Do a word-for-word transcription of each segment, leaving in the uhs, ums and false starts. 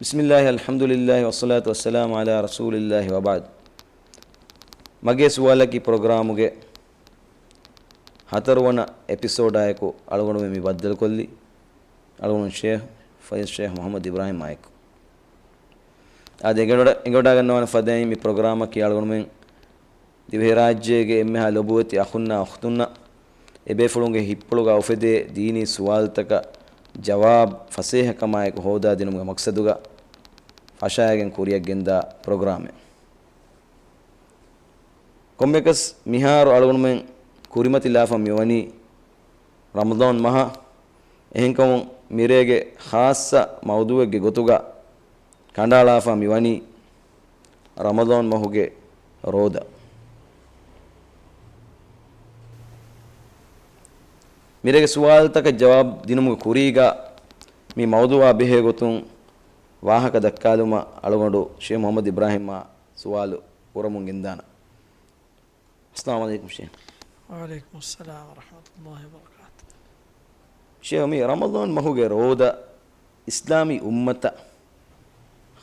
بسم الله، الحمد لله، والصلاة والسلام على رسول الله، وبعد. މަގޭ ސުވާލަކީ ޕްރޮގްރާމުގެ ހަތަރުވަނަ އެޕިސޯޑާއެކު އަޅުގަނޑުމެން މި ބައްދަލުކޮށްލީ އަޅުގަނޑު ޝޭހް ފައިޒް ޝޭހް މުޙައްމަދު އިބްރާހީމާއެކު. އާދެ، އެނގިވަޑަ-، އެނގިވަޑައިގަންނަވާނެ ފަދައިން މި ޕްރޮގްރާމަކީ އަޅުގަނޑުމެން ދިވެހިރާއްޖޭގެ އެންމެހާ ލޮބުވެތި އަޚުންނާ އުޚްތުންނަށް އެބޭފުޅުންގެ ހިތްޕުޅުގަ އުފެދޭ ދީނީ ސުވާލުތަކަށް ޖަވާބު ފަސޭހަކަމާއެކު ހޯދާދިނުމުގެ މަޤްޞަދުގަ ފަށާގެން ކުރިއަށް ގެންދާ ޕްރޮގްރާމެއް. ކޮންމެކަސް މިހާރު އަޅުގަނޑުމެން ކުރިމަތިލާފަ މިވަނީ ރަމަޟާން މަހަށް. އެހެންކަމުން މިރޭގެ ޚާއްޞަ މައުޟޫއެއްގެ ގޮތުގަ ކަނޑައަޅާފަ މިވަނީ ރަމަޟާން މަހުގެ ރޯދަ. މިރޭގެ ސުވާލުތަކަށް ޖަވާބު ދިނުމުގެ ކުރީގަ މި މައުޟޫއާ ބެހޭ ގޮތުން ވާހަކަ ދައްކާލުމަށް އަޅުގަނޑު ޝޭހް މުޙައްމަދު އިބްރާހީމާ ސުވާލު ކުރަމުން ގެންދާނަން. އައްސަލާމު ޢަލައިކުމް ޝޭހް. ވަޢަލައިކުމުއްސަލާމް ވަރަޙްމަތުﷲ ވަބަރަކާތުހު. ޝޭހް، މި ރަމަޟާން މަހުގެ ރޯދަ އިސްލާމީ އުއްމަތަށް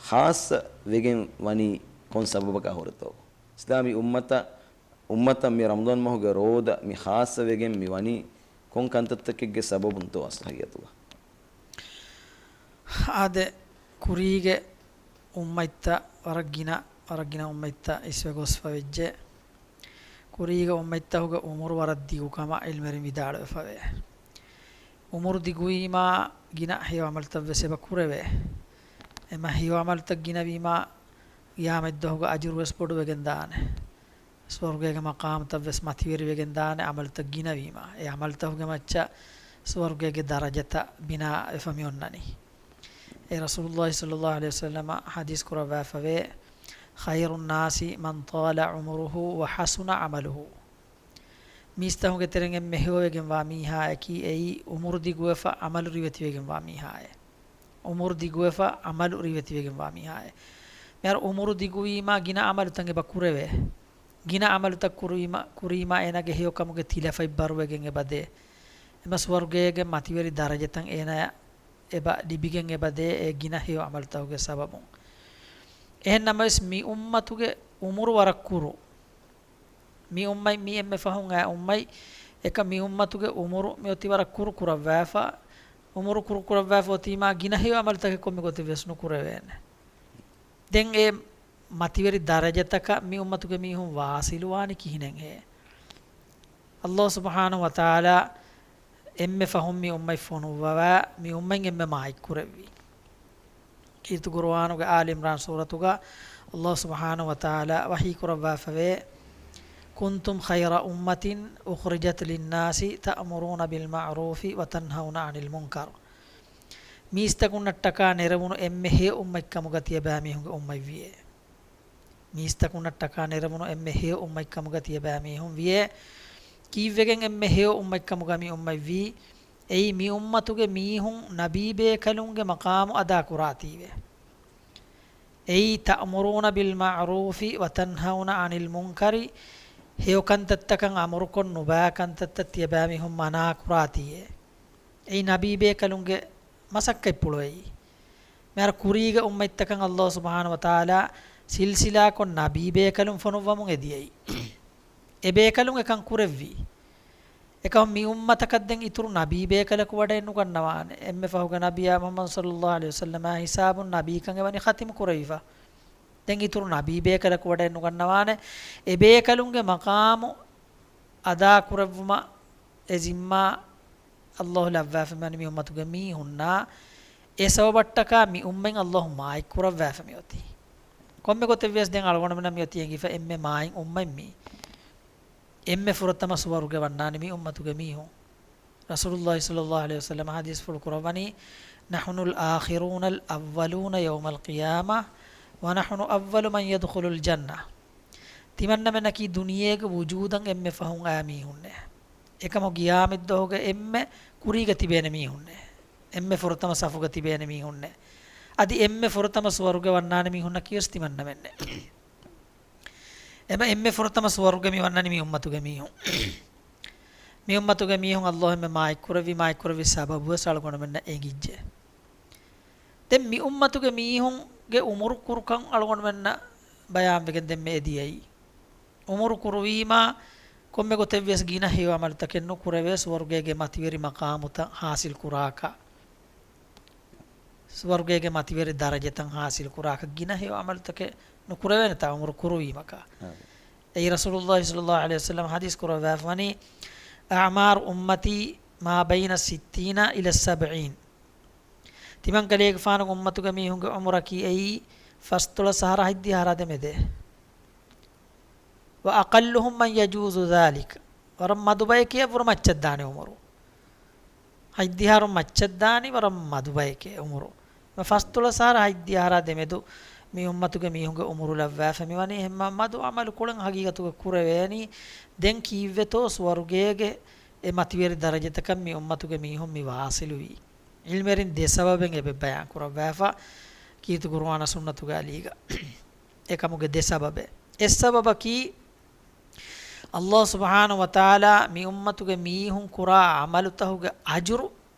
ޚާއްޞަ ވެގެން ވަނީ ކޮން ސަބަބަކާ ހުރެތޯ؟ އިސްލާމީ އުއްމަތަށް، އުއްމަތަށް މި ރަމަޟާން މަހުގެ ރޯދަ މި ޚާއްޞަ ވެގެން މި ވަނީ ކޮން ކަންތައްތަކެއްގެ ސަބަބުންތޯ އަސްލު ހަގީގަތުގަ؟ އާދެ، ކުރީގެ އުއްމަތްތައް ވަރަށް ގިނަ، ވަރަށް ގިނަ އުއްމަތްތައް އިސްވެ ގޮސްފަ ވެއްޖެ. ކުރީގެ އުއްމަތްތަކުގެ އުމުރު ވަރަށް ދިގު ކަމަށް ޢިލްމުވެރިން ވިދާޅުވެފަވޭ. އުމުރު ދިގުވީމާ ގިނަ ހެޔޮ ޢަމަލުތައް ވެސް އެބަ ކުރެވޭ. އެމަ ހެޔޮ ޢަމަލުތައް ގިނަވީމާ ޤިޔާމަތްދުވަހުގެ އަޖުރު ވެސް ބޮޑުވެގެން ދާނެ. ސުވަރުގޭގެ މަޤާމުތައް ވެސް މަތިވެރިވެގެން ދާނެ ޢަމަލުތައް ގިނަވީމާ. އެ ޢަމަލުތަކުގެ މައްޗަށް ސުވަރުގޭގެ ދަރަޖަތައް ބިނާވެފަ މި އޮންނަނީ. އެ ރަސޫލުﷲ ޞައްލަﷲ ޢަލައިހި ވަސައްލަމަ ޙަދީޘް ކުރައްވާފަވޭ، خير الناس من طال عمره وحسن عمله. މީސްތަކުގެ ތެރެއިން އެންމެ ހެޔޮވެގެންވާ މީހާއަކީ އެއީ އުމުރު ދިގުވެފަ ޢަމަލު ރިވެތިވެގެންވާ މީހާއޭ. އުމުރު ދިގުވެފަ ޢަމަލު ރިވެތިވެގެންވާ މީހާއޭ. މިހާރު އުމުރު ދިގުވީމާ ގިނަ ޢަމަލުތައް އެބަ ކުރެވޭ. ގިނަ ޢަމަލުތައް ކުރުވީމަ، ކުރީމާ އޭނާގެ ހެޔޮކަމުގެ ތިލަފަތް ބަރުވެގެން އެބަދޭ. އެމަ ސުވަރުގޭގެ މަތިވެރި ދަރަޖަތައް އޭނާޔަށް އެބަ ލިބިގެން އެބަދޭ އެ ގިނަ ހެޔޮ ޢަމަލުތަކުގެ ސަބަބުން. އެހެން ނަމަވެސް މި އުއްމަތުގެ އުމުރު ވަރަށް ކުރު. މި އުއްމަތް މި އެންމެ ފަހުން އައި އުއްމަތް އެކަ މި އުއްމަތުގެ އުމުރު މިއޮތީ ވަރަށް ކުރު ކުރައްވާފަ، އުމުރު ކުރު ކުރައްވާފަ އޮތީމާ ގިނަ ހެޔޮ ޢަމަލުތަކެއް ކޮންމެ ގޮތެއް ވެސް ނުކުރެވޭނެ. ދެން އެ މަތިވެރި ދަރަޖަތަކަށް މި އުއްމަތުގެ މީހުން ވާޞިލުވާނީ ކިހިނެއްހޭ؟ ﷲ ސުބްޙާނަހޫ ވަތަޢާލާ އެންމެ ފަހުން މި އުއްމަތް ފޮނުއްވަވާ މި އުއްމަތް އެންމެ މާތްކުރެއްވީ. ކީރިތި ޤުރުއާނުގެ އާލި ޢިމްރާން ސޫރަތުގަ ﷲ ސުބްޙާނަހޫ ވަތަޢާލާ ވަޙީ ކުރައްވާފަވޭ، كنتم خير أمة أخرجت للناس تأمرون بالمعروف وتنهون عن المنكر. މީސްތަކުންނަށްޓަކާ ނެރެވުނު އެންމެ ހެޔޮ އުއްމަތްކަމުގަ ތިޔަބައިމީހުންގެ އުއްމަތްވިއޭ. މީސްތަކުންނަށްޓަކާ ނެރެވުނު އެންމެ ހެޔޮ އުއްމަތްކަމުގަ ތިޔަބައިމީހުން ވިޔޭ. ކީއްވެގެން އެންމެ ހެޔޮ އުއްމަތްކަމުގަ މި އުއްމަތްވީ؟ އެއީ މި އުއްމަތުގެ މީހުން ނަބީބޭކަލުންގެ މަޤާމު އަދާކުރާތީވެ. އެއީ تأمرون بالمعروف وتنهون عن المنكر، ހެޔޮ ކަންތައްތަކަށް އަމުރުކޮށް ނުބައި ކަންތައްތައް ތިޔަބައިމީހުން މަނާކުރާތީއޭ. އެއީ ނަބީބޭކަލުންގެ މަސައްކަތްޕުޅު އެއީ. މިހާރު ކުރީގެ އުއްމަތްތަކަށް ﷲ ސުބްޙާނަހޫ ވަތަޢާލާ ސިލްސިލާކޮށް ނަބީބޭކަލުން ފޮނުއްވަމުން އެދިޔައީ. އެބޭކަލުން އެކަން ކުރެއްވީ. އެކަމު މި އުއްމަތަކަށް ދެން އިތުރު ނަބީބޭކަލަކު ވަޑައެއްނުގަންނަވާނެ. އެންމެ ފަހުގެ ނަބިއްޔާ މުޙައްމަދު ޞައްލަﷲ ޢަލައިހި ވަސައްލަމާ ހިސާބުން ނަބީކަން އެވަނީ ޚަތިމު ކުރެވިފަ. ދެން އިތުރު ނަބީބޭކަލަކު ވަޑައެއްނުގަންނަވާނެ. އެބޭކަލުންގެ މަޤާމު އަދާކުރެއްވުމަށް އެ ޒިންމާ ﷲ ލައްވާފަ މިވަނީ މި އުއްމަތުގެ މީހުންނާ. އެ ސަބަބަށްޓަކާ މި އުއްމަތް ﷲ މާތްކުރައްވާފަ މިއޮތީ. ކޮންމެ ގޮތެއްވިޔަސް ދެން އަޅުގަނޑުމެންނަށް މިއޮތީ އެނގިފަ އެންމެ މާތް އުއްމަތް މީ. އެންމެ ފުރަތަމަ ސުވަރުގެ ވަންނާނެ މި އުއްމަތުގެ މީހުން. ރަސޫލުﷲ ޞައްލަﷲ ޢަލައިހި ވަސައްލަމަ ޙަދީޘްފުޅު ކުރައްވަނީ، نحن الآخرون الأولون يوم القيامة ونحن أول من يدخل الجنة. ތިމަންނަމެންނަކީ ދުނިޔޭގެ ވުޖޫދަށް އެންމެ ފަހުން އައި މީހުންނޭ. އެކަމު ޤިޔާމަތްދުވަހުގެ އެންމެ ކުރީގަ ތިބޭނެ މީހުންނޭ. އެންމެ ފުރަތަމަ ސަފުގަ ތިބޭނެ މީހުންނޭ. އަދި އެންމެ ފުރަތަމަ ސުވަރުގެ ވަންނާނެ މީހުންނަކީވެސް ތިމަންނަމެންނޭ. އެބަ އެންމެ ފުރަތަމަ ސުވަރުގެ މި ވަންނަނީ މި އުއްމަތުގެ މީހުން. މި އުއްމަތުގެ މީހުން ﷲ އެންމެ މާތްކުރެއްވި، މާތްކުރެއްވި ސަބަބުވެސް އަޅުގަނޑުމެންނަށް އެނގިއްޖެ. ދެން މި އުއްމަތުގެ މީހުންގެ އުމުރު ކުރުކަން އަޅުގަނޑުމެންނަށް ބަޔާންވެގެން ދެންމެ އެދިޔައީ. އުމުރު ކުރުވީމާ ކޮންމެ ގޮތެއްވިޔަސް ގިނަ ހެޔޮ ޢަމަލުތަކެއް ނުކުރެވޭ، ސުވަރުގޭގެ މަތިވެރި މަޤާމުތައް ޙާޞިލް ކުރާކަށް. ސުވަރުގޭގެ މަތިވެރި ދަރަޖަތައް ޙާޞިލް ކުރާކަށް ގިނަ ހެޔޮ ޢަމަލުތަކެއް ނުކުރެވޭނެތާ އުމުރު ކުރުވީމަކާ. އެއީ ރަސޫލުﷲ ޞައްލަﷲ ޢަލައިހި ވަސައްލަމަ ޙަދީޘް ކުރައްވާފަވަނީ، "أعمار أمتي ما بين ستين إلى سبعين." ތިމަންކަލޭގެފާނުގެ އުއްމަތުގެ މީހުންގެ ޢުމުރަކީ އެއީ ފަސްދޮޅަސް އަހަރާ ހަތްދިހަ އަހަރާ ދެމެދޭ. "وأقلهم من يجوز ذلك." ވަރަށް މަދު ބަޔެކޭ އެއަށްވުރެ މައްޗަށްދާނެ އުމުރު. ހަތްދިހަ އަހަރުން މައްޗަށްދާނީ ވަރަށް މަދު ބަޔެކޭ އުމުރު. ފަސްދޮޅަސް އަހަރާ ހަތްދިހަ އަހަރާ ދެމެދު މި އުއްމަތުގެ މީހުންގެ އުމުރު ލައްވާފަ މިވަނީ އެހެންމާ މަދު ޢަމަލު ކުޅެން ޙަޤީޤަތުގަ ކުރެވޭނީ. ދެން ކީއްވެތޯ ސުވަރުގޭގެ އެ މަތިވެރި ދަރަޖަތަކަށް މި އުއްމަތުގެ މީހުން މި ވާޞިލުވީ؟ ޢިލްމުވެރިން ދެ ސަބަބެއް އެބަ ބަޔާން ކުރައްވާފަ ކީރިތި ޤުރުއާނާ ސުންނަތުގެ އަލީގަ. އެކަމުގެ ދެ ސަބަބެއް. އެއް ސަބަބަކީ، ﷲ ސުބްޙާނަހޫ ވަތަޢާލާ މި އުއްމަތުގެ މީހުން ކުރާ ޢަމަލުތަހުގެ އަޖުރު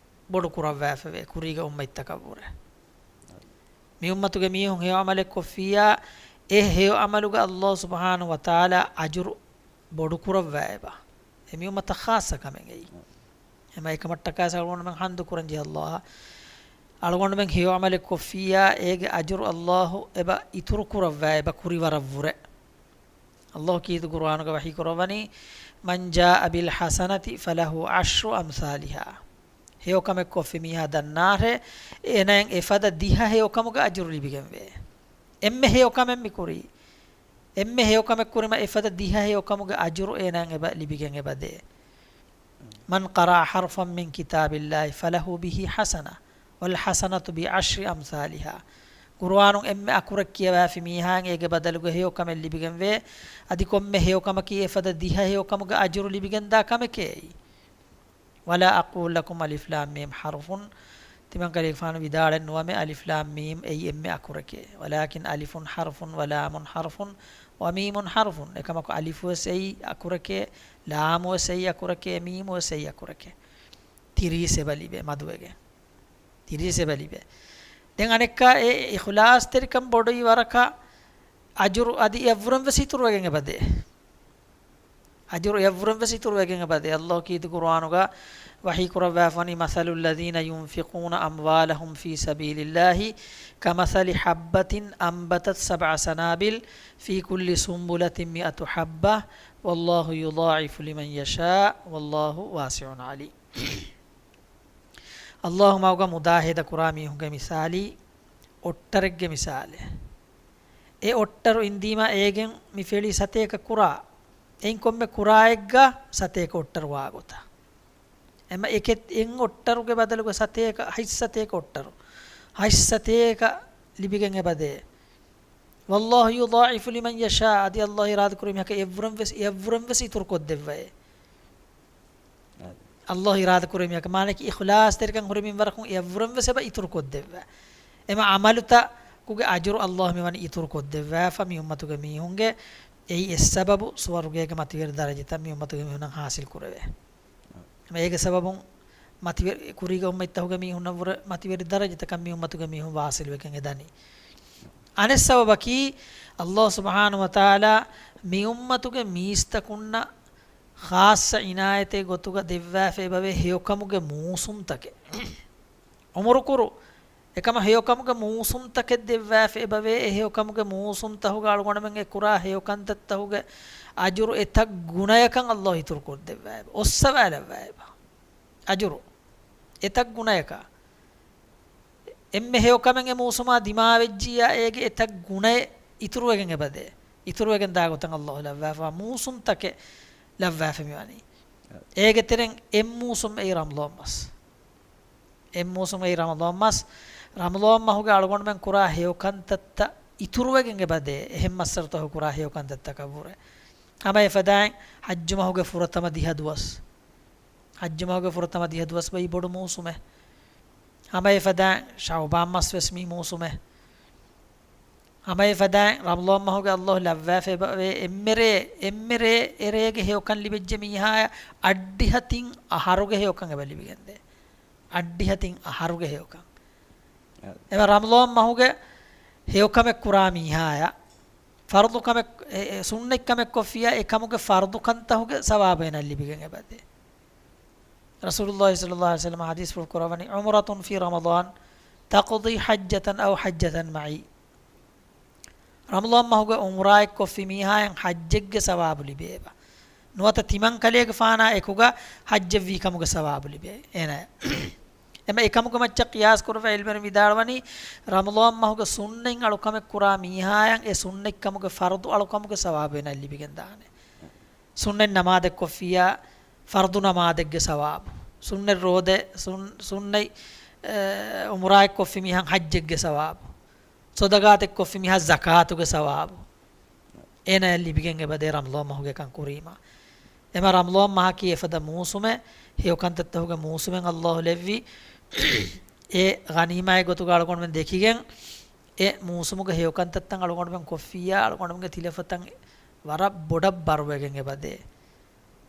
ބޮޑު ކުރައްވާފަވޭ ކުރީގެ އުއްމަތްތަކަށްވުރެ. މި އުއްމަތުގެ މީހުން ހެޔޮ ޢަމަލެއް ކޮށްފިއްޔާ، އެ ހެޔޮ ޢަމަލުގަ ﷲ ސުބްޙާނަހޫ ވަތަޢާލާ އަޖުރު ބޮޑު ކުރައްވާ އެބަ. އެ މި އުއްމަތަށް ޚާއްޞަ ކަމެއް އެއީ. އެމަ އެކަމަށްޓަކާ އަޅުގަނޑުމެން ޙަމްދު ކުރަންޖެހޭ ﷲ. އަޅުގަނޑުމެން ހެޔޮ ޢަމަލެއް ކޮށްފިއްޔާ، އޭގެ އަޖުރު ﷲ އެބަ އިތުރު ކުރައްވާ އެބަ ކުރިވަރަށްވުރެ. ﷲ ކީރިތި ޤުރުއާނުގަ ވަޙީ ކުރައްވަނީ، "من جاء بالحسنة فله عشر أمثالها." ހެޔޮކަމެއް ކޮށްފި މީހާ ދަންނާށޭ، އޭނައަށް އެފަދަ ދިހަ ހެޔޮކަމުގެ އަޖުރު ލިބިގެންވޭ. އެންމެ ހެޔޮކަމެއް މި ކުރީ. އެންމެ ހެޔޮކަމެއް ކުރީމަ އެފަދަ ދިހަ ހެޔޮކަމުގެ އަޖުރު އޭނައަށް އެބަ ލިބިގެން އެބަދޭ. "من قرأ حرفا من كتاب الله فله به حسنة، والحسنة بعشر أمثالها." ޤުރުއާނުން އެންމެ އަކުރެއް ކިޔަވާފި މީހާއަށް އޭގެ ބަދަލުގަ ހެޔޮކަމެއް ލިބިގެންވޭ. އަދި ކޮންމެ ހެޔޮކަމަކީ އެފަދަ ދިހަ ހެޔޮކަމުގެ އަޖުރު ލިބިގެންދާ ކަމެކޭ އެއީ. "ولا أقول لكم ألف لام ميم حرف." ތިމަންކަލޭގެފާނު ވިދާޅެއް ނުވަމޭ، އަލިފް ލާމް މީމް އެއީ އެންމެ އަކުރެކޭ. "ولكن ألف حرف ولام حرف وميم حرف." އެކަމަކު އަލިފުވެސް އެއީ އަކުރެކޭ، ލާމުވެސް އެއީ އަކުރެކޭ، މީމުވެސް އެއީ އަކުރެކޭ. ތިރީސް އެބަ ލިބޭ މަދުވެގެން. ތިރީސް އެބަ ލިބޭ. ދެން އަނެއްކާ އެ އިޚްލާޞްތެރިކަން ބޮޑުވި ވަރަކަށް އަޖުރު އަދި އެއަށްވުރެން ވެސް އިތުރުވެގެން އެބަދޭ. އަޖުރު އެއަށްވުރެން ވެސް އިތުރުވެގެން އެބަދޭ. ﷲ ކީރިތި ޤުރުއާނުގަ ވަޙީ ކުރައްވާފަވަނީ، "مثل الذين ينفقون أموالهم في سبيل الله كمثل حبة أنبتت سبع سنابل في كل سنبلة مائة حبة والله يضاعف لمن يشاء والله واسع عليم." ﷲ މަގުގަ މުދާ ހޭދަކުރާ މީހުންގެ މިސާލީ އޮއްޓަރެއްގެ މިސާލެއް. އެ އޮއްޓަރު އިންދީމާ އޭގެން މި ފެޅި ސަތޭކަ ކުރާ. އެއިން ކޮންމެ ކުރާއެއްގަ ސަތޭކަ އޮއްޓަރު ވާގޮތަށް. އެމަ އެކެއް އެއް އޮއްޓަރުގެ ބަދަލުގަ ސަތޭކަ، ހަތް ސަތޭކަ އޮއްޓަރު. ހަތް ސަތޭކަ ލިބިގެން އެބަދޭ. "والله يضاعف لمن يشاء." އަދި ﷲ އިރާދަކުރި މީހަކަށް އެއަށްވުރެން ވެސް، އެއަށްވުރެން ވެސް އިތުރު ކޮށްދެއްވައޭ. ﷲ އިރާދަކުރި މީހަކަށް، މާނައަކީ އިޚްލާޞްތެރިކަން ހުރި މިންވަރަކުން އެއަށްވުރެން ވެސް އެބަ އިތުރު ކޮށްދެއްވާ. އެމަ ޢަމަލުތަކުގެ އަޖުރު ﷲ މިވަނީ އިތުރު ކޮށްދެއްވާފަ މި އުއްމަތުގެ މީހުންގެ. އެއީ އެއް ސަބަބު ސުވަރުގޭގެ މަތިވެރި ދަރަޖަތައް މި އުއްމަތުގެ މީހުންނަށް ޙާޞިލް ކުރެވޭ. އެމަ އޭގެ ސަބަބުން މަތިވެރި، ކުރީގެ އުއްމަތްތަކުގެ މީހުންނަށްވުރެ މަތިވެރި ދަރަޖަތަކަށް މި އުއްމަތުގެ މީހުން ވާޞިލުވެގެން އެދަނީ. އަނެއް ސަބަބަކީ، ﷲ ސުބްޙާނަހޫ ވަތަޢާލާ މި އުއްމަތުގެ މީސްތަކުންނަށް ޚާއްޞަ އިނާޔަތެއް ގޮތުގަ ދެއްވާފަ އެބަވޭ ހެޔޮކަމުގެ މޫސުމްތަކެއް. ޢުމުރުކުރު، އެކަމަށް ހެޔޮކަމުގެ މޫސުމްތަކެއް ދެއްވާފަ އެބަވޭ، އެ ހެޔޮކަމުގެ މޫސުމްތަހުގަ އަޅުގަނޑުމެން އެ ކުރާ ހެޔޮކަންތައްތަހުގެ އަޖުރު އެތައް ގުނަޔަކަށް ﷲ އިތުރުކޮށްދެއްވާ އެބަ، އޮއްސަވާލައްވާ އެބަ. އަޖުރު އެތައް ގުނަޔަކަށް. އެންމެ ހެޔޮކަމެއް އެ މޫސުމާ ދިމާވެއްޖިއްޔާ، އޭގެ އެތައް ގުނައެއް އިތުރުވެގެން އެބަދޭ. އިތުރުވެގެން ދާ ގޮތަށް ﷲ ލައްވާފަ، މޫސުމްތަކެއް ލައްވާފަ މިވަނީ. އޭގެ ތެރެއިން އެއް މޫސުމް އެއީ ރަމަޟާން މަސް. އެއް މޫސުމް އެއީ ރަމަޟާން މަސް. ރަމަޟާން މަހުގެ އަޅުގަނޑުމެން ކުރާ ހެޔޮކަންތައްތައް އިތުރުވެގެން އެބަދޭ، އެހެން މައްސަރުތަކު ކުރާ ހެޔޮކަންތައްތަކަށްވުރެ. ހަމަ އެފަދައިން ޙައްޖު މަހުގެ ފުރަތަމަ ދިހަ ދުވަސް. ޙައްޖު މަހުގެ ފުރަތަމަ ދިހަ ދުވަސް ވައި ބޮޑު މޫސުމެއް. ހަމަ އެފަދައިން ޝަޢުބާން މަސް ވެސް މި މޫސުމެއް. ހަމަ އެފަދައިން ރަމަޟާން މަހުގެ ﷲ ލައްވާފަ އެބަވޭ އެންމެ ރޭ، އެންމެ ރޭ އެރޭގެ ހެޔޮކަން ލިބިއްޖެ މީހާޔަށް އަށްޑިހަ ތިން އަހަރުގެ ހެޔޮކަން އެބަ ލިބިގެންދޭ. އަށްޑިހަ ތިން އަހަރުގެ ހެޔޮކަން. އެމަ ރަމަޟާން މަހުގެ ހެޔޮކަމެއް ކުރާ މީހާޔަށް ފަރުޟު ކަމެއް، އެ، އެ، ސުންނަތް ކަމެއް ކޮށްފިއްޔާ، އެ ކަމުގެ ފަރުޟު ކަންތަހުގެ ސަވާބު އޭނަ ލިބިގެން އެބަދޭ. ރަސޫލުﷲ ޞައްލަﷲ ޢަލައިހި ވަސައްލަމަ ޙަދީޘްފުޅު ކުރައްވަނީ، عمرة في رمضان تقضي حجة أو حجة معي. ރަމަޟާން މަހުގެ ޢުމްރާއެއް ކޮށްފި މީހާޔަށް ޙައްޖެއްގެ ސަވާބު ލިބޭ އެބަ. ނުވަތަ ތިމަން ކަލޭގެފާނާ އެކުގަ ޙައްޖެއް ވީ ކަމުގެ ސަވާބު ލިބޭ އޭނަޔަށް. އެމަ އެކަމުގެ މައްޗަށް ޤިޔާސް ކުރައްވާ ޢިލްމުވެރިން ވިދާޅުވަނީ، ރަމަޟާން މަހުގެ ސުންނަތް އަޅުކަމެއް ކުރާ މީހާޔަށް އެ ސުންނަތް ކަމުގެ ފަރުޟު އަޅުކަމުގެ ސަވާބު އޭނަ ލިބިގެން ދާނެ. ސުންނަތް ނަމާދެއް ކޮށްފިއްޔާ، ފަރުޟު ނަމާދެއްގެ ސަވާބު. ސުންނަތް ރޯދަ، ސުން-، ސުންނަތް، އެ، ޢުމްރާއެއް ކޮށްފި މީހަށް ޙައްޖެއްގެ ސަވާބު. ޞަދަޤާތެއް ކޮށްފި މީހާ ޒަކާތުގެ ސަވާބު. އޭނަޔަށް ލިބިގެން އެބަދޭ ރަމަޟާން މަހުގެ ކަން ކުރީމާ. އެމަ ރަމަޟާން މަހަކީ އެފަދަ މޫސުމެއް، ހެޔޮ ކަންތައްތަހުގެ މޫސުމެއް ﷲ ލެއްވި. އެ ޣަނީމާތް ގޮތުގަ އަޅުގަނޑުމެން ދެކިގެން، އެ މޫސުމުގެ ހެޔޮ ކަންތައްތައް އަޅުގަނޑުމެން ކޮށްފިއްޔާ، އަޅުގަނޑުމެންގެ ތިލަފަތަށް ވަރަށް ބޮޑަށް ބަރުވެގެން އެބަދޭ.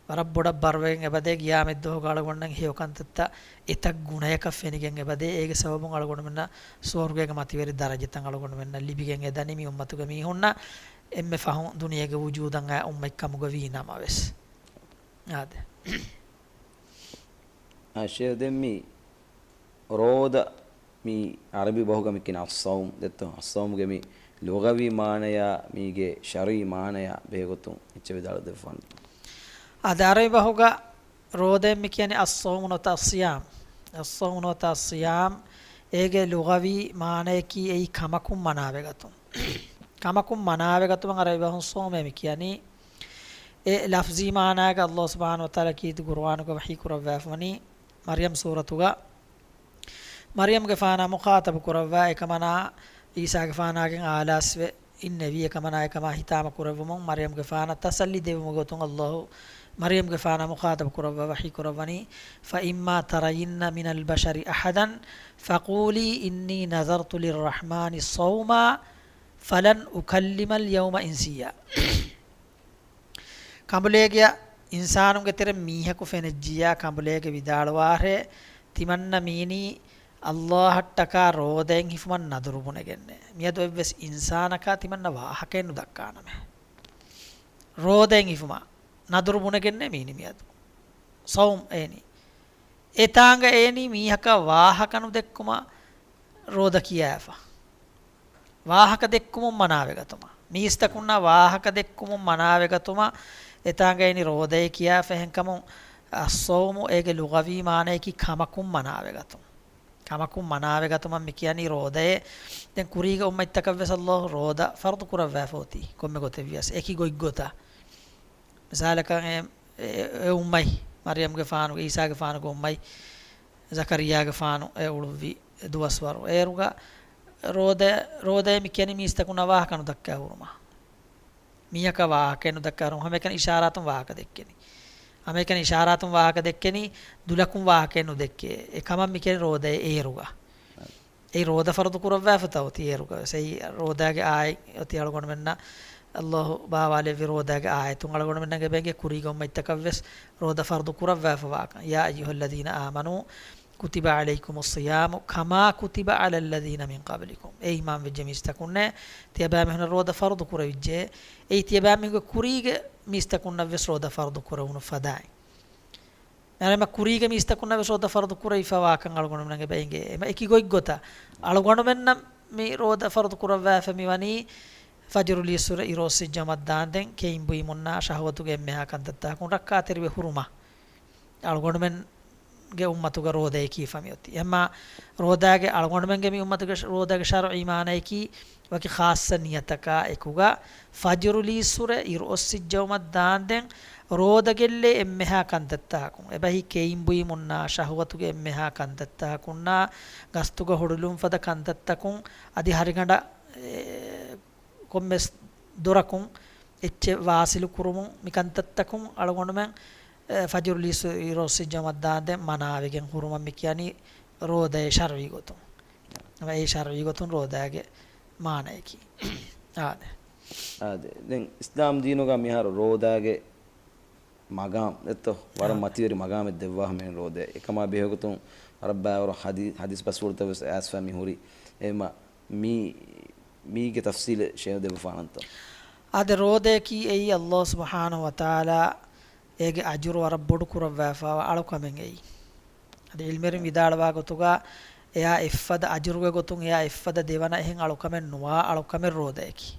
ވަރަށް ބޮޑަށް ބަރުވެގެން އެބަދޭ، ޤިޔާމަތްދުވަހުގަ އަޅުގަނޑަށް ހެޔޮ ކަންތައްތައް އެތައް ގުނަޔަކަށް ފެނިގެން އެބަދޭ. އޭގެ ސަބަބުން އަޅުގަނޑުމެންނަށް ސުވަރުގޭގެ މަތިވެރި ދަރަޖަތައް އަޅުގަނޑުމެންނަށް ލިބިގެން އެދަނީ މި އުއްމަތުގެ މީހުންނަށް އެންމެ ފަހުން ދުނިޔޭގެ ވުޖޫދަށް އައި އުއްމަތް ކަމުގަ ވީ ނަމަވެސް. އާދެ. އާ، ޝޭޚް، ދެން މި ރޯދަ މި ޢަރަބި ބަހުގަ މި ކިޔަނީ އައްޞައުމް ދެއްތޯ؟ އައްޞައުމްގެ މި ލުޣަވީ މާނަޔާ މީގެ ޝަރުޢީ މާނަޔާ ބެހޭގޮތުން އެއްޗެއް ވިދާޅު ދެއްވާން. އަދި ޢަރަބި ބަހުގަ ރޯދައެއް މި ކިޔަނީ އައްޞައުމު ނުވަތަ އައްޞިޔާމް. އައްޞައުމު ނުވަތަ އައްޞިޔާމް، އޭގެ ލުޣަވީ މާނަޔަކީ އެއީ ކަމަކުން މަނާވެގަތުން. ކަމަކުން މަނާވެގަތުމަށް ޢަރަބި ބަހުން ޞައުމޭ މި ކިޔަނީ. އެ ލަފްޒީ މާނާގަ ﷲ ސުބްޙާނަހޫ ވަތަޢާލާ ކީރިތި ޤުރުއާނުގަ ވަޙީ ކުރައްވާފަވަނީ، މަރްޔަމް ސޫރަތުގަ މަރްޔަމްގެފާނާ މުޚާޠަބު ކުރައްވާ، އެކަމަނާ ޢީސާގެފާނާގެން އާލާސްވެ އިންނެވި، އެކަމަނާ އެކަމާ ހިތާމަ ކުރެއްވުމުން މަރްޔަމްގެފާނަށް ތަސައްލީ ދެއްވުމުގެ ގޮތުން ﷲ މަރްޔަމްގެފާނާ މުޚާޠަބު ކުރައްވާ ވަޙީ ކުރައްވަނީ، فإما ترين من البشر أحدا فقولي إني نذرت للرحمن صوما فلن أكلم اليوم إنسيا. ކަނބުލޭގެއަށް އިންސާނުންގެ ތެރެއިން މީހަކު ފެނިއްޖިއްޔާ، ކަނބުލޭގެ ވިދާޅުވާށޭ، ތިމަންނަ މީނީ ﷲއަށްޓަކާ ރޯދައިން ހިފުމަށް ނަދުރު ބުނެގެންނޭ. މިއަދު އެއްވެސް އިންސާނަކާ ތިމަންނަ ވާހަކައެއް ނުދައްކާނަމޭ. ރޯދައިން ހިފުމަށް ނަދުރު ބުނެގެންނޭ މީނީ މިއަދު. ޞައުމް އޭނީ. އެތާނގަ އޭނީ މީހަކަށް ވާހަކަ ނުދެއްކުމަށް ރޯދަ ކިޔާފަ. ވާހަކަ ދެއްކުމުން މަނާވެގަތުމަށް. މީސްތަކުންނާ ވާހަކަ ދެއްކުމުން މަނާވެގަތުމަށް އެތާނގަ އިނީ ރޯދައޭ ކިޔާފަ. އެހެންކަމުން އައްޞައުމު އޭގެ ލުޣަވީ މާނަޔަކީ ކަމަކުން މަނާވެގަތުން. ކަމަކުން މަނާވެގަތުމަށް މި ކިޔަނީ ރޯދައޭ. ދެން ކުރީގެ އުއްމަތްތަކަށްވެސް ﷲ ރޯދަ ފަރުޟު ކުރައްވާފަ އޮތީ ކޮންމެ ގޮތެއްވިޔަސް. އެކި ގޮތްގޮތަށް. މިސާލަކަށް އެ، އެ، އެ އުއްމަތް، މަރްޔަމްގެފާނުގެ، ޢީސާގެފާނުގެ އުއްމަތް، ޒަކަރިއްޔާގެފާނު އެ އުޅުއްވި ދުވަސްވަރު. އޭރުގަ ރޯދަ، ރޯދައޭ މި ކިޔަނީ މީސްތަކުންނާ ވާހަކަ ނުދައްކާ ހުރުމަށް. މީހަކަށް ވާހަކައެއް ނުދައްކާ ހުރުމަށް. ހަމައެކަނި އިޝާރާތުން ވާހަކަ ދެއްކެނީ. ހަމައެކަނި އިޝާރާތުން ވާހަކަ ދެއްކެނީ، ދުލަކުން ވާހަކައެއް ނުދެއްކޭ. އެ ކަމަށް މި ކިޔަނީ ރޯދައޭ އޭރުގަ. އެއީ ރޯދަ ފަރުޟު ކުރައްވާފަ ތަ އޮތީ އޭރުގަ ވެސް. އެއީ ރޯދާގެ އާޔަތް އޮތީ އަޅުގަނޑުމެންނަށް ﷲ ބާވާލެއްވި ރޯދާގެ އާޔަތުން އަޅުގަނޑުމެންނަށް އެބަ އެނގޭ ކުރީގެ އުއްމަތްތަކަށް ވެސް ރޯދަ ފަރުޟު ކުރައްވާފަ ވާކަން. يا أيها الذين آمنوا كتب عليكم الصيام كما كتب على الذين من قبلكم. އޭ އީމާން ވެއްޖެ މީސްތަކުންނޭ، ތިޔަބައިމީހުންނަށް ރޯދަ ފަރުޟު ކުރެވިއްޖެ. އެއީ ތިޔަބައިމީހުންގެ ކުރީގެ މީސްތަކުންނަށް ވެސް ރޯދަ ފަރުޟު ކުރެވުނު ފަދައިން. އެމަ ކުރީގެ މީސްތަކުންނަށް ވެސް ރޯދަ ފަރުޟު ކުރެވިފަ ވާކަން އަޅުގަނޑުމެންނަށް އެބަ އެނގޭ. އެމަ އެކި ގޮތްގޮތަށް އަޅުގަނޑުމެންނަށް މި ރޯދަ ފަރުޟު ކުރައްވާފަ މި ވަނީ ފަޖުރު ލީއްސުރެ އިރު އޮއްސިއްޖައުމަށް ދާންދެން ކެއިން ބުއިމުންނާ ޝަހުވަތުގެ އެންމެހާ ކަންތައްތަކުން ރައްކާތެރިވެ ހުރުމަށް. އަޅުގަނޑުމެންގެ އުއްމަތުގަ ރޯދައޭ ކީފަ މިއޮތީ. އެމަ ރޯދާގެ، އަޅުގަނޑުމެންގެ މި އުއްމަތުގެ ޝަ-، ރޯދާގެ ޝަރުޢީ މާނަޔަކީ ވަކި ޚާއްޞަ ނިޔަތަކާ އެކުގަ ފަޖުރު ލީއްސުރެ އިރު އޮއްސިއްޖައުމަށް ދާންދެން ރޯދަ ގެއްލޭ އެންމެހާ ކަންތައްތަކުން. އެބަހީ ކެއިން ބުއިމުންނާ ޝަހުވަތުގެ އެންމެހާ ކަންތައްތަކުންނާ ގަސްތުގަ ހުޅުލުން ފަދަ ކަންތައްތަކުން އަދި ހަރިގަނޑަށް، އެ، ކޮންމެސް ދުރަކުން އެއްޗެއް ވާސިލު ކުރުމުން މި ކަންތައްތަކުން އަޅުގަނޑުމެން، އެ، ފަޖުރު ލީއްސު އިރު އޮއްސިއްޖައުމަށް ދާންދެން މަނާވެގެން ހުރުމަށް މި ކިޔަނީ ރޯދައޭ ޝަރުޢީ ގޮތުން. އެ ޝަރުޢީ ގޮތުން ރޯދާގެ މާނަޔަކީ. އާދެ. އާދެ. ދެން އިސްލާމް ދީނުގަ މިހާރު ރޯދާގެ މަގާމް އެއްތޯ؟ ވަރަށް އާ. މަތިވެރި މަގާމެއް ދެއްވާ ހަމައިން ރޯދައެއް. އެކަމާ ބެހޭގޮތުން ރައްބާވަރު ހަދީ-، ހަދީސް ބަސްފުޅުތައް ވެސް އައިސްފަ މި ހުރި. އެހެމަ މީ-، މީގެ ތަފްސީލެއް ޝޭހު ދެއްވާނަންތޯ؟ އާދެ، ރޯދައަކީ އެއީ އައްލާހު ސުބްޙާނަހު ވަތަޢާލާ އޭގެ އަޖުރު ވަރަށް ބޮޑު ކުރައްވާފައިވާ އަޅުކަމެއް އެއީ. އަދި ޢިލްމުވެރިން ވިދާޅުވާ ގޮތުގަ، އެއާ އެއްފަދަ އަޖުރުގެ ގޮތުން އެއާ އެއްފަދަ ދެވަނަ އެހެން އަޅުކަމެއް ނުވާ އަޅުކަމެއް ރޯދައަކީ.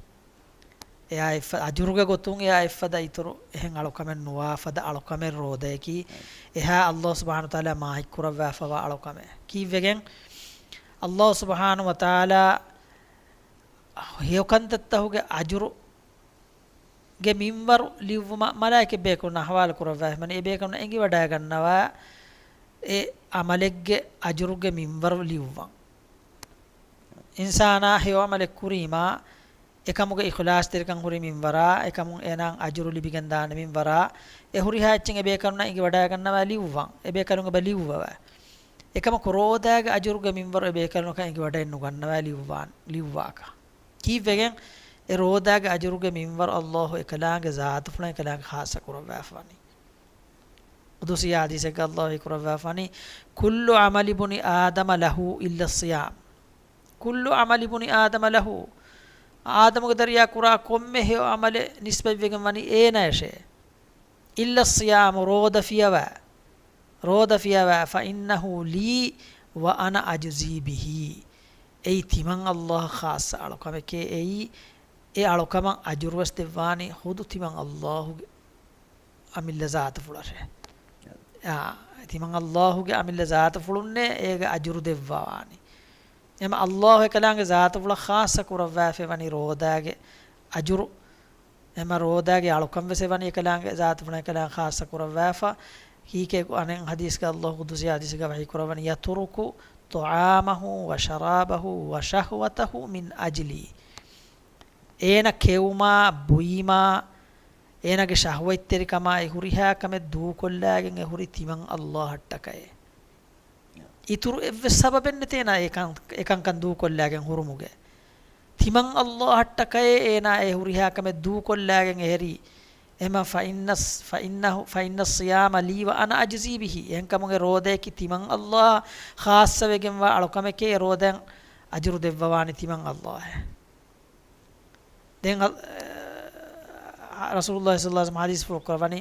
އެއާ އެއްފަ-، އަޖުރުގެ ގޮތުން އެއާ އެއްފަދަ އިތުރު އެހެން އަޅުކަމެއް ނުވާ ފަދަ އަޅުކަމެއް ރޯދައަކީ. އެހާ އައްލާހު ސުބްޙާނަހު ވަތަޢާލާ މާހިކް ކުރައްވާފައިވާ އަޅުކަމެއް. ކީއްވެގެން؟ އައްލާހު ސުބްޙާނަހު ވަތަޢާލާ ހެޔޮކަންތައްތަހުގެ އަޖުރު ގެ މިންވަރު ލިޔުއްވުމަށް މަލާއިކަތް ބޭކަލުންނަށް ހަވާލު ކުރައްވާފަ އެބޭކަލުންނަށް އެނގިވަޑައިގަންނަވާ އެ ޢަމަލެއްގެ އަޖުރުގެ މިންވަރު ލިޔުއްވަން. އިންސާނާ ހެޔޮ ޢަމަލެއް ކުރީމާ، އެކަމުގެ އިޚްލާޞްތެރިކަން ހުރި މިންވަރާ، އެކަމުން އޭނާއަށް އަޖުރު ލިބިގެންދާނެ މިންވަރާ، އެ ހުރިހާ އެއްޗެއް އެބޭކަލުންނަށް އެނގިވަޑައިގަންނަވާ ލިޔުއްވަން. އެބޭކަލުން އެބަ ލިޔުއްވަވާ. އެކަމަކު ރޯދާގެ އަޖުރުގެ މިންވަރު އެބޭކަލުންނަކަށް އެނގިވަޑައެއްނުގަންނަވާ ލިޔުއްވާ-، ލިޔުއްވާކަށް. ކީއްވެގެން؟ އެ ރޯދާގެ އަޖުރުގެ މިންވަރު އައްލާހު އެކަލާނގެ ޒާތުފުޅަށް އެކަލާނގެ ޚާއްޞަ ކުރައްވާފަވަނީ. ޤުދުސީ ޙަދީޘެއްގަ އައްލާހު ކުރައްވާފަވަނީ، "كل عمل ابن آدم له إلا الصيام." كل عمل ابن آدم له. އާދަމުގެ ދަރިޔާ ކުރާ ކޮންމެ ހެޔޮ ޢަމަލެއް ނިސްބަތްވެގެން ވަނީ އޭނަޔަށޭ. إلا الصيام، ރޯދަ ފިޔަވާ. ރޯދަ ފިޔަވާ، "فإنه لي وأنا أجزي به." އެއީ ތިމަން އައްލާހަށް ޚާއްޞަ އަޅުކަމެކޭ، އެއީ އެ އަޅުކަމަށް އަޖުރުވެސް ދެއްވާނީ ޚުދު ތިމަން އައްލާހުގެ އަމިއްލަ ޒާތުފުޅަށޭ. އާ، ތިމަން އައްލާހުގެ އަމިއްލަ ޒާތުފުޅުންނޭ އޭގެ އަޖުރު ދެއްވާވާނީ. އެމަ އައްލާހު އެކަލާނގެ ޒާތުފުޅަށް ޚާއްޞަ ކުރައްވާފައިވަނީ ރޯދާގެ އަޖުރު. އެމަ ރޯދާގެ އަޅުކަން ވެސް އެވަނީ އެކަލާނގެ ޒާތުފުޅަށް އެކަލާނގެ ޚާއްޞަ ކުރައްވާފަ. ކީކޭ އަނެއް ޙަދީޘްގަ އައްލާހު ޤުދުސީ ޙަދީޘްގަ ވަޙީ ކުރައްވަނީ، "يترك طعامه وشرابه وشهوته من أجلي." އޭނަ ކެއުމާ، ބުއިމާ، އޭނަގެ ޝަހުވަތްތެރިކަމާ އެ ހުރިހާ ކަމެއް ދޫކޮށްލާގެން އެ ހުރި ތިމަން އައްލާހަށްޓަކައޭ. އިތުރު އެއްވެސް ސަބަބެއް ނެތޭ އޭނާ އެ ކަން-، އެ ކަންކަން ދޫކޮށްލާގެން ހުރުމުގެ. ތިމަން އައްލާހަށްޓަކައޭ އޭނާ އެ ހުރިހާ ކަމެއް ދޫކޮށްލާގެން އެހެރީ. އެމަ فإن، فإنه، فإن الصيام لي وأنا أجزي به. އެހެންކަމުން އެ ރޯދައަކީ ތިމަން އައްލާހަށް ޚާއްޞަވެގެންވާ އަޅުކަމެކޭ، އެ ރޯދައަށް އަޖުރު ދެއްވަވާނީ ތިމަން އައްލާހޭ. ދެން އަ-، ރަސޫލުﷲ ޞައްލަﷲ ޢަލައިހި ވަސައްލަމަ ޙަދީޘްފުޅު ކުރައްވަނީ،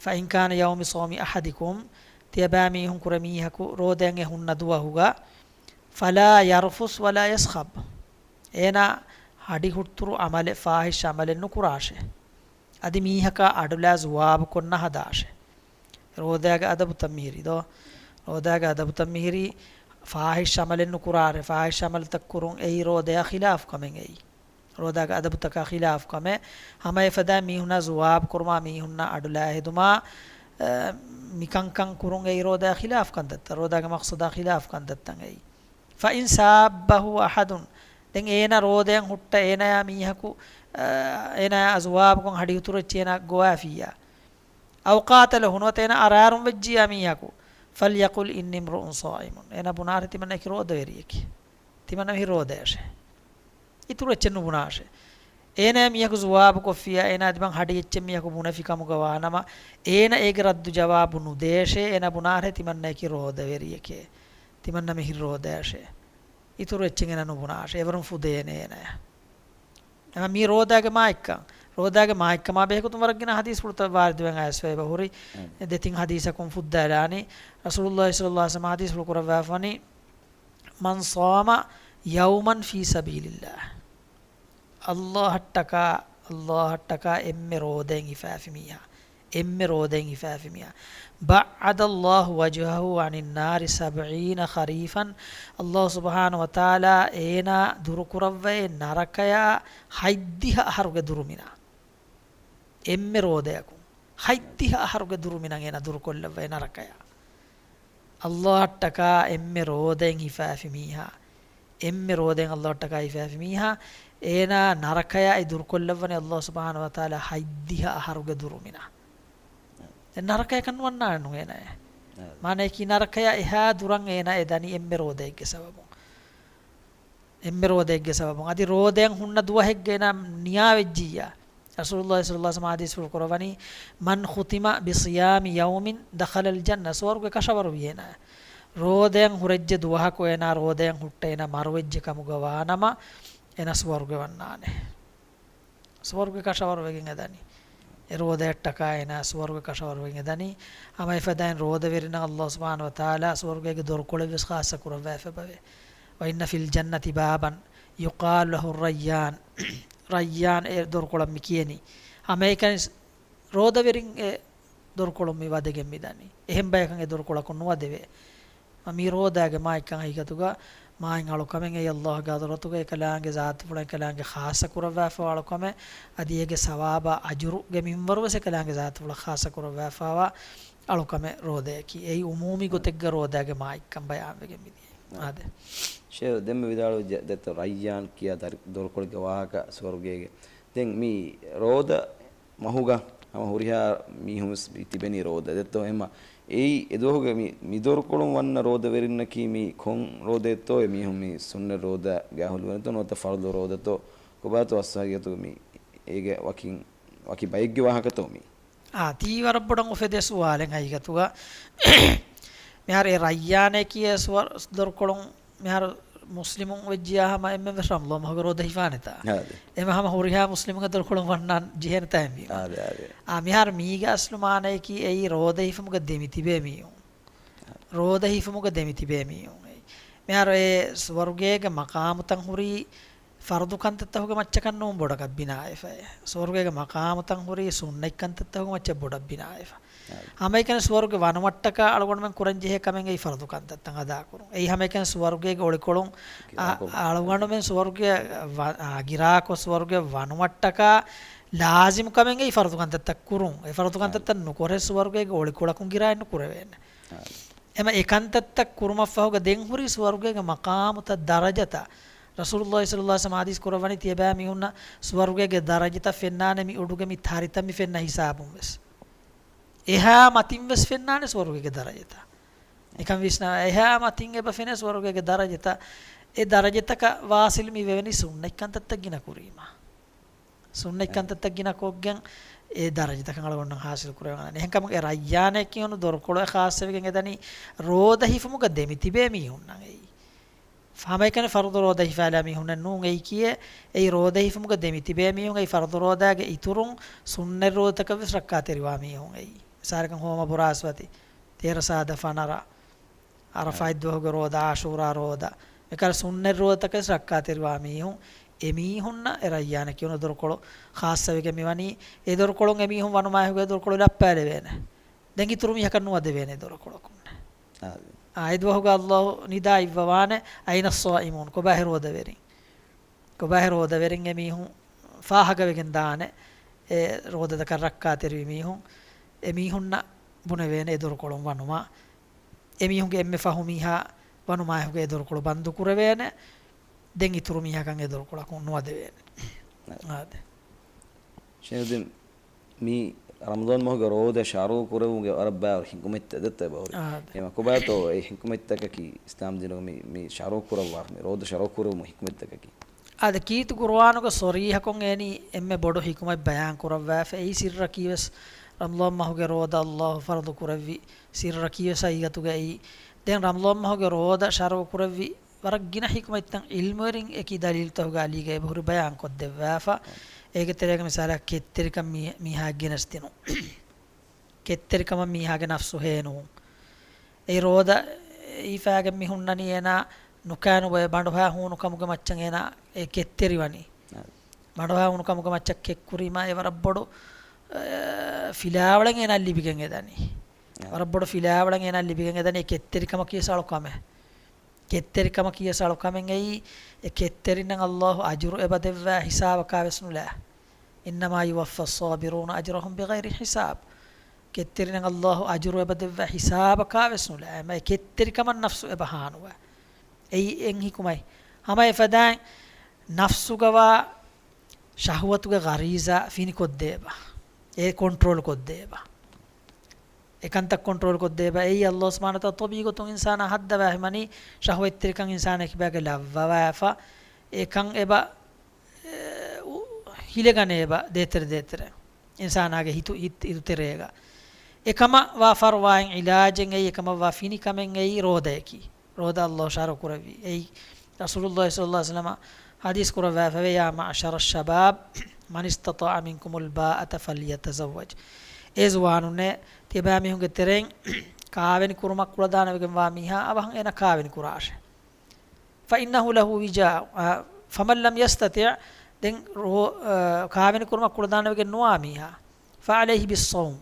"فإن كان يوم صوم أحدكم." ތިޔަބައިމީހުން ކުރެ މީހަކު ރޯދައަށް އެ ހުންނަ ދުވަހުގަ، "فلا يرفث ولا يصخب." އޭނާ ހަޑި ހުއްޓުރު ޢަމަލެއް، ފާޙިޝް ޢަމަލެއް ނުކުރާށޭ. އަދި މީހަކާ އަޑުލާ ޒުވާބު ކޮށް ނަހަދާށޭ. ރޯދާގެ އަދަބުތައް މިހިރީ ދޯ؟ ރޯދާގެ އަދަބުތައް މިހިރީ ފާޙިޝް ޢަމަލެއް ނުކުރާށޭ. ފާޙިޝް ޢަމަލުތައް ކުރުން އެއީ ރޯދަޔާ ޚިލާފު ކަމެއް އެއީ. ރޯދާގެ އަދަބުތަކާ ޚިލާފު ކަމެއް. ހަމަ އެފަދަ މީހުންނާ ޒުވާބު ކުރުމާ، މީހުންނާ އަޑުލާ ހެދުމާ، އަ، މިކަންކަން ކުރުން އެއީ ރޯދަޔާ ޚިލާފު ކަންތައްތައް. ރޯދާގެ މަޤްޞަދާ ޚިލާފު ކަންތައްތައް އެއީ. فإن سابه أحد. ދެން އޭނަ ރޯދައަށް ހުއްޓަ އޭނަޔާ މީހަކު، އަ، އޭނަޔާ ޒުވާބުކޮށް ހަޑި ހުއްޓުރު އެއްޗެއް އޭނާ ގޮވާފިއްޔާ. أو قاتله، ނުވަތަ އޭނާ އަރާރުން ވެއްޖިއްޔާ މީހަކު، فليقل إني امرؤ صائم. އޭނާ ބުނާށޭ ތިމަންނައަކީ ރޯދަވެރިއެކޭ. ތިމަންނަ މިހިރީ ރޯދަޔަށޭ. އިތުރު އެއްޗެއް ނުބުނާށޭ. އޭނާ މީހަކު ޒުވާބު ކޮށްފިއްޔާ، އޭނާ ތިމަން ހަޑި އެއްޗެއް މީހަކު ބުނެފި ކަމުގަ ވާނަމަ، އޭނަ އޭގެ ރައްދު ޖަވާބު ނުދޭށޭ. އޭނާ ބުނާށޭ ތިމަންނައަކީ ރޯދަވެރިއެކޭ. ތިމަންނަ މިހިރީ ރޯދަޔަށޭ. އިތުރު އެއްޗެއް އޭނަ ނުބުނާށޭ. އެވަރުން ފުދޭނެ އޭނަޔަށް. އެމަ މީ ރޯދާގެ މާތްކަން. ރޯދާގެ މާތްކަމާ ބެހޭގޮތުން ވަރަށް ގިނަ ޙަދީޘްފުޅުތައް ވާރިދުވެ އައިސްފައި އެބަހުރި. ދެތިން ޙަދީޘަކުން ފުއްދާލާނީ. ރަސޫލުﷲ ޞައްލަﷲ ޢަލައިހި ވަސައްލަމަ ޙަދީޘްފުޅު ކުރައްވާފަވަނީ، "من صام يوما في سبيل الله." އައްލާހަށްޓަކާ، އައްލާހަށްޓަކާ އެންމެ ރޯދައިން ހިފާފި މީހާ، އެންމެ ރޯދައިން ހިފާފި މީހާ، بعد الله وجهه عن النار سبعين خريفا. އައްލާހު ސުބްޙާނަހު ވަތަޢާލާ އޭނާ ދުރުކުރައްވައޭ ނަރަކަޔާ ހަތްދިހަ އަހަރުގެ ދުރުމިނާ. އެންމެ ރޯދަޔަކުން ހަތްދިހަ އަހަރުގެ ދުރުމިނަށް އޭނާ ދުރުކޮށްލައްވައޭ ނަރަކަޔާ. އައްލާހަށްޓަކާ އެންމެ ރޯދައިން ހިފާފި މީހާ، އެންމެ ރޯދައިން އައްލާހަށްޓަކާ ހިފާފި މީހާ، އޭނާ ނަރަކަޔާއި ދުރުކޮށްލައްވަނީ އައްލާހު ސުބްޙާނަހު ވަތަޢާލާ ހަތްދިހަ އަހަރުގެ ދުރުމިނަށް. ދެން ނަރަކަޔަކަށް ނުވަންނާނެ ނޫން އޭނާއެއް. އަ. މާނަޔަކީ ނަރަކަޔާ އެހާ ދުރަށް އޭނާ އެދަނީ އެންމެ ރޯދައެއްގެ ސަބަބުން. އެންމެ ރޯދައެއްގެ ސަބަބުން. އަދި ރޯދައަށް ހުންނަ ދުވަހެއްގަ އޭނާ ނިޔާވެއްޖިއްޔާ، ރަސޫލުﷲ ޞައްލަﷲ ޢަލައިހި ވަސައްލަމަ ޙަދީޘްފުޅު ކުރައްވަނީ، "މަން ޚުތިމަ ބިޞިޔާމި ޔައުމިން ދަޚަލަލް ޖަންނަ." ސުވަރުގެ ކަށަވަރު ވިޔޭނާ. ރޯދައަށް ހުރެއްޖެ ދުވަހަކު އޭނާ ރޯދައަށް ހުއްޓައިނާ މަރުވެއްޖެ ކަމުގަ ވާނަމަ، އޭނާ ސުވަރުގެ ވަންނާނެ. ސުވަރުގެ ކަށަވަރު ވެގެން އެދަނީ. އެ ރޯދައަށްޓަކާ އޭނާ ސުވަރުގެ ކަށަވަރު ވެގެން އެދަނީ. ހަމައެފަދައިން ރޯދަވެރިންނަށް ﷲ ސުބްޙާނަހޫ ވަތަޢާލާ ސުވަރުގޭގެ ދޮރުކޮޅެއްވެސް ޚާއްޞަ ކުރައްވާފަ ބަވޭ. "ވައިންނަ ފިލް ޖަންނަތި ބާބަން ޔުޤާލު ލަހު ރައްޔާން." ރައްޔާން އެ ދޮރުކޮޅަށް މި ކިޔަނީ. ހަމައެކަނި ރޯދަވެރިން އެ ދޮރުކޮޅުން މި ވަދެގެން މިދަނީ. އެހެން ބަޔަކަށް އެ ދޮރުކޮޅަކުން ނުވަދެވޭ. މި ރޯދާގެ މާތްކަން ހަގީގަތުގަ މާތް އަޅުކަމެއް އެއީ ﷲގެ ޙަޟްރަތުގަ އެކަލާނގެ ޒާތުފުޅަށް އެކަލާނގެ ޚާއްޞަ ކުރައްވާފަވާ އަޅުކަމެއް، އަދި އޭގެ ސަވާބާ އަޖުރުގެ މިންވަރުވެސް އެކަލާނގެ ޒާތުފުޅަށް ޚާއްޞަ ކުރައްވާފަވާ އަޅުކަމެއް ރޯދަޔަކީ. އެއީ ޢުމޫމީ ގޮތެއްގަ ރޯދާގެ މާތްކަން ބަޔާންވެގެން މިދިޔައީ. އާދެ. ޝޭޚް ދެންމެ ވިދާޅުވެއްޖެ ދެއްތޯ ރައްޔާން ކިޔާ ދަރި-، ދޮރުކޮޅެއްގެ ވާހަކަ ސުވަރުގޭގެ. ދެން މި ރޯދަ މަހުގަ ހަމަ ހުރިހާ މީހުން ވެސް މި ތިބެނީ ރޯދަ ދެއްތޯ އެމަ. އެއީ އެދުވަހުގެ މި، މި ދޮރުކޮޅުން ވަންނަ ރޯދަވެރިންނަކީ މީ ކޮން ރޯދައެއްތޯ އެ މީހުން މި ސުންނަތް ރޯދަ ގާހުލުވެންތޯ ނުވަތަ ފަރުޟު ރޯދަތޯ ކޮބާތޯ އަސްލު ހަގީގަތުގަ މި އޭގެ ވަކިން، ވަކި ބައެއްގެ ވާހަކަތޯ މީ؟ އާ، ތީ ވަރަށް ބޮޑަށް އުފެދޭ ސުވާލެއް ހަގީގަތުގަ. މިހާރު އެ ރައްޔާނޭ ކިޔޭ ސުވަ-، ދޮރުކޮޅުން މިހާރު މުސްލިމުން ވެއްޖިޔާ ހަމަ އެންމެން ވެސް ރަމަޟާން މަހުގެ ރޯދަ ހިފާނެތާ؟ އާދެ. އެމަ ހަމަ ހުރިހާ މުސްލިމުގެ ދޮރުކޮޅުން ވަންނާން ޖެހޭނެތާ އެ މީހުން. އާދެ، އާދެ. އާ، މިހާރު މީގެ އަސްލު މާނަޔަކީ އެއީ ރޯދަ ހިފުމުގަ ދެމިތިބޭ މީހުން. ރޯދަ ހިފުމުގަ ދެމިތިބޭ މީހުން އެއީ. މިހާރު އެ ސުވަރުގޭގެ މަޤާމުތައް ހުރީ ފަރުޟު ކަންތައްތަކުގެ މައްޗަކަށް ނޫން ބޮޑަކަށް ބިނާވެފައި. ސުވަރުގޭގެ މަޤާމުތައް ހުރީ ސުންނަތް ކަންތައްތަކުގެ މައްޗަށް ބޮޑަށް ބިނާވެފަ. އާދެ. ހަމައެކަނި ސުވަރުގެ ވަނުމަށްޓަކާ އަޅުގަނޑުމެން ކުރަންޖެހޭ ކަމެއް އެއީ ފަރުޟު ކަންތައްތައް އަދާކުރުން. އެއީ ހަމައެކަނި ސުވަރުގޭގެ އޮޅިކޮޅުން އަ-، ގިރާކޮށް. އަޅުގަނޑުމެން ސުވަރުގެ ވަ-، އާ، ގިރާކޮށް ސުވަރުގެ ވަނުމަށްޓަކާ ލާޒިމު ކަމެއް އެއީ ފަރުޟު ކަންތައްތައް ކުރުން. އެ ފަރުޟު އާދެ. ކަންތައްތައް ނުކުރެ ސުވަރުގޭގެ އޮޅިކޮޅަކުން ގިރާއެއް ނުކުރެވޭނެ. އާދެ. އެމަ އެ ކަންތައްތައް ކުރުމަށްފަހުގަ ދެން ހުރީ ސުވަރުގޭގެ މަޤާމުތައް ދަރަޖަތައް. ރަސޫލުﷲ ޞައްލަﷲ ޢަލައިހި ވަސައްލަމަ ޙަދީޘް ކުރައްވަނީ ތިޔަބައިމީހުންނަށް ސުވަރުގޭގެ ދަރަޖަތައް ފެންނާނެ މި އުޑުގެ މި ތަރިތައް މި ފެންނަ ހިސާބުން ވެސް. އެހާ މަތިން ވެސް ފެންނާނެ ސުވަރުގޭގެ ދަރަޖަތައް. އެކަން ވިސްނާ، އެހާ މަތިން އެބަ ފެނޭ ސުވަރުގޭގެ ދަރަޖަތައް. އެ ދަރަޖަތަކަށް ވާސިލް މި ވެވެނީ ސުންނަތް ކަންތައްތައް ގިނަ ކުރީމަ. ސުންނަތް ކަންތައްތައް ގިނަ ކޮށްގެން އެ ދަރަޖަތަކަށް އަޅުގަނޑު ހާސިލް ކުރެވެން. އެހެންކަމުން އެ ރައްޔާނޭ ކިޔުނު ދޮރުކޮޅު އެ ޚާއްޞަވެގެން އެދަނީ ރޯދަ ހިފުމުގަ ދެމިތިބޭ މީހުންނަށް އެއީ. ހަމައެކަނި ފަރުޟު ރޯދަ ހިފާލާ މީހުންނެއް ނޫން އެއީ ކިޔޭ. އެއީ ރޯދަ ހިފުމުގަ ދެމިތިބޭ މީހުން އެއީ ފަރުޟު ރޯދާގެ އިތުރުން ސުންނަތް ރޯދަތަކަށް ވެސް ރައްކާތެރިވާ މީހުން އެއީ. މިސާލަކަށް ހޯމަ ބުރާސްފަތި، ތޭރަ ސާދަ ފަނަރަ، އަރަފާތް ދުވަހުގެ ރޯދަ، އާޝޫރާ ރޯދަ، މިކަހަލަ ސުންނަތް ރޯދަތަކަށް ވެސް ރައްކާތެރިވާ މީހުން، އެ މީހުންނަށް އެ ރައްޔާނަށް ކިޔުނު ދޮރުކޮޅު ޚާއްޞަވެގެން މިވަނީ. އެ ދޮރުކޮޅުން އެ މީހުން ވަނުމާއެކު އެ ދޮރުކޮޅު ލައްޕާލެވޭނެ. ދެން އިތުރު މީހަކަށް ނުވަދެވޭނެ އެ ދޮރުކޮޅަކުން. އާދެ. އާ، އެ ދުވަހުގަ ﷲ ނިދާ އިއްވަވާނެ، "أين الصائمون؟" ކޮބާހޭ ރޯދަވެރިން؟ ކޮބާހޭ ރޯދަވެރިން؟ އެ މީހުން ފާހަގަވެގެން ދާނެ. އެ ރޯދަތަކަށް ރައްކާތެރިވި މީހުން، އެ މީހުންނަށް ބުނެވޭނެ އެ ދޮރުކޮޅުން ވަނުމާ. އެ މީހުންގެ އެންމެ ފަހު މީހާ ވަނުމާއެކު އެ ދޮރުކޮޅު ބަންދު ކުރެވޭނެ. ދެން އިތުރު މީހަކަށް އެ ދޮރުކޮޅަކުން ނުވަދެވޭނެ. އާދެ. ޝޭޚް ދެން މި ރަމަޟާން މަހުގެ ރޯދަ ޝަރުޢު ކުރެވުމުގެ ވަރަށް ބާރު ޙިކުމަތްތައް ދެއްތޯ އެބަހުރި. އާދެ. އެމަ ކޮބާތޯ އެ ޙިކުމަތްތަކަކީ އިސްލާމް ދީނުގަ މި، މި ޝަރުޢު ކުރައްވާ، މި ރޯދަ ޝަރުޢު ކުރެވުމު ޙިކުމަތްތަކަކީ؟ އާދެ، ކީރިތި ޤުރުއާނުގަ ޞަރީޙަކޮށް އެނީ އެންމެ ބޮޑު ޙިކުމަތް ބަޔާން ކުރައްވާފަ. އެއީ ސިއްރަކީ ވެސް ރަމަޟާން މަހުގެ ރޯދަ ﷲ ފަރުޟު ކުރެއްވި ސިއްރަކީ ވެސް ހަގީގަތުގައި. ދެން ރަމަޟާން މަހުގެ ރޯދަ ޝަރުޢު ކުރެއްވި ވަރަށް ގިނަ ޙިކުމަތްތައް ޢިލްމުވެރިން އެކި ދަލީލުތަކުގަ އަލީގައި އެބަހުރި ބަޔާން ކޮށްދެއްވާފަ. އޭގެ ތެރޭގަ މިސާލަކަށް ކެތްތެރިކަން މީ-، މީހާ ގެނެސްދިނުން. ކެތްތެރިކަމަށް މީހާގެ ނަފްސު ހޭނުވުން. އެ ރޯދަ އީފާގެން މި ހުންނަނީ އޭނާ ނުކާނުބޮއެ ބަނޑުހާ ހޫނު ކަމުގެ މައްޗަށް އޭނާ އެ ކެތްތެރިވަނީ. އާ. ބަނޑުހާ ހޫނު ކަމުގެ މައްޗަށް ކެއްކުރީމާ އެ ވަރަށް ބޮޑު، އެ، ފިލާވަޅެއް އޭނާ ލިބިގެން އެދަނީ. އާ. ވަރަށް ބޮޑު ފިލާވަޅެއް އޭނާ ލިބިގެން އެދަނީ އެ ކެތްތެރިކަމަކީ އަޅު ކަމެއް. ކެތްތެރިކަމަކީ އަޅު ކަމެއް އެއީ، އެ ކެތްތެރިންނަށް ﷲ އަޖުރު އެބަ ދެއްވާ ހިސާބަކާ ވެސް ނުލާ. إنما يوفى الصابرون أجرهم بغير حساب. ކެތްތެރިންނަށް ﷲ އަޖުރު އެބަ ދެއްވާ ހިސާބަކާ ވެސް ނުލާ. އެމަ އެ ކެތްތެރިކަމަށް ނަފްސު އެބަ ހާނުވާ. އެއީ އެއް ޙިކުމަތް. ހަމަ އެފަދައިން ނަފްސުގަވާ ޝަހުވަތުގެ ޣަރީޒާ ފިނިކޮށްދޭބަ. އެ ކޮންޓްރޯލް ކޮށްދޭބަ. އެކަންތައް ކޮންޓްރޯލް ކޮށްދޭބަ. އެއީ ﷲ ސުބްޙާނަހޫ ވަތަޢާލާ ޠަބީޢަތުން އިންސާނާ ހައްދަވާ ހިމަނީ ޝަހުވަތްތެރިކަން އިންސާނާ ކިބާގަ ލައްވަވާފަ. އެކަން އެބަ، އެ، އު-، ކިލެގަނޭ އެބަ ދޭތެރެ ދޭތެރެ އިންސާނާގެ ހިތު، ހިތް، ހިތުތެރޭގަ. އެކަމަށް ވާ ފަރުވާއިން ޢިލާޖެއް އެއީ، އެކަމަށް ވާ ފިނިކަމެއް އެއީ ރޯދަޔަކީ. ރޯދަ ﷲ ޝަރުޢު ކުރެއްވީ. އެއީ ރަސޫލުﷲ ޞައްލަﷲ ޢަލައިހި ވަސައްލަމަ ޙަދީޘް ކުރައްވާފަވޭ، "يا معشر الشباب من استطاع منكم الباءة فليتزوج." އޭ ޒުވާނުންނޭ، ތިޔަބައިމީހުންގެ ތެރެއިން ކާވެނި ކުރުމަށް ކުޅަދާނަވެގެން ވާ މީހާ އަވަހަށް އޭނަ ކާވެނި ކުރާށޭ. فإنه له وجاء، އަ، فمن لم يستطع، ދެން ރޯ-، އަ، ކާވެނި ކުރުމަށް ކުޅަދާނަވެގެން ނުވާ މީހާ، فعليه بالصوم،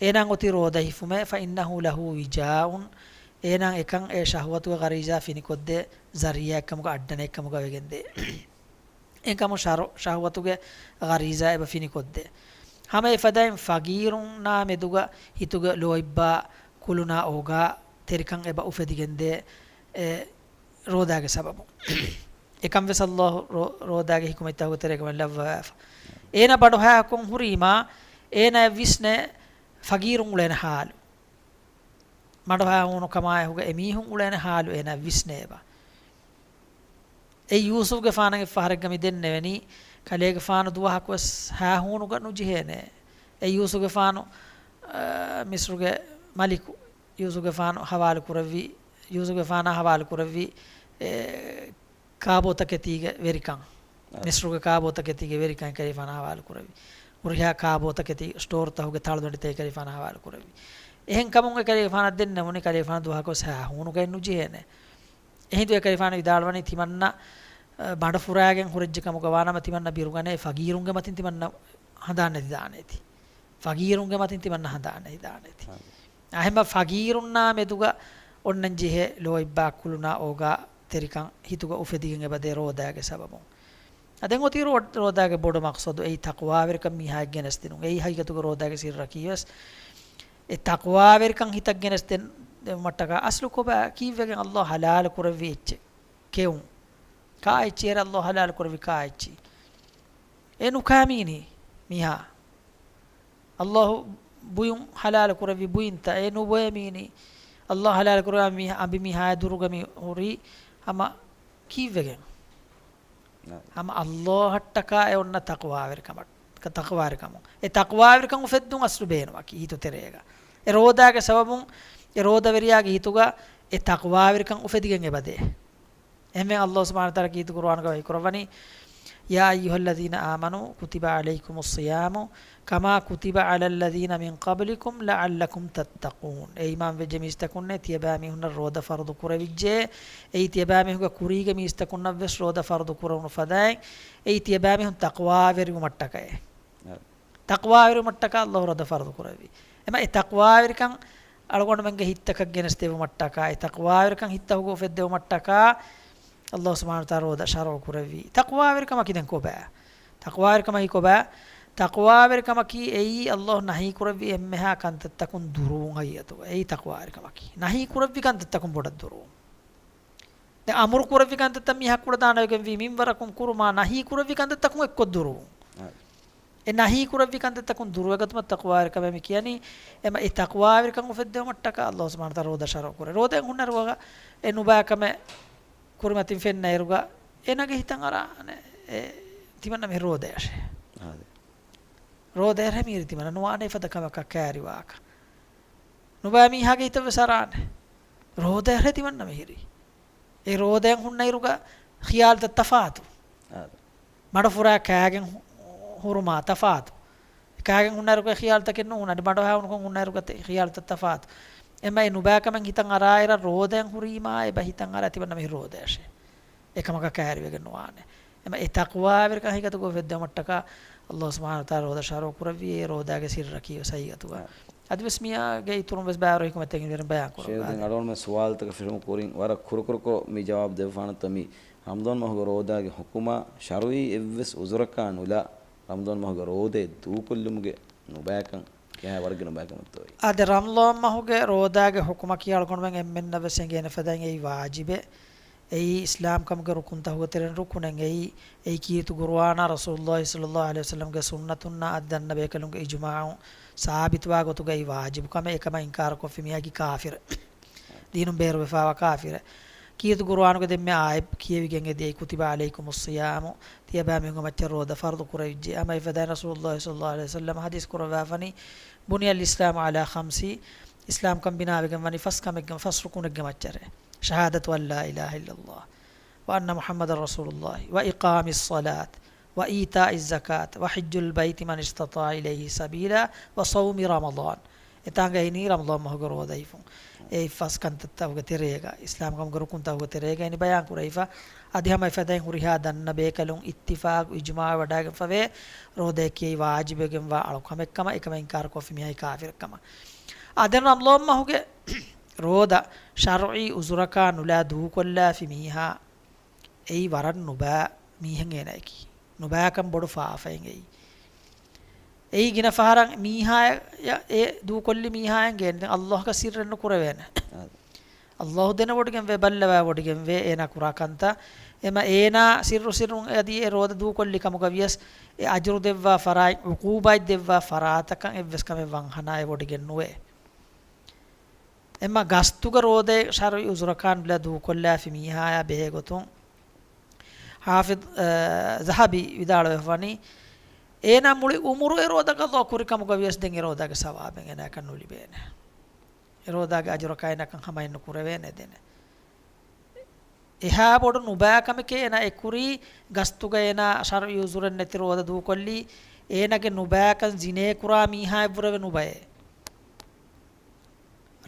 އޭނާ އޮތީ ރޯދަ ހިފުމޭ، فإنه له وجاء، އޭނާ އެކަން އެ ޝަހުވަތުގެ ޣަރީޒާ ފިނިކޮށްދޭ ޒަރީޢާއެއްކަމުގަ، އައްޑަނެއްކަމުގަ ވެގެންދޭ. އެކަމު ޝަރު-، ޝަހުވަތުގެ ޣަރީޒާ އެބަ ފިނިކޮށްދޭ. ހަމަ އެފަދައިން ފަގީރުންނާ މެދުގަ ހިތުގަ ލޯތްބާ ކުލުނާ އޯގާ ތެރިކަން އެބަ އުފެދިގެންދޭ، އެ، ރޯދާގެ ސަބަބުން. އެކަން ވެސް ﷲ ރޯ-، ރޯދާގެ ޙިކުމަތްތަކުގެ ތެރޭގަ ލައްވަވާފަ. އޭނަ ބަނޑުހައިކޮށް ހުރީމާ، އޭނައަށް ވިސްނޭ ފަގީރުން އުޅޭނެ ޙާލު. ބަނޑުހައި ހޫނުކަމާއެކުގަ އެމީހުން އުޅޭނެ ޙާލު އޭނައަށް ވިސްނޭބަ. އެ ޔޫސުފްގެފާނަށް އެއްފަހަރެއްގަ މި ދެންނެވެނީ، ކަލޭގެފާނު ދުވަހަކުވެސް ހައިހޫނުގަ ނުޖެހޭނެ. އެ ޔޫސުފްގެފާނު، އާ، މިޞްރުގެ މަލިކު ޔޫސުފްގެފާނު ޙަވާލު ކުރެއްވި، ޔޫސުފްގެފާނާ ޙަވާލު ކުރެއްވި، އެ، ކާބޯތަކެތީގެ ވެރިކަން. އާ. މިޞްރުގެ ކާބޯތަކެތީގެ ވެރިކަން އެކަލޭގެފާނާ ޙަވާލު ކުރެއްވި. ހުރިހާ ކާބޯތަކެތި ސްޓޯރުތަކުގެ ތަޅުދަނޑިތައް އެކަލޭގެފާނާ ޙަވާލު ކުރެއްވި. އެހެން ކަމުން އެކަލޭގެފާނަށް ދެންނެވުނީ ކަލޭގެފާނު ދުވަހަކުވެސް ހައިހޫނުގައެއް ނުޖެހޭނެ. އެހިނދު އެކަލޭގެފާނު ވިދާޅުވަނީ ތިމަންނަ، އަ، ބަނޑު ފުރާގެން ހުރެއްޖެ ކަމުގަ ވާނަމަ ތިމަންނަ ބިރުގަނޭ ފަގީރުންގެ މަތިން ތިމަންނަ ހަނދާން ނެތިދާނޭތި. ފަގީރުންގެ މަތިން ތިމަންނަ ހަނދާން ނެތިދާނޭތި. އާ. އެހެންމަ ފަގީރުންނާ މެދުގަ އޮންނަން ޖެހޭ ލޯތްބާ ކުލުނާ އޯގާ ތެރިކަން ހިތުގަ އުފެދިގެން އެބަދޭ ރޯދާގެ ސަބަބުން. އަ، ދެން އޮތީ ރޯ-، ރޯދާގެ ބޮޑު މަޤްޞަދު އެއީ ތަޤްވާވެރިކަން މީހާއަށް ގެނެސްދިނުން. އެއީ ހަގީގަތުގަ ރޯދާގެ ސިއްރަކީވެސް. އެ ތަޤްވާވެރިކަން ހިތަށް ގެނެސް ދެން-، ދެވުމަށްޓަކާ އަސްލު ކޮބާ ކީއްވެގެން ﷲ ޙަލާލު ކުރެއްވި އެއްޗެއް ކެއުން؟ ކާ އެއްޗިހި އަސްލު ﷲ ޙަލާލު ކުރެއްވި ކާ އެއްޗިހި؟ އެ ނުކާ މީނީ މީހާ. ﷲ ބުއިން ޙަލާލު ކުރެއްވި ބުއިންތައް އެ ނުބޮއެ މީނީ. ﷲ ޙަލާލު ކުރެއްވި މީ-، އަނބިމީހާ ދުރުގަ މި ހުރީ ހަމަ ކީއްވެގެން؟ ނާ. ހަމަ ﷲ އަށްޓަކާ އެ އޮންނަ ތަޤްވާވެރިކަމަށް، ތަޤްވާވެރިކަމުން. އެ ތަޤްވާވެރިކަން އުފެއްދުން އަސްލު ބޭނުމަކީ ހިތުތެރޭގަ. އެ ރޯދާގެ ސަބަބުން އެ ރޯދަވެރިޔާގެ ހިތުގަ އެ ތަޤްވާވެރިކަން އުފެދިގެން އެބަދޭ. އެހެންވެ ﷲ ސުބްޙާނަހޫ ވަތަޢާލާ ކީރިތި ޤުރުއާނުގަ ވަޙީ ކުރައްވަނީ، "يا أيها الذين آمنوا كتب عليكم الصيام كما كتب على الذين من قبلكم لعلكم تتقون." އޭ އީމާންވެއްޖެ މީސްތަކުންނޭ، ތިޔަބައިމީހުންނަށް ރޯދަ ފަރުޟު ކުރެވިއްޖެ. އެއީ ތިޔަބައިމީހުންގެ ކުރީގެ މީސްތަކުންނަށްވެސް ރޯދަ ފަރުޟު ކުރެވުނު ފަދައިން، އެއީ ތިޔަބައިމީހުން ތަޤްވާވެރިވުމަށްޓަކައި. އަ. ތަޤްވާވެރިވުމަށްޓަކާ ﷲ ރޯދަ ފަރުޟު ކުރެއްވި. އެމަ އެ ތަޤްވާވެރިކަން އަޅުގަނޑުމެންގެ ހިތްތަކަށް ގެނެސްދެވުމަށްޓަކާ، އެ ތަޤްވާވެރިކަން ހިތްތަކުގަ އުފެއްދެވުމަށްޓަކާ، ﷲ ސުބްޙާނަހޫ ވަތަޢާލާ ރޯދަ ޝަރުޢު ކުރެއްވީ. ތަޤްވާވެރިކަމަކީ ދެން ކޮބާ؟ ތަޤްވާވެރިކަމަކީ ކޮބާ؟ ތަޤްވާވެރިކަމަކީ އެއީ ﷲ ނަހީ ކުރެއްވި އެންމެހާ ކަންތައްތަކުން ދުރުވުން ހަގީގަތުގަ. އެއީ ތަޤްވާވެރިކަމަކީ. ނަހީ ކުރެއްވި ކަންތައްތަކުން ބޮޑަށް ދުރުވުން. ދެން އަމުރު ކުރެއްވި ކަންތައްތައް މީހާ ކުޅަދާނަވެގެންވީ މިންވަރަކުން ކުރުމާ، ނަހީ ކުރެއްވި ކަންތައްތަކުން އެއްކޮށް ދުރުވުން. އެ ނަހީ ކުރެއްވި ކަންތައްތަކުން ދުރުވެގަތުމަށް ތަޤްވާވެރިކަމޭ މި ކިޔަނީ. އެމަ އެ ތަޤްވާވެރިކަން އުފެއްދެވުމަށްޓަކާ ﷲ ސުބްޙާނަހޫ ވަތަޢާލާ ރޯދަ ޝަރުޢު ކުރޭ. ރޯދައިން ހުންނައިރުގަ އެ ނުބައި ކަމެއް ކުރިމަތިން ފެންނައިރުގަ އޭނާގެ ހިތަށް އަރާނެ އެ ތިމަންނަ މި ރޯދަޔަށޭ. އާދެ. ރޯދައަށޭ މީރި ތިމަންނަ ނުވާނެ އެފަދަ ކަމަކަށް ކައިރިވާކަށް. ނުބައި މީހާގެ ހިތަށްވެސް އަރާނެ. ރޯދައަށޭ ތިމަންނަ މިހިރީ. އެ ރޯދައިން ހުންނައިރުގަ ޚިޔާލުތައް ތަފާތު. އާދެ. މަޑު ފުރާ ކާގެން ހު-، ހުރުމާ ތަފާތު. ކާގެން ހުންނައިރުގަ ޚިޔާލުތަކެއް ނޫން. އަދި މަޑު ހައިހޫނުކޮށް ހުންނައިރުގަ ތެ-، ޚިޔާލުތައް ތަފާތު. އެމަ އެ ނުބައި ކަމެއް ހިތަށް އަރާއިރަށް ރޯދައިން ހުރީމާ އެބަ ހިތަށް އަރާ ތިމަންނަ މި ރޯދަޔަށޭ. އެކަމަކަށް ކައިރިވެގެން ނުވާނެ. އެމަ އެ ތަޤްވާވެރިކަން ހަގީގަތުގަ އުފެއްދެވުމަށްޓަކާ ﷲ ސުބްޙާނަހޫ ވަތަޢާލާ ރޯދަ ޝަރުޢު ކުރެއްވި އެ ރޯދާގެ ސިއްރަކީ ވެސް ހަގީގަތުގަ. އަދިވެސް މިއާގެ އިތުރުން ވެސް ބައިވަރު ޙިކުމަތެއް އިނދެވެރިން ބަޔާން ކުރައްވާ. ޝޭޚް، ދެން އަޅުގަނޑުމެން ސުވާލުތަކަށް ފިށުމު ކުރިން ވަރަށް ކުރުކުރުކޮށް މި ޖަވާބު ދެއްވާނަތޯ މި ރަމަޟާން މަހުގެ ރޯދާގެ ޙުކުމާ ޝަރުޢީ އެއްވެސް ޢުޛުރަކާ ނުލާ ރަމަޟާން މަހުގެ ރޯދައެއް ދޫކޮށްލުމުގެ ނުބައިކަން ކިހާ ވަރުގެ ނުބައިކަމެއްތޯއޭ؟ އާދެ، ރަމަޟާން މަހުގެ ރޯދާގެ ޙުކުމަކީ އަޅުގަނޑުމެން އެންމެންނަށް ވެސް އެނގޭނެ ފަދައިން އެއީ ވާޖިބެއް. އެއީ އިސްލާމްކަމުގެ ރުކުންތަކުގެ ތެރެއިން ރުކުނެއް. އެއީ، އެއީ ކީރިތި ޤުރުއާނާ ރަސޫލުﷲ ޞައްލަﷲ ޢަލައިހި ވަސައްލަމްގެ ސުންނަތުންނާ އަދި ދަންނަ ބޭކަލުންގެ އިޖުމާޢުން ސާބިތުވާ ގޮތުގައި ވާޖިބު ކަމެއް. އެކަމަށް އިންކާރުކޮށްފި މީހަކީ ކާފިރެއް. ދީނުން ބޭރުވެފާވާ ކާފިރެއް. ކީރިތި ޤުރުއާނުގެ ދެންމެ އާޔަތް ކިޔެވިގެން އެދި، كُتِبَ عَلَيْكُمُ الصِّيَامُ، ތިޔަބާ މީހުންގެ މައްޗަށް ރޯދަ ފަރުޟު ކުރެވިއްޖެ. ހަމަ އެފަދައިން ރަސޫލުﷲ ޞައްލަﷲު ޢަލައިހި ވަސައްލަމަ ޙަދީޘް ކުރައްވާފަނީ، بُنِيَ الْإِسْلَامُ عَلَى خَمْسٍ، އިސްލާމްކަން ބިނާވެގެން ވަނީ ފަސް ކަމެއްގެ، ފަސް ރުކުނެއްގެ މައްޗަށް. شَهَادَةُ أَنْ لَا إِلَهَ إِلَّا اللَّهُ وَأَنَّ مُحَمَّدًا رَسُولُ اللَّهِ وَإِقَامِ الصَّلَاةِ وَإِيتَاءِ الزَّكَاةِ وَحِجِّ الْبَيْتِ مَنِ اسْتَطَاعَ إِلَيْهِ سَبِيلًا وَصَوْمِ رَمَضَانَ. އެތާނގަ އިނީ ރަމަޟާން މަހުގެ ރޯދަ ހިފުން. އެ ފަސް ކަންތައްތަކުގެ ތެރޭގަ، އިސްލާމް ކަމުގެ ރުކުންތަކުގެ ތެރޭގަ އިނީ ބަޔާން ކުރެވިފަ. އަދި ހަމަ އެފަދައިން ހުރިހާ ދަންނަ ބޭކަލުން އިއްތިފާޤު، އިޖުމާޢު ވަޑާގެންފަވޭ، ރޯދައަކީ ވާޖިބެއްގެންވާ އަޅުކަމެއްކަމަށް، އެކަމަށް އިންކާރުކޮށްފި މީހާ ކާފިރެއްކަމަށް. އާދެން ރަމަޟާން މަހުގެ ރޯދަ ޝަރުޢީ ޢުޛުރަކާ ނުލާ ދޫކޮށްލާފި މީހާ އެއީ ވަރަށް ނުބާ މީހެއް އޭނައަކީ. ނުބާކަން ބޮޑު ފާފައެއް އެއީ. އެއީ ގިނަ ފަހަރަށް މީހާޔަށް އެ ދޫކޮށްލި މީހާޔަށް ގެންދެން ﷲ އަކަށް ސިއްރެއް ނުކުރެވޭނެ. އާދެ. ﷲ ދެނެވޮޑިގެންވޭ، ބައްލަވާވޮޑިގެންވޭ އޭނާ ކުރާ ކަންތައް. އެމަ އޭނާ ސިއްރު ސިއްރުން އަދި އެ ރޯދަ ދޫކޮށްލި ކަމުގަ ވިޔަސް، އެ އަޖުރު ދެއްވާ ފަރާތް، ޢުޤޫބާތް ދެއްވާ ފަރާތަކަށް އެއްވެސް ކަމެއް ވަންހަނާ އެވޮޑިގެން ނުވޭ. އެމަ ގަސްތުގަ ރޯދައެއް ޝަރުޢީ ޢުޛުރަކާ ނުލާ ދޫކޮށްލާފި މީހާޔާ ބެހޭގޮތުން، ޙާފިޡު، އަ، ޛަހަބީ ވިދާޅުވެފަވަނީ، އޭނާ މުޅި ޢުމުރު އެ ރޯދަ ޤަޟާ ކުރި ކަމުގަ ވިޔަސް ދެން އެ ރޯދާގެ ސަވާބެއް އޭނާއަކަށް ނުލިބޭނެ. އެ ރޯދާގެ އަޖުރަކާ އޭނާއަކަށް ހަމައެއް ނުކުރެވޭނެ ދެނެ. އެހާ ބޮޑު ނުބާކަމެކޭ އޭނާ އެކުރީ، ގަސްތުގަ އޭނާ ޝަރުޢީ ޢުޛުރެއް ނެތި ރޯދަ ދޫކޮށްލީ، އޭނާގެ ނުބާކަން ޒިނޭކުރާ މީހާއަށްވުރެވެ ނުބައޭ.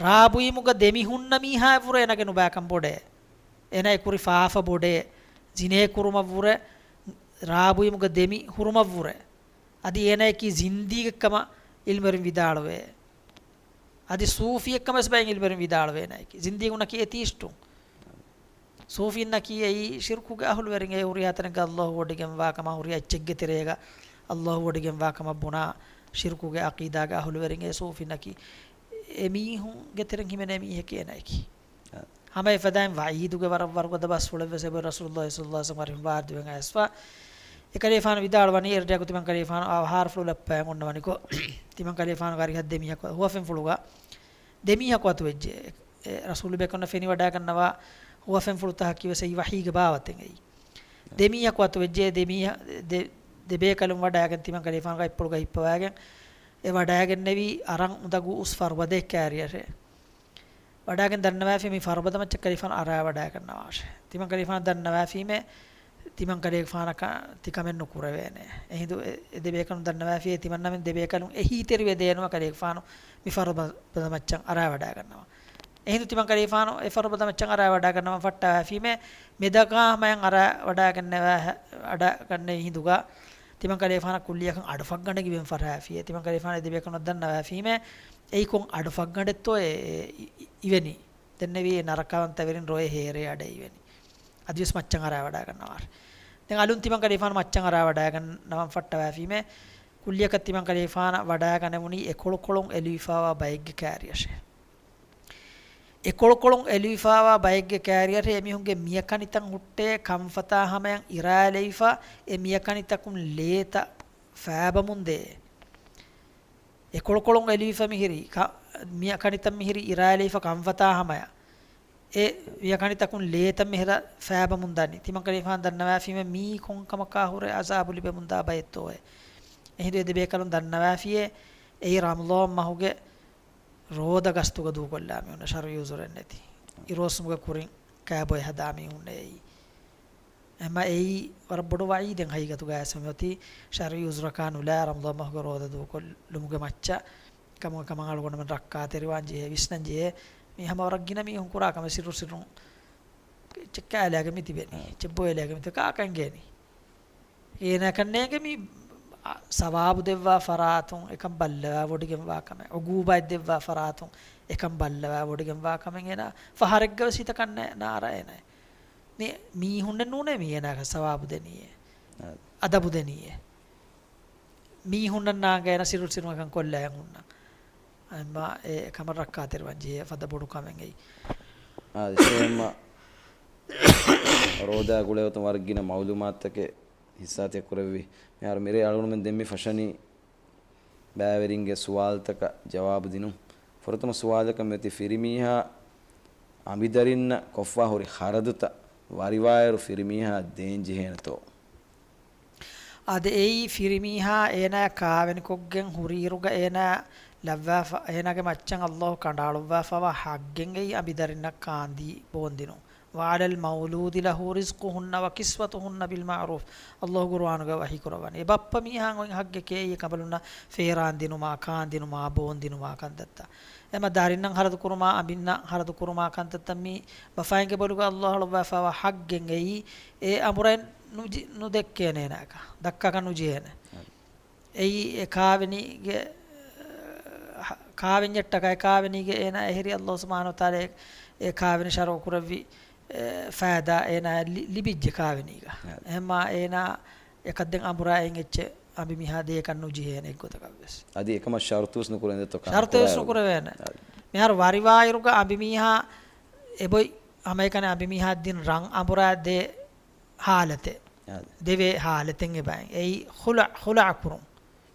ރާބުއިމުގަ ދެމި ހުންނަ މީހާއަށްވުރެ އޭނާގެ ނުބާކަން ބޮޑޭ. އޭނާ އެކުރި ފާފަ ބޮޑޭ. ޒިނޭކުރުމަށްވުރެ ރާބުއިމުގަ ދެމި ހުރުމަށްވުރެ. އަދި އޭނާއަކީ ޒިންދީގެއްކަމަށް ޢިލްމުވެރިން ވިދާޅުވޭ. އަދި ސޫފީއެއްކަމަށް ވެސް ބައެއް ޢިލްމުވެރިން ވިދާޅުވޭ އޭނާއަކީ. ޒިންދީގުންނަކީ އެތީސްޓުން. ސޫފީންނަކީ އެއީ ޝިރުކުގެ އަހުލުވެރިން، އެ ހުރިހާ ތަނެއްގަ ﷲ ވޮޑިގެންވާ ކަމަށް، ހުރިހާ އެއްޗެއްގެ ތެރޭގަ ﷲ ވޮޑިގެންވާ ކަމަށް ބުނާ ޝިރުކުގެ ޢަޤީދާގެ އަހުލުވެރިން އެ ސޫފީންނަކީ. އެ މީހުންގެ ތެރެއިން ހިމެނޭ މީހެކޭ އޭނާއަކީ. ހަމަ އެފަދައިން ވަޢީދުގެ ވަރަށް ވަރުގަދަ ބަސްފުޅެއްވެސް އެބޮތް ރަސޫލުﷲ ޞައްލަﷲު ޢަލައިހި ވަސައްލަމަ ވަރިން ވާރިދުވެގެން އައިސްފަ. އެ ކަލޭފާނު ވިދާޅުވަނީ، އެރަޑިއަކު ތިމަން ކަލޭފާނު އަވަހާރަފުޅު ލައްޕައިގެން އޮންނަވަނިކޮށް، ތިމަން ކަލޭފާނުގެ އަރިހަށް ދެމީހަކު ހުވަފެންފުޅުގަ ދެމީހަކު އަތުވެއްޖެ. އެ ރަސޫލު ބޭކަލުންނަށް ފެނިވަޑައިގަންނަވާ ހުވަފެންފުޅުތަކަކީ ވެސް އެއީ ވަޙީގެ ބާވަތެއް އެއީ. ދެމީހަކު އަތުވެއްޖެ، ދެމީހަ-، ދެ-، ދެބޭކަލުން ވަޑައިގެން ތިމަން ކަލޭފާނުގެ އަތްޕުޅުގަ ހިއްޕަވައިގެން އެ ވަޑައިގެންނެވީ އަރަން އުނދަގޫ އުސް ފަރުބަދައެއް ކާރިއަށެ. ވަޑައިގެން ދަންނަވާފި މި ފަރުބަދަ މައްޗަށް ކަލޭފާނު އަރާ ވަޑައިގަންނަވާށޭ. ތިމަން ކަލޭފާނު ދަންނަވާފީމޭ، ތިމަން ކަލޭފާނަކަށް ތިކަމެއް ނުކުރެވޭނެ. އެހިނދު އެ، އެ ދެބޭކަލުން ދަންނަވާފިއޭ، ތިމަންނަމެން ދެބޭކަލުން އެހީތެރިވެ ދޭނުމަށް ކަލޭފާނު މި ފަރުބަދަ މައްޗަށް އަރާ ވަޑައިގަންނަވާ. އެހިނދު ތިމަން ކަލޭފާނު އެ ފަރުބަދަ މައްޗަށް އަރާ ވަޑައިގަންނަވާ ފައްޓަވާފީމޭ، މެދަކާ ހަމަޔަށް އަރާ ވަޑައިގަންނަވާ، ވަޑައިގަންނަވި ހިނދުގަ ތިމަން ކަލޭފާނަށް ކުއްލިއަކަށް އަޑު ފަށްގަނޑެއް އިވެން ފަށާފިޔޭ. ތިމަން ކަލޭފާނު އެ ދެބޭކަލުންނަށް ދަންނަވާފީމޭ، އެއީ ކޮން އަޑު ފަށްގަނޑެއްތޯ އެ، އެ، އި-، އި-، އިވެނީ. ދެންނެވީ އެ ނަރަކަވަންތަވެރިން ރޮއެ ހޭރޭ އަޑެއް އިވެނީ. އަދިވެސް މައްޗަށް އަރާ ވަޑައިގަންނަވާށޭ. ދެން އަލުން ތިމަން ކަލޭފާނު މައްޗަށް އަރާ ވަޑައިގަންނަވަން ފައްޓަވާފީމޭ، ކުއްލިއަކަށް ތިމަން ކަލޭފާނަށް ވަޑައިގަނެވުނީ އެކޮޅުކޮޅުން އެލުވިފާވާ ބައެއްގެ ކާރިއަށޭ. އެކޮޅުކޮޅުން އެލުވިފާވާ ބައެއްގެ ކާރިއަށޭ، އެމީހުންގެ މިޔަކަނިތައް ހުއްޓޭ ކަންފަތާ ހަމަޔަށް އިރާލެވިފަ، އެ މިޔަކަނިތަކުން ލޭތައް ފާބަމުންދޭ. އެކޮޅުކޮޅުން އެލުވިފަ މިހިރީ، ކަ-، މިޔަކަނިތައް މިހިރީ އިރާލެވިފަ ކަންފަތާ ހަމަޔަށް. އެ މިޔަކަނިތަކުން ލޭތައް މިހިރަ ފާބަމުން ދާނީ. ތިމަން ކަލޭފާނު ދަންނަވާފީމޭ މީ ކޮންކަމަކާ ހުރެ އަޒާބު ލިބެމުންދާ ބައެއްތޯއޭ. އެހިނދު އެ ދެބޭކަލުން ދަންނަވާފިޔޭ، އެއީ ރަމަޟާން މަހުގެ ރޯދަ ގަސްތުގަ ދޫކޮށްލާ މީހުންނަށް ޝަރުޢީ ޢުޛުރެއް ނެތި. އިރުއޮއްސުމުގެ ކުރިން ކާބޮއެ ހަދާ މީހުންނޭ އެއީ. އެމަ އެއީ ވަރަށް ބޮޑު ވަޢީދެއް ހަގީގަތުގައި އައިސް މިއޮތީ ޝަރުޢީ ޢުޛުރަކާ ނުލާ ރަމަޟާން މަހުގެ ރޯދަ ދޫކޮށްލުމުގެ މައްޗަށް. ކަމުގެ ކަމަށް އަޅުގަނޑުމެން ރައްކާތެރިވާން ޖެހޭ، ވިސްނަން ޖެހޭ. މީ ހަމަ ވަރަށް ގިނަ މީހުން ކުރާ ކަމެއް ސިއްރު ސިއްރުން އެއްޗެއް ކާލާގެ މި ތިބެނީ. އެއްޗެއް ބޮއެލާގެ މި ތިބެ ކާކަށް އެނގޭނީ. އޭނައަކަށް ނޭނގެ މި، އަ، ސަވާބު ދެއްވާ ފަރާތުން އެކަން ބައްލަވާ ވޮޑިގެންވާ ކަމެއް، އުގޫބާތް ދެއްވާ ފަރާތުން އެކަން ބައްލަވާ ވޮޑިގެންވާ ކަމެއް އޭނަ ފަހަރެއްގަ ވެސް ހިތަކަށް ނޭ-، ނާރާ އޭނަ. މި މީހުންނެއް ނޫނޭ މީ އޭނައަކަށް ސަވާބު ދެނީއޭ. އަ، އަދަބު ދެނީއޭ. މީހުންނަށް ނާނގަ އޭނަ ސިއްރު ސިއްރުން އެކަން ކޮށްލައި ހުންނަ. އެމަ އެ ކަމަށް ރައްކާތެރިވަން ޖެހޭ ފަދަ ބޮޑު ކަމެއް އެއީ. އާ، އެހެންމަ ރޯދާ ގުޅޭގޮތުން ވަރަށް ގިނަ މައުލޫމާތުތަކެއް ހިއްސާތެރި ކުރެއްވި. މިހާރު މިރޭ އަޅުގަނޑުމެން ދެން މި ފަށަނީ ބައިވެރިންގެ ސުވާލުތަކަށް ޖަވާބު ދިނުން. ފުރަތަމަ ސުވާލަކަށް މިއޮތީ ފިރިމީހާ އަނބިދަރިންނަށް ކޮށްފަ ހުރި ޚަރަދުތައް ވަރިވާއިރު ފިރިމީހާ ދޭން ޖެހޭނެތޯ؟ އާދެ، އެއީ ފިރިމީހާ އޭނާ ކާވެނިކޮށްގެން ހުރިއިރުގަ އޭނާ ލައްވާފަ، އޭނާގެ މައްޗަށް އައްލާހު ކަނޑައަޅުއްވާފަވާ ޙައްޤެއް އެއީ އަނބިދަރިންނަށް ކާންދީ ބޯންދިނުން. وعلى المولود له رزقهن وكسوتهن بالمعروف. އައްލާހު ޤުރުއާނުގަ ވަޙީ ކުރައްވަނީ، އެ ބައްޕަ މީހާއަށް އޮތް ޙައްޤެކޭ އެކަނބަލުންނަށް ފޭރާން ދިނުމާ، ކާން ދިނުމާ، ބޯން ދިނުމާ ކަންތައްތައް. އެމަ ދަރިންނަށް ޚަރަދު ކުރުމާ، އަނބިންނަށް ޚަރަދު ކުރުމާ ކަންތައްތައް މީ ބަފާއިންގެ ބޮލުގަ އައްލާހު އަޅުއްވާފަވާ ޙައްޤެއް އެއީ، އެ އަނބުރައެއް ނުޖެ-، ނުދެއްކޭނެ އޭނާއަކަށް، ދައްކާކަށް ނުޖެހޭނެ. އެއީ އެ ކާވެނީގެ، ކާވެންޏަށްޓަކާ އެ ކާވެނީގެ އޭނާ އެހެރީ އައްލާހު ސުބްޙާނަހު ވަތަޢާލާ އެ ކާވެނި ޝަރުޢު ކުރެއްވި، އެ، ފައިދާ އޭނާ ލި-، ލިބިއްޖެ ކާވެނީގަ. އެހެންމާ އޭނާ އެކަށްދެން އަނބުރާ އެއްޗެއް އަނބިމީހާ ދޭކަށް ނުޖެހޭނެ އެއްގޮތަކަށްވެސް. އަދި އެކަމަށް ޝަރުޠުވެސް ނުކުރެވޭނެ ދެއްތޯ؟ ޝަރުޠުވެސް ނުކުރެވޭނެ. މިހާރު ވަރިވާއިރުގަ އަނބިމީހާ އެބޮތް ހަމައެކަނި އަނބިމީހާ ދިން ރަން އަނބުރާ ދޭ ޙާލަތެއް. ދެވޭ ޙާލަތެއް އެބައިން. އެއީ ޚުލަ-، ޚުލަޢަ ކުރުން.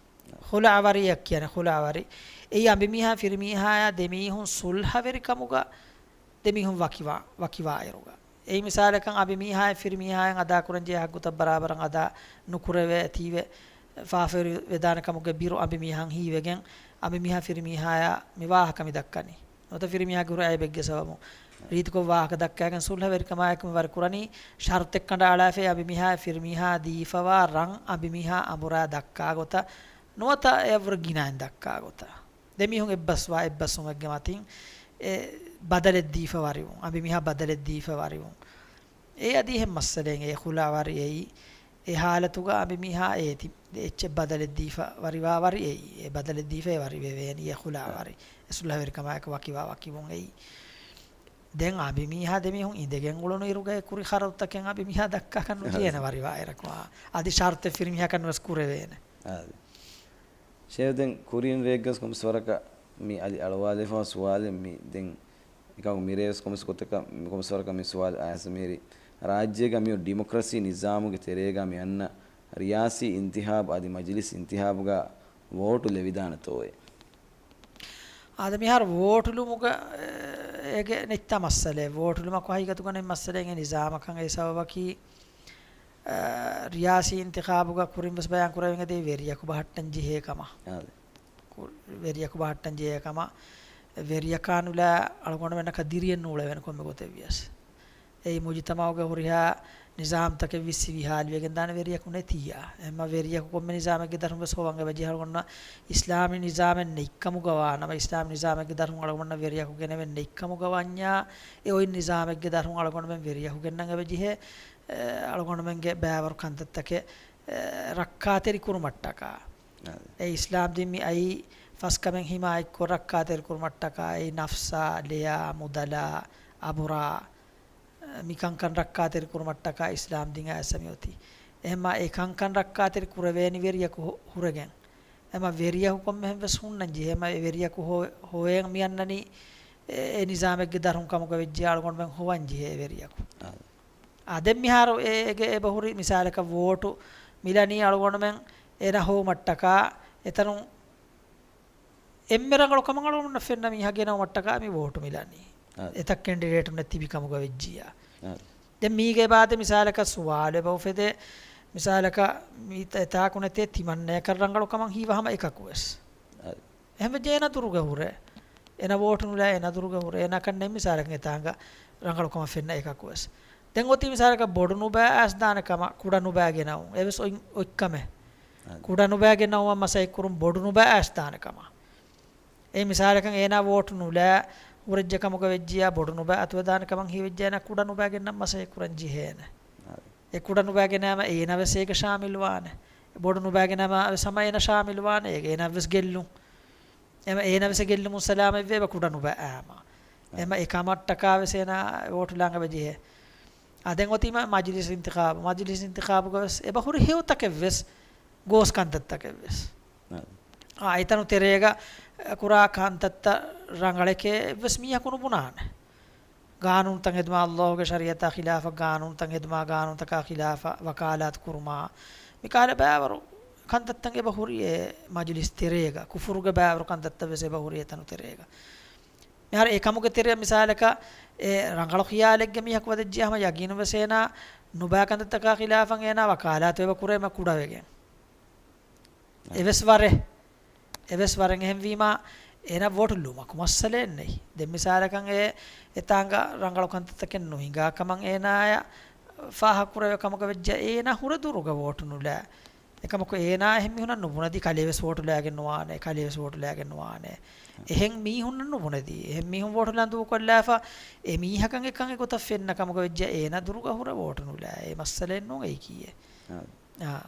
ޚުލަޢަ ވަރިއަށް ކިޔަނީ، ޚުލަޢަ ވަރި. އެއީ އަނބިމީހާ ފިރިމީހާޔާ ދެމީހުން ޞުލްޙަވެރިކަމުގަ ދެމީހުން ވަކިވާ-، ވަކިވާއިރުގަ. އެއީ މިސާލަކަށް އަނބިމީހާއެއް ފިރިމީހާއެއް އަދާކުރަންޖެހޭ ޙައްޤުތައް ބަރާބަރަށް އަދާ ނުކުރެވޭ ތީވެ ފާފަވެރި ވެދާނެ ކަމުގެ ބިރު އަނބިމީހަށް ހީވެގެން އަނބިމީހާ ފިރިމީހާޔާ މި ވާހަކަ މި ދައްކަނީ. ނުވަތަ ފިރިމީހާގެ ހުރި އައިބެއްގެ ސަބަބުން ރީތިކޮށް ވާހަކަ ދައްކައިގެން ޞުލްޙަވެރިކަމާއެކު މި ވަރި ކުރަނީ ޝަރުޠެއް ކަނޑައަޅާފައި އަނބިމީހާ ފިރިމީހާ ދީފަވާ ރަން އަނބިމީހާ އަނބުރާ ދައްކާ ގޮތަށް ނުވަތަ އެއަށްވުރެ ގިނައިން ދައްކާ ގޮތަށް. ދެމީހުން އެއްބަސްވާ އެއްބަސްވުމެއްގެ މަތިން އެ ބަދަލެއް ދީފަ ވަރިވުން، އަނބިމީހާ ބަދަލެއް ދީފަ ވަރިވުން. އެ އަދި އެހެން މައްސަލައެއް އެ ޚުލާ ވަރި އެއީ، އެ ޙާލަތުގަ އަނބިމީހާ އޭތި އެއްޗެއް ބަދަލެއް ދީފަ ވަރިވާ ވަރި އެއީ. އެ ބަދަލެއް ދީފަ އެ ވަރި ވެވޭނީ އެ ޚުލާ ވަރި. އެ ޞުލްޙަވެރިކަމާއެކު ވަކިވާ ވަކިވުން އެއީ. ދެން އަނބިމީހާ ދެމީހުން އިނދެގެން އުޅުނު އިރުގައި ކުރި ޚަރަދުތަކެއް އަނބިމީހާ ދައްކާކަށް ނުޖެހޭނެ ވަރިވާއިރަކު. އާ، އަދި ޝަރުޠެއް ފިރިމީހާކަށް ނުވެސް ކުރެވޭނެ. އާދެ. ޝޭޚް، ދެން ކުރިން ރެއެއްގަސް ކޮންމެސް ވަރަކަށް މި އަދި އަޅުވާލެފަ ސުވާލެއް މި ދެން އެކަމަކު މިރޭވެސް ކޮންމެސް ގޮތަކަށް، ކޮންމެސް ވަރަކަށް މި ސުވާލު އައިސް މިހިރީ، ރާއްޖޭގަ މިއޮތް ޑިމޮކްރަސީ ނިޒާމުގެ ތެރޭގަ މި އަންނަ ރިޔާސީ އިންތިޚާބު އަދި މަޖިލިސް އިންތިޚާބުގަ ވޯޓު ލެވިދާނެތޯއޭ؟ އާދެ، މިހާރު ވޯޓުލުމުގަ، އެ، އޭގެ ނެތްތާ މައްސަލައެއް. ވޯޓުލުމަކު ހަގީގަތުގަ ނެތް މައްސަލައެއް އެ ނިޒާމަކަށް އެ ސަބަބަކީ، އަ، ރިޔާސީ އިންތިޚާބުގަ ކުރިން ވެސް ބަޔާން ކުރެވިން އެދޭ ވެރިޔަކު ބަހައްޓަން ޖެހޭ ކަމަށް. އާދެ. ކު-، ވެރިޔަކު ބަހައްޓަން ޖެހޭ ކަމަށް. ވެރިޔަކާ ނުލާ އަޅުގަނޑުމެންނަކަށް ދިރިއެއް ނޫޅެވޭނެ ކޮންމެ ގޮތެއް ވިޔަސް. އެއީ މުޖުތަމަޢުގެ ހުރިހާ ނިޒާމްތަކެއް ވިއްސި ވިހާލިވެގެން ދާނެ ވެރިޔަކު ނެތިއްޔާ. އެހެންމަ ވެރިޔަކު ކޮންމެ ނިޒާމެއްގެ ދަށުން ވެސް ހޮވަން އެބަޖެހޭ އަޅުގަނޑަށް އިސްލާމީ ނިޒާމެއް ނެތްކަމުގަ ވާނަމަ، އިސްލާމީ ނިޒާމެއްގެ ދަށުން އަޅުގަނޑަށް ވެރިޔަކު ގެނެވެން ނެތްކަމުގަ ވަންޏާ، އެ އޮތް ނިޒާމެއްގެ ދަށުން އަޅުގަނޑުމެން ވެރިޔަކު ގެންނަން އެބަޖެހޭ، އެ، އަޅުގަނޑުމެންގެ ބައިވަރު ކަންތައްތަކެއް، އެ، ރައްކާތެރި ކުރުމަށްޓަކާ. އާދެ. އެ އިސްލާމް ދީން މި އައީ ފަސްކަމެއް ހިމާޔަތްކޮށް ރައްކާތެރި ކުރުމަށްޓަކާ، އެއީ ނަފްސާ، ލެޔާ، މުދަލާ، އަބުރާ، މި ކަންކަން ރައްކާތެރި ކުރުމަށްޓަކާ އިސްލާމް ދީން އައިސް މި އޮތީ. އެހެންމާ އެ ކަންކަން ރައްކާތެރި ކުރެވޭނީ ވެރިޔަކު ހު-، ހުރެގެން. އެމަ ވެރިޔަކު ކޮންމެހެން ވެސް ހުންނަން ޖެހޭ. އެމަ އެ ވެރިޔަކު ހޮ-، ހޮވޭން މި އަންނަނީ އެ، އެ ނިޒާމެއްގެ ދަށުން ކަމުގަ ވެއްޖެ އަޅުގަނޑުމެން ހޮވަން ޖެހޭ ވެރިޔަކު. އާދެ. އާ، ދެން މިހާރު އެ-، އޭގެ އެބަހުރި މިސާލަކަށް ވޯޓު މިލަނީ އަޅުގަނޑުމެން އޭނަ ހޮވުމަށްޓަކާ އެތަނުން އެންމެ ރަނގަޅު ކަމަށް އަޅުގަނޑުމެންނަށް ފެންނަ މީހާ ގެނައުމަށްޓަކާ މި ވޯޓު މިލަނީ. އާދެ. އެތައް ކެންޑިޑޭޓުންނެއް ތިބި ކަމުގަ ވެއްޖިއްޔާ. އާދެ. ދެން މީގެ ބާދެ މިސާލަކަށް ސުވާލު އެބަ އުފެދޭ، މިސާލަކަށް މި ތަ-، އެތާކު ނެތޭ ތިމަންނަޔަކަށް ރަނގަޅު ކަމަށް ހީވާ ހަމަ އެކަކު ވެސް. އާދެ. އެހެންވެއްޖެ އޭނަ ދުރުގަ ހުރޭ. އޭނަ ވޯޓު ނުލާ އޭނަ ދުރުގަ ހުރޭ. އޭނަ ކަންނެ މިސާލަކަށް އެތާނގަ ރަނގަޅު ކަމަށް ފެންނަ އެކަކު ވެސް. ދެން އޮތީ މިސާލަކަށް ބޮޑު ނުބައި އައިސް ދާނެ ކަމަށް ކުޑަ ނުބައި ގެނައުން. އެވެސް އޮތް، އޮތް ކަމެއް. އާދެ. ކުޑަ ނުބައި ގެނައުމަށް މަސައްކަތް ކުރުން ބޮޑު ނުބައި އައިސް ދާނެ ކަމަށް. އެ މިސާލަކަށް އޭނާ ވޯޓު ނުލާ ހުރެއްޖެ ކަމުގަ ވެއްޖިއްޔާ ބޮޑު ނުބައި އަތުވެދާނެ ކަމަށް ހީވެއްޖެ އޭނާ ކުޑަ ނުބައި ގެންނަން މަސައްކަތް ކުރަން ޖެހޭނެ. އާދެ. އެ ކުޑަ ނުބައި ގެނައިމަ އޭނާ ވެސް އޭގަ ޝާމިލުވާނެ. ބޮޑު ނުބައި ގެނައިމަ ވެސް ހަމަ އޭނާ ޝާމިލުވާނެ. އޭގަ އޭނާ ވެސް ގެއްލުން. އެމަ އޭނަ ވެސް ގެއްލުމުން ސަލާމަތްވެ އެބަ ކުޑަ ނުބައި އާމަ. އެމަ އެ ކަމަށްޓަކާ ވެސް އޭނަ ވޯޓު ލާނގެ ވެޖެހޭ. އާ، ދެން އޮތީމަ މަޖިލިސް އިންތިޚާބު. މަޖިލިސް އިންތިޚާބުގަ ވެސް އެބަ ހުރި ހެޔޮތަކެއް ވެސް، ގޯސް ކަންތައްތަކެއް ވެސް. އާ، އެތަނު ތެރޭގަ ކުރާ ކަންތައްތައް ރަނގަޅެކޭ ވެސް މީހަކު ނުބުނާނެ. ގާނޫނުތައް ހެދުމާ، އައްލާހުގެ ޝަރީޢަތާ ޚިލާފަށް ގާނޫނުތައް ހެދުމާ، ގާނޫނުތަކާ ޚިލާފަށް ވަކާލާތު ކުރުމާ، މިކާލަ ބައިވަރު ކަންތައްތައް އެބަ ހުރި އެ މަޖިލިސް ތެރޭގަ، ކުފުރުގެ ބައިވަރު ކަންތައްތައް ވެސް އެބަ ހުރި އެތަނު ތެރޭގަ. މިހާރު އެ ކަމުގެ ތެރެއަށް މިސާލަކަށް އެ ރަނގަޅު ޚިޔާލެއްގެ މީހަކު ވަދެއްޖިޔާ ހަމަ ޔަގީނުން ވެސް އޭނާ ނުބާ ކަންތައްތަކާ ޚިލާފަށް އޭނާ ވަކާލާތު އެބަ ކުރޭ މަ ކުޑަވެގެން. އެވެސް ވަރެއް، އެވެސް ވަރެއް އެހެންވީމާ އޭނާ ވޯޓު ލުމަކު މައްސަލައެއް ނެތް. ދެން މިސާލަކަށް އެ އެތާނގަ ރަނގަޅު ކަންތައްތަކެއް ނުހިނގާ ކަމަށް އޭނާޔަށް ފާހަގަކުރެވޭ ކަމަކަށް ވެއްޖެ އޭނާ ހުރެ ދުރުގަ ވޯޓު ނުލާ. އެކަމަކު އޭނާ އެހެން މީހުންނަށް ނުބުނެދީ ކަލޭވެސް ވޯޓު ލާގެން ނުވާނެ، ކަލޭވެސް ވޯޓު ލާގެން ނުވާނެ. އެހެން މީހުންނަށް ނުބުނެދީ. އެހެން މީހުން ވޯޓު ލަން ދޫކޮށްލާފަ އެ މީހަކަށް އެކަން އެގޮތަށް ފެންނަ ކަމަކަށް ވެއްޖެ އޭނާ ދުރުގަ ހުރެ ވޯޓު ނުލާ. އެ މައްސަލައެއް ނޫން އެއީކީއެއް. އާ. އާ.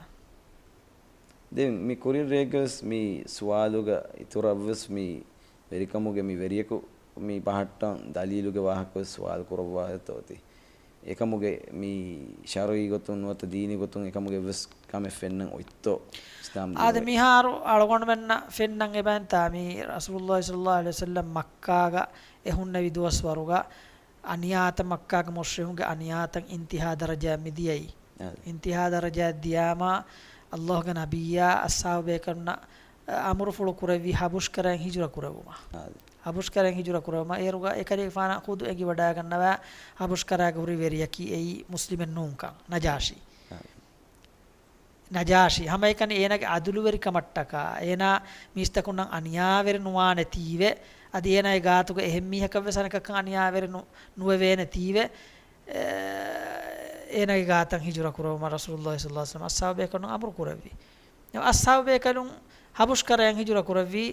ދެން މި ކުރިން ރެއެއްގަވެސް މި ސުވާލުގަ އިތުރަށްވެސް މި ވެރިކަމުގެ މި ވެރިޔަކު މި ބަހައްޓަން ދަލީލުގެ ވާހަކަވެސް ސުވާލު ކުރައްވާ އެތޯތި. އެކަމުގެ މި ޝަރުޢީ ގޮތުން ނުވަތަ ދީނީ ގޮތުން އެކަމުގެ އެއްވެސް ކަމެއް ފެންނަން އޮތްތޯ އިސްލާމް އާދެ، ދީނުގައި؟ މިހާރު އަޅުގަނޑުމެންނަށް ފެންނަން އެބައިންތާ މި ރަސޫލުﷲ ޞައްލަﷲ ޢަލައިހި ވަސައްލަމް މައްކާގަ އެ ހުންނެވި ދުވަސްވަރުގަ އަނިޔާތައް، މައްކާގެ މުޝްރިކުންގެ އަނިޔާތައް އިންތިހާ ދަރަޖައަށް މިދިޔައީ. އާދެ. އިންތިހާ ދަރަޖައަށް ދިޔާމާ، ﷲގެ ނަބިއްޔާ އަޞްޙާބު ބޭކަލުންނަށް އަމުރުފުޅު ކުރެއްވި ޙަބުޝްކަރައިން ހިޖުރަ ކުރެއްވުމަށް. އާދެ. ޙަބުޝްކަރައިން ހިޖުރަ ކުރެއްވުމަށް އޭރުގަ އެކަލޭގެފާނަށް ޚުދު އެނގިވަޑައިގަންނަވާ ޙަބުޝްކަރާގެ ހުރި ވެރިޔަކީ އެއީ މުސްލިމެއް ނޫންކަން، ނަޖާޝީ. އާދެ. ނަޖާޝީ ހަމައެކަނި އޭނާގެ އަދުލުވެރިކަމަށްޓަކާ، އޭނާ މީސްތަކުންނަށް އަނިޔާވެރި ނުވާނެތީވެ، އަދި އޭނާގެ ގާތުގަ އެހެން މީހަކަށްވެސް އަނެކަކަށް އަނިޔާވެރި ނު-، ނުވެވޭނެތީވެ، އޭ، އޭނާގެ ގާތަށް ހިޖުރަ ކުރެއްވުމަށް ރަސޫލުﷲ ޞައްލަﷲ ޢަލައިހި ވަސައްލަމް އަޞްޙާބު ބޭކަލުން އަމުރު ކުރެއްވި. އަޞްޙާބު ބޭކަލުން ޙަބުޝްކަރައިން ހިޖުރަ ކުރެއްވި،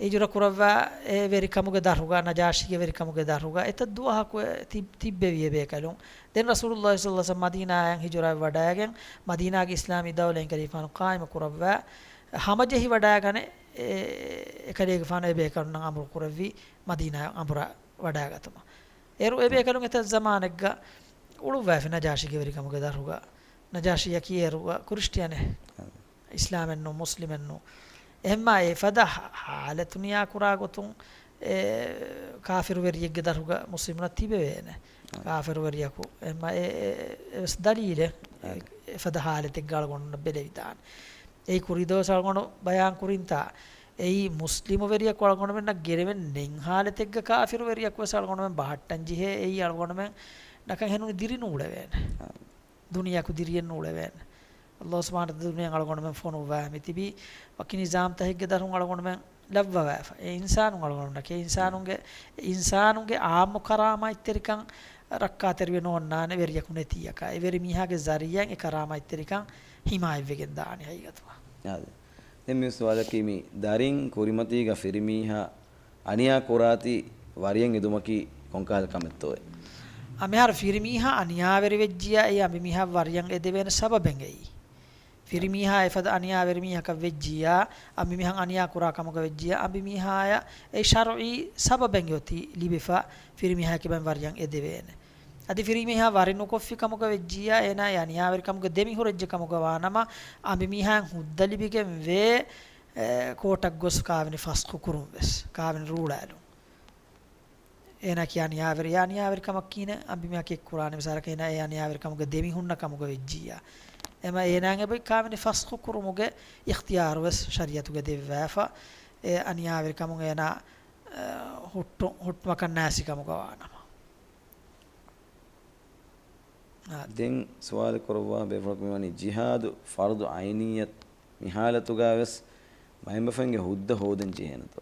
ހިޖުރަ ކުރައްވާ އެ ވެރިކަމުގެ ދަށުގަ، ނަޖާޝީގެ ވެރިކަމުގެ ދަށުގަ އެތައް ދުވަހަކު ތި-، ތިއްބެވި އެ ބޭކަލުން. ދެން ރަސޫލުﷲ ޞައްލަﷲ ޢަލައިހި ވަސައްލަމް މަދީނާއަށް ހިޖުރައަށް ވަޑައިގެން، މަދީނާގެ އިސްލާމީ ދައުލައިން ކަލީފާނު ޤާއިމު ކުރައްވާ، ހަމަޖެހި ވަޑައިގަނެ، އެ، އެކަލޭގެފާނު އެ ބޭކަލުންނަށް އަމުރު ކުރެއްވި މަދީނާއަށް އަނބުރާ ވަޑައިގަތުމަށް. އޭރު އެ ބޭކަލުން އެތައް ޒަމާނެއްގަ އުޅުއްވައިފި ނަޖާޝީގެ ވެރިކަމުގެ ދަށުގަ. ނަޖާޝީއަކީ އޭރުގަ ކްރިސްޓިއަނެއް. އިސްލާމެއްނު، މުސްލިމެއްނު. އެހެންމާ އެފަދަ ހާ-، ހާލަތު ނިޔާކުރާ ގޮތުން އެ ކާފިރު ވެރިއެއްގެ ދަށުގަ މުސްލިމުނަށް ތިބެވޭނެ. އާ. ކާފިރު ވެރިޔަކު. އެހެންމާ އެ، އެ، އެވެސް ދަލީލެއް. އާ. އެ، އެފަދަ ހާލަތެއްގަ އަޅުގަނޑުންނަށް ބެލެވިދާނެ. އެއީ ކުރީ ދުވަސް އަޅުގަނޑު ބަޔާން ކުރިންތާ. އެއީ މުސްލިމު ވެރިޔަކު އަޅުގަނޑުމެންނަށް ގެނެވެން ނެތް ހާލަތެއްގަ ކާފިރު ވެރިޔަކު ވެސް އަޅުގަނޑުމެން ބަހައްޓަން ޖެހޭ. އެއީ އަޅުގަނޑުމެން ނަކަން ހެނުނު ދިރި ނޫޅެވޭނެ. އާ. ދުނިޔެއަކު ދިރިއެއް ނޫޅެވޭނެ. ﷲ ސުބްޙާނަހޫ ވަތަޢާލާ ދުނިޔެއަށް އަޅުގަނޑުމެން ފޮނުއްވާ މިތިބީ ވަކި ނިޒާމްތަކެއްގެ ދަށުން އަޅުގަނޑުމެން ލައްވަވާފަ. އެ އިންސާނުން އަޅުގަނޑުމެންނަކީ އިންސާނުންގެ، އިންސާނުންގެ އާއްމު ކަރާމާތްތެރިކަން ރައްކާތެރިވެ ނޯންނާނެ ވެރިޔަކު ނެތިއްޔަކާ. އެ ވެރިމީހާގެ ޒަރީޢާއިން އެ ކަރާމާތްތެރިކަން ޙިމާޔަތްވެގެން ދާނެ ހަގީގަތުގަ. އާދެ. ދެން މި ސުވާލަކީ މި ދަރިން ކުރިމަތީގަ ފިރިމީހާ އަނިޔާ ކުރާތީ ވަރިޔަށް އެދުމަކީ ކޮންކަހަލަ ކަމެއްތޯއޭ؟ އަ، މިހާރު ފިރިމީހާ އަނިޔާވެރި ވެއްޖިޔާ އެއީ އަނބިމީހާ ވަރިޔަށް އެދެވޭނެ ސަބަބެއް އެއީ. ފިރިމީހާ އެފަދަ އަނިޔާވެރި މީހަކަށް ވެއްޖިޔާ، އަނބިމީހަށް އަނިޔާ ކުރާ ކަމުގަ ވެއްޖިޔާ، އަނބިމީހާޔަށް އެ ޝަރުޢީ ސަބަބެއް އޮތީ ލިބިފަ ފިރިމީހާ ކިބައިން ވަރިޔަށް އެދެވޭނެ. އަދި ފިރިމީހާ ވަރި ނުކޮށްފި ކަމުގަ ވެއްޖިޔާ، އޭނާ އެ އަނިޔާވެރި ކަމުގެ ދެމިހުރެއްޖެ ކަމުގަ ވާނަމަ، އަނބިމީހާއިން ހުއްދަ ލިބިގެން ވޭ، އެ، ކޯޓަށް ގޮސް ކާވެނި ފަސްޚު ކުރުން ވެސް، ކާވެނި ރޫޅާލުން. އޭނާ ކިޔާ އަނިޔާވެރި، އެ އަނިޔާވެރި ކަމަށް ކީނެ އަނބިމީހަކީ ކުރާނެ މިސާލަކަށް އޭނާ އެ އަނިޔާވެރި ކަމުގެ ދެމިހުންނަ ކަމުގަ ވެއްޖިއްޔާ. އެމަ އޭނާއަށް އެބައި ކާވެނި ފަސްޚު ކުރުމުގެ އިޚްތިޔާރު ވެސް ޝަރީޢަތުގަ ދެއްވާފަ، އެ އަނިޔާވެރި ކަމުން އޭނާ، އަ، ހުއްޓު-، ހުއްޓުމަކަށް ނާސި ކަމުގަ ވާނަމަ. އާ. ދެން ސުވާލެއް ކުރައްވާ ބޭފުޅަކު މިވަނީ ޖިހާދު ފަރުޟު ޢައިނިއްޔަތު މި ޙާލަތުގަ ވެސް ބައެއް ބަފައިންގެ ހުއްދަ ހޯދަން ޖެހޭނެތޯ؟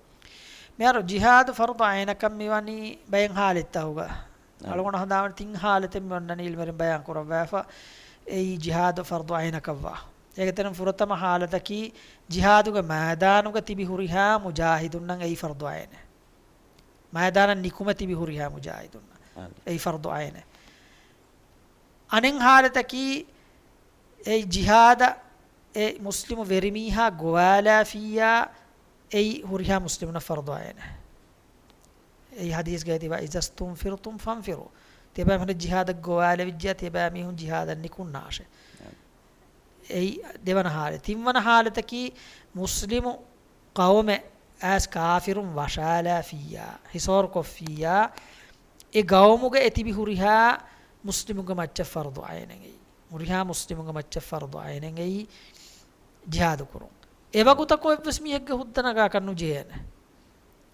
މިހާރު ޖިހާދު ފަރުޟު ޢައިނަކަށް މިވަނީ ބައެއް ޙާލަތްތަކުގަ. އާ. އަޅުގަނޑު ހަނދާންވަނީ ތިން ޙާލަތެއް މި އޮންނަނީ ޢިލްމުވެރިން ބަޔާން ކުރައްވާފަ. އެއީ ޖިހާދު ފަރުޟު ޢައިނަކަށްވާ. އޭގެ ތެރެއިން ފުރަތަމަ ޙާލަތަކީ ޖިހާދުގެ މައިދާނުގަ ތިބި ހުރިހާ މުޖާހިދުންނަށް އެއީ ފަރުޟު ޢައިނެއް. މައިދާނަށް ނިކުމެ ތިބި ހުރިހާ މުޖާހިދުންނަށް. އާ. އެއީ ފަރުޟު ޢައިނެއް. އަނެއް ޙާލަތަކީ އެ ޖިހާދަށް އެ މުސްލިމު ވެރިމީހާ ގޮވާލާފިއްޔާ އެއީ ހުރިހާ މުސްލިމުންނަށް ފަރުޟު ޢައިނެއް. އެއީ ޙަދީޘްގައި ތިބާ، "إذا استنفرتم فانفروا." ތިޔަބައިމީހުން ޖިހާދަށް ގޮވާލެވިއްޖެ، ތިޔަބައިމީހުން ޖިހާދަށް ނިކުންނާށޭ. އެއީ ދެވަނަ ޙާލަތް. ތިންވަނަ ޙާލަތަކީ މުސްލިމު ޤައުމެއް އައިސް ކާފިރުން ވަށާލާފިއްޔާ، ހިސޯރުކޮށްފިއްޔާ، އެ ޤައުމުގަ އެތިބި ހުރިހާ މުސްލިމުންގެ މައްޗަށް ފަރުޟު ޢައިނެއް އެއީ. ހުރިހާ މުސްލިމުންގެ މައްޗަށް ފަރުޟު ޢައިނެއް އެއީ ޖިހާދު ކުރުން. އެވަގުތަކު އެއްވެސް މީހެއްގެ ހުއްދަ ނަގާކަށް ނުޖެހޭނެ.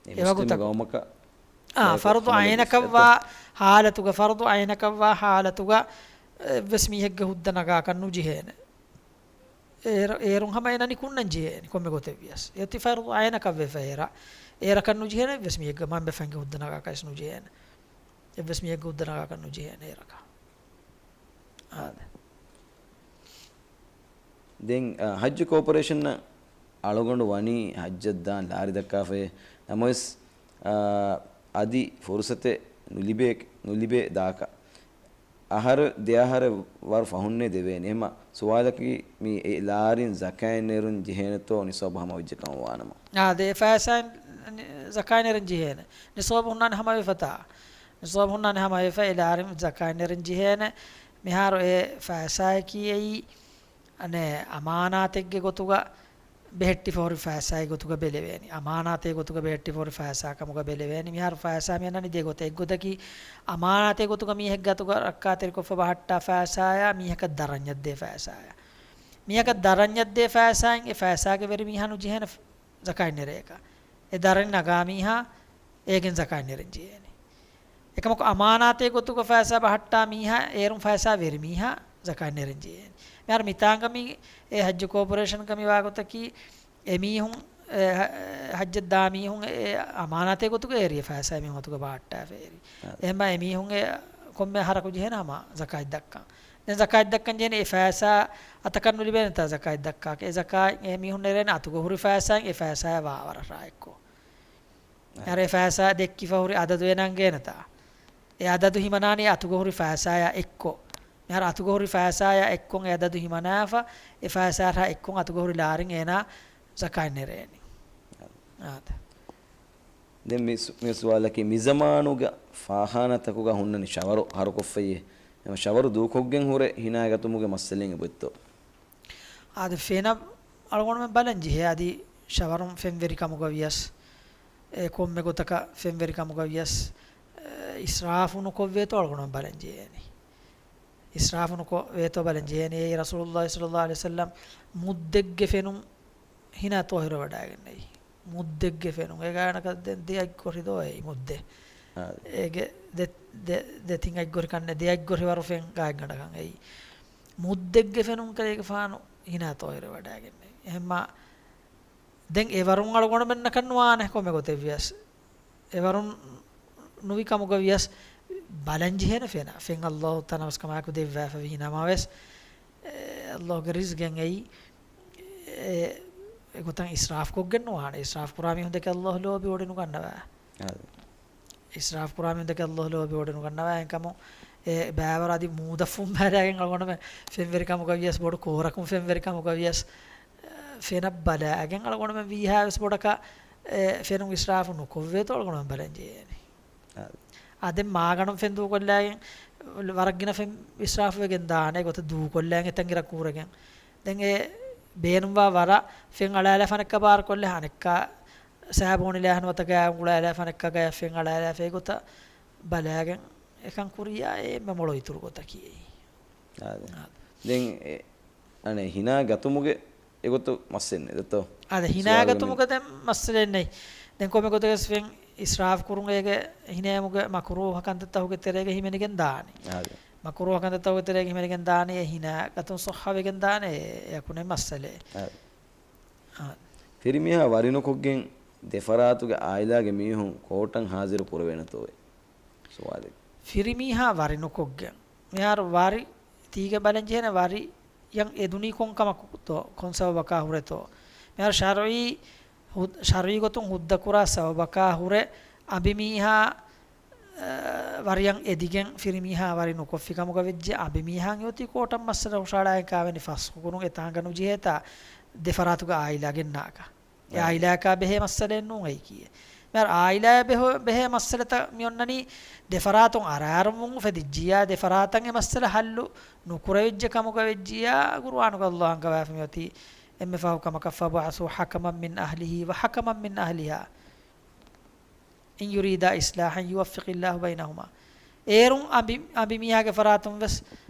އެ އެވަގުތަކު މުސްލިމު ޤައުމަކަށް އާ، ފަރުޟު އައިނަކަށްވާ ޙާލަތުގަ، ފަރުޟު އައިނަކަށްވާ ޙާލަތުގަ އެއްވެސް މީހެއްގެ ހުއްދަ ނަގާކަށް ނުޖެހޭނެ. އޭރު-، އޭރުން ހަމަ އޭނަ ނިކުންނަން ޖެހޭނެ ކޮންމެ ގޮތެއް ވިޔަސް. އެއޮތީ ފަރުޟު އައިނަކަށް ވެފަ އޭރަށް. އޭރަކަށް ނުޖެހޭނެ އެއްވެސް މީހެއްގެ މަންބަފައިންގެ ހުއްދަ ނަގާކަށް ނުޖެހޭނެ. އެއްވެސް މީހެއްގެ ހުއްދަ ނަގާކަށް ނުޖެހޭނެ އޭރަކަށް. އާދެ. ދެން، އަ، ޙައްޖު ކޯޕަރޭޝަންއަށް އަޅުގަނޑު ވަނީ ޙައްޖަށް ދާން ލާރި ދައްކާފައޭ. ނަމަވެސް، އަ، އަދި ފުރުސަތެއް ނުލިބޭ، ނުލިބޭ ދާކަށް. އަހަރެއް ދެ އަހަރެއް ވަރު ފަހުންނޭ ދެވޭނެ. އެހެމަ ސުވާލަކީ މި އެ ލާރިން ޒަކާތް ނެރުން ޖެހޭނެތޯ ނިސާބު ހަމަވެއްޖެ ކަމަށް ވާނަމަ؟ އާ، ދެ ފައިސާއިން ޒަކާތް ނެރެން ޖެހޭނެ. ނިސާބު ހުންނާނެ ހަމަވެފަތާ. ނިސާބު ހުންނާނެ ހަމަވެފަ އެ ލާރިން ޒަކާތް ނެރެން ޖެހޭނެ. މިހާރު އެ ފައިސާއަކީ އެއީ އަނެއް އަމާނާތެއްގެ ގޮތުގަ ބެހެއްޓިފަ ހުރި ފައިސާއެއް ގޮތުގަ ބެލެވޭނީ. އަމާނާތެއް ގޮތުގަ ބެހެއްޓިފަ ހުރި ފައިސާ ކަމުގަ ބެލެވޭނީ. މިހާރު ފައިސާ މިއަންނަނީ ދެ ގޮތަށް. އެއް ގޮތަކީ އަމާނާތެއް ގޮތުގަ މީހެއްގެ އަތުގަ ރައްކާތެރިކޮށްފަ ބަހައްޓާ ފައިސާއާ މީހަކަށް ދަރަންޏަށް ދޭ ފައިސާއާ. މީހަކަށް ދަރަންޏަށް ދޭ ފައިސާއިން އެ ފައިސާގެ ވެރި މީހާ ނުޖެހޭނެ ޒަކާތް ނެރޭކަށް. އެ ދަރަނި ނަގާ މީހާ އޭގެން ޒަކާތް ނެރެން ޖެހޭނެ. އެކަމަކު އަމާނާތެއް ގޮތުގަ ފައިސާ ބަހައްޓާ މީހާ، އޭރުން ފައިސާ ވެރި މީހާ ޒަކާތް ނެރެން ޖެހޭނެ. މިހާރު މިތާނގަ މި އެ ޙައްޖު ކޯޕަރޭޝަންގަ މި ވާގޮތަކީ އެމީހުން، އެ، ޙަ-، ޙައްޖަށް ދާ މީހުން އެ އަމާނާތެއް ގޮތުގަ އޭރި އެ ފައިސާ އެމީހުން އަތުގަ ބަހައްޓާފަ އޭރި. އާ. އެހެންމާ އެމީހުން އެ ކޮންމެ އަހަރަކު ޖެހޭނެ ހަމަ ޒަކާތް ދައްކަން. ދެން ޒަކާތް ދައްކަން ޖެހޭނެ އެ ފައިސާ އަތަކަށް ނުލިބޭނެތާ ޒަކާތް ދައްކާކަށް. އެ ޒަކާތް އެ މީހުން ނެރޭނެ އަތުގަ ހުރި ފައިސާއިން އެ ފައިސާއާ ވާވަރަށް އެއްކޮށް. އާ. މިހާރު އެ ފައިސާ ދެއްކިފަ ހުރި އަދަދު އޭނާ އަނގޭނެތާ. އެ އަދަދު ހިމަނާނީ އަތުގަ ހުރި ފައިސާއާ އެއްކޮށް. މިހާރު އަތުގަ ހުރި ފައިސާއާ އެއްކޮށް އެ އަދަދު ހިމަނާފަ އެ ފައިސާއާ އެއްކޮށް އަތުގަ ހުރި ލާރިން އޭނާ ޒަކާތް ނެރޭނީ. އާ. އާދެ. ދެން މި ސު-، މި ސުވާލަކީ މި ޒަމާނުގަ ފާޚާނާތަކުގަ ހުންނަނީ ޝަވަރު ހަރުކޮށްފައި. އެމަ ޝަވަރު ދޫކޮށްގެން ހުރެ ހިނާ ގަތުމުގެ މައްސަލައެއް އެބައޮތްތޯ؟ އާދެ، ފެނަށް އަޅުގަނޑުމެން ބަލަން ޖެހޭ އަދި ޝަވަރުން ފެންވެރި ކަމުގަ ވިޔަސް، އެ ކޮންމެ ގޮތަކަށް ފެންވެރި ކަމުގަ ވިޔަސް، އެ، އިސްރާފު ނުކޮށްވޭތޯ އަޅުގަނޑުމެން ބަލަން ޖެހޭނީ. އިސްރާފު ނުކޮށް ވޭތޯ ބަލަން ޖެހޭނީ. އެއީ ރަސޫލުﷲ ޞައްލަﷲ ޢަލައިހި ވަސައްލަމް މުއްދެއްގެ ފެނުން ހިނާ ޠާހިރު ވަޑައިގެންނެވި. މުއްދެއްގެ ފެނުން. އޭގަ އަނެއްކާ ދެ-، ދެއަތް ގޮށި ދޯ އެއީ މުއްދެއް. އާ. އޭގެ ދެ-، ދެ-، ދެތިން އަތް ގޮށި ކަންނެ ދެއަތް ގޮށި ވަރު ފެން ގާތްގަނޑަކަށް އެއީ. މުއްދެއްގެ ފެނުން ކަލޭގެފާނު ހިނާ ޠާހިރު ވަޑައިގެންނެވި. އެހެންމާ ދެން އެވަރުން އަޅުގަނޑުމެންނަކަށް ނުވާނެ ކޮންމެ ގޮތެއް ވިޔަސް. އެވަރުން ނުވި ކަމުގަ ވިޔަސް ބަލަން ޖެހޭނެ ފެނަށް. ފެން ﷲ ތަނަވަސްކަމާއެކު ދެއްވާފަވި ނަމަވެސް، އެ، ﷲ ގެ ރިޒްގެއް އެއީ، އެ، އެގޮތަށް އިސްރާފް ކޮށްގެން ނުވާނެ. އިސްރާފް ކުރާ މީހުން ދެކެ ﷲ ލޯބި ވޮޑި ނުގަންނަވާ. އާ. އިސްރާފް ކުރާ މީހުން ދެކެ ﷲ ލޯބި ވޮޑި ނުގަންނަވާ. އެހެންކަމުން އެ ބައިވަރު އަދި މޫދަށް ފުނބާލައިގެން އަޅުގަނޑުމެން ފެންވެރި ކަމުގަ ވިޔަސް، ބޮޑު ކޯރަކުން ފެންވެރި ކަމުގަ ވިޔަސް، އެ، ފެނަށް ބަލައިގެން އަޅުގަނޑުމެން ވީހާވެސް ބޮޑަކަށް، އެ، ފެނުން އިސްރާފު ނުކޮށްވޭތޯ އަޅުގަނޑުމެން ބަލަން ޖެހޭނީ. އާ. އާ، ދެން މާގަނޑުން ފެން ދޫކޮށްލައިގެން ވަރަށް ގިނަ ފެން އިސްރާފު ވެގެން ދާނެ ގޮތަށް ދޫކޮށްލައިގެން އެތަން އިރަށް ކޫރެގެން. ދެން އެ ބޭނުންވާ ވަރަށް ފެން އަޅާލާފަ އަނެއްކާ ބާރުކޮށްލާ، އަނެއްކާ ސާބޫނި ލާހަނު ވަތަ ގަޔާ އުނގުޅާލާފަ އަނެއްކާ ގަޔަށް ފެން އަޅާލާފަ އެގޮތަށް ބަލާގެން އެކަން ކުރިޔާ އެ އެންމެ މޮޅު އިތުރު ގޮތަކީ އެއީ. އާ، ދެން. އާ. ދެން އެ، އަނެއް ހިނާ ގަތުމުގެ އެގޮތު މައްސަލެއް ނެތް ދޯ؟ އާދެ، ހިނާ ސުވާލު ގަތުމުގަ ދެން މައްސަލައެއް ނެތް. ދެން ކޮންމެ ގޮތަކަސް ފެން އިސްރާފް ކުރުން އޭގެ ހިނޭމުގެ މަކުރޫހަ ކަންތައްތަކުގެ ތެރޭގަ ހިމެނިގެން ދާނެ. އާދެ. މަކުރޫހަ ކަންތައްތަކުގެ ތެރޭގަ ހިމެނިގެން ދާނެ. އެ ހިނާ ގަތުން ޞައްޙަވެގެން ދާނެ. އެ އެއަކު ނެތް މައްސަލައެއް. އާދެ. އާ. ފިރިމީހާ ވަރިނުކޮށްގެން ދެފަރާތުގެ އާއިލާގެ މީހުން ކޯޓަށް ހާޒިރު ކުރެވޭނެތޯއޭ؟ ސުވާލެއް. ފިރިމީހާ ވަރިނުކޮށްގެން. މިހާރު ވަރި ތީގެ ބަލަން ޖެހޭނެ ވަރިޔަށް އެދުނީ ކޮން ކަމަކުތޯ، ކޮން ސަބަބަކާ ހުރެތޯ. މިހާރު ޝަރުޢީ ހު-، ޝަރުޢީ ގޮތުން ހުއްދަކުރާ ސަބަބަކާ ހުރެ އަނބިމީހާ، އަ، ވަރިޔަށް އެދިގެން ފިރިމީހާ ވަރި ނުކޮށްފި ކަމުގަ ވެއްޖެ އަނބިމީހާ އޮތީ ކޯޓަށް މައްސަލަ ހުށަހަޅާ އެކާވެނި ފަސްޚު ކުރުން އެތާނގަ ނުޖެހޭތާ ދެފަރާތުގެ އާއިލާ ގެންނާކަށް. އެ އާއިލާއަކާ ބެހޭ މައްސަލައެއް ނޫން އެއީކީ. މިހާރު އާއިލާއަށް ބެހޭ، ބެހޭ މައްސަލަތައް މި އޮންނަނީ ދެފަރާތުން އަރާރުމުން އުފެދިއްޖިޔާ، ދެފަރާތަށް އެ މައްސަލަ ހައްލު ނުކުރެވިއްޖެ ކަމުގަ ވެއްޖިޔާ، ޤުރުއާނުގަ ﷲ އަންގަވާފަ މިއޮތީ އެންމެ ފަހު ކަމަކަށް، فَابْعَثُوا حَكَمًا مِنْ أَهْلِهِ وَحَكَمًا مِنْ أَهْلِهَا إِنْ يُرِيدَا إِصْلَاحًا يُوَفِّقِ اللَّهُ بَيْنَهُمَا. އޭރުން އަނބި-، އަނބިމީހާގެ ފަރާތުން ވެސް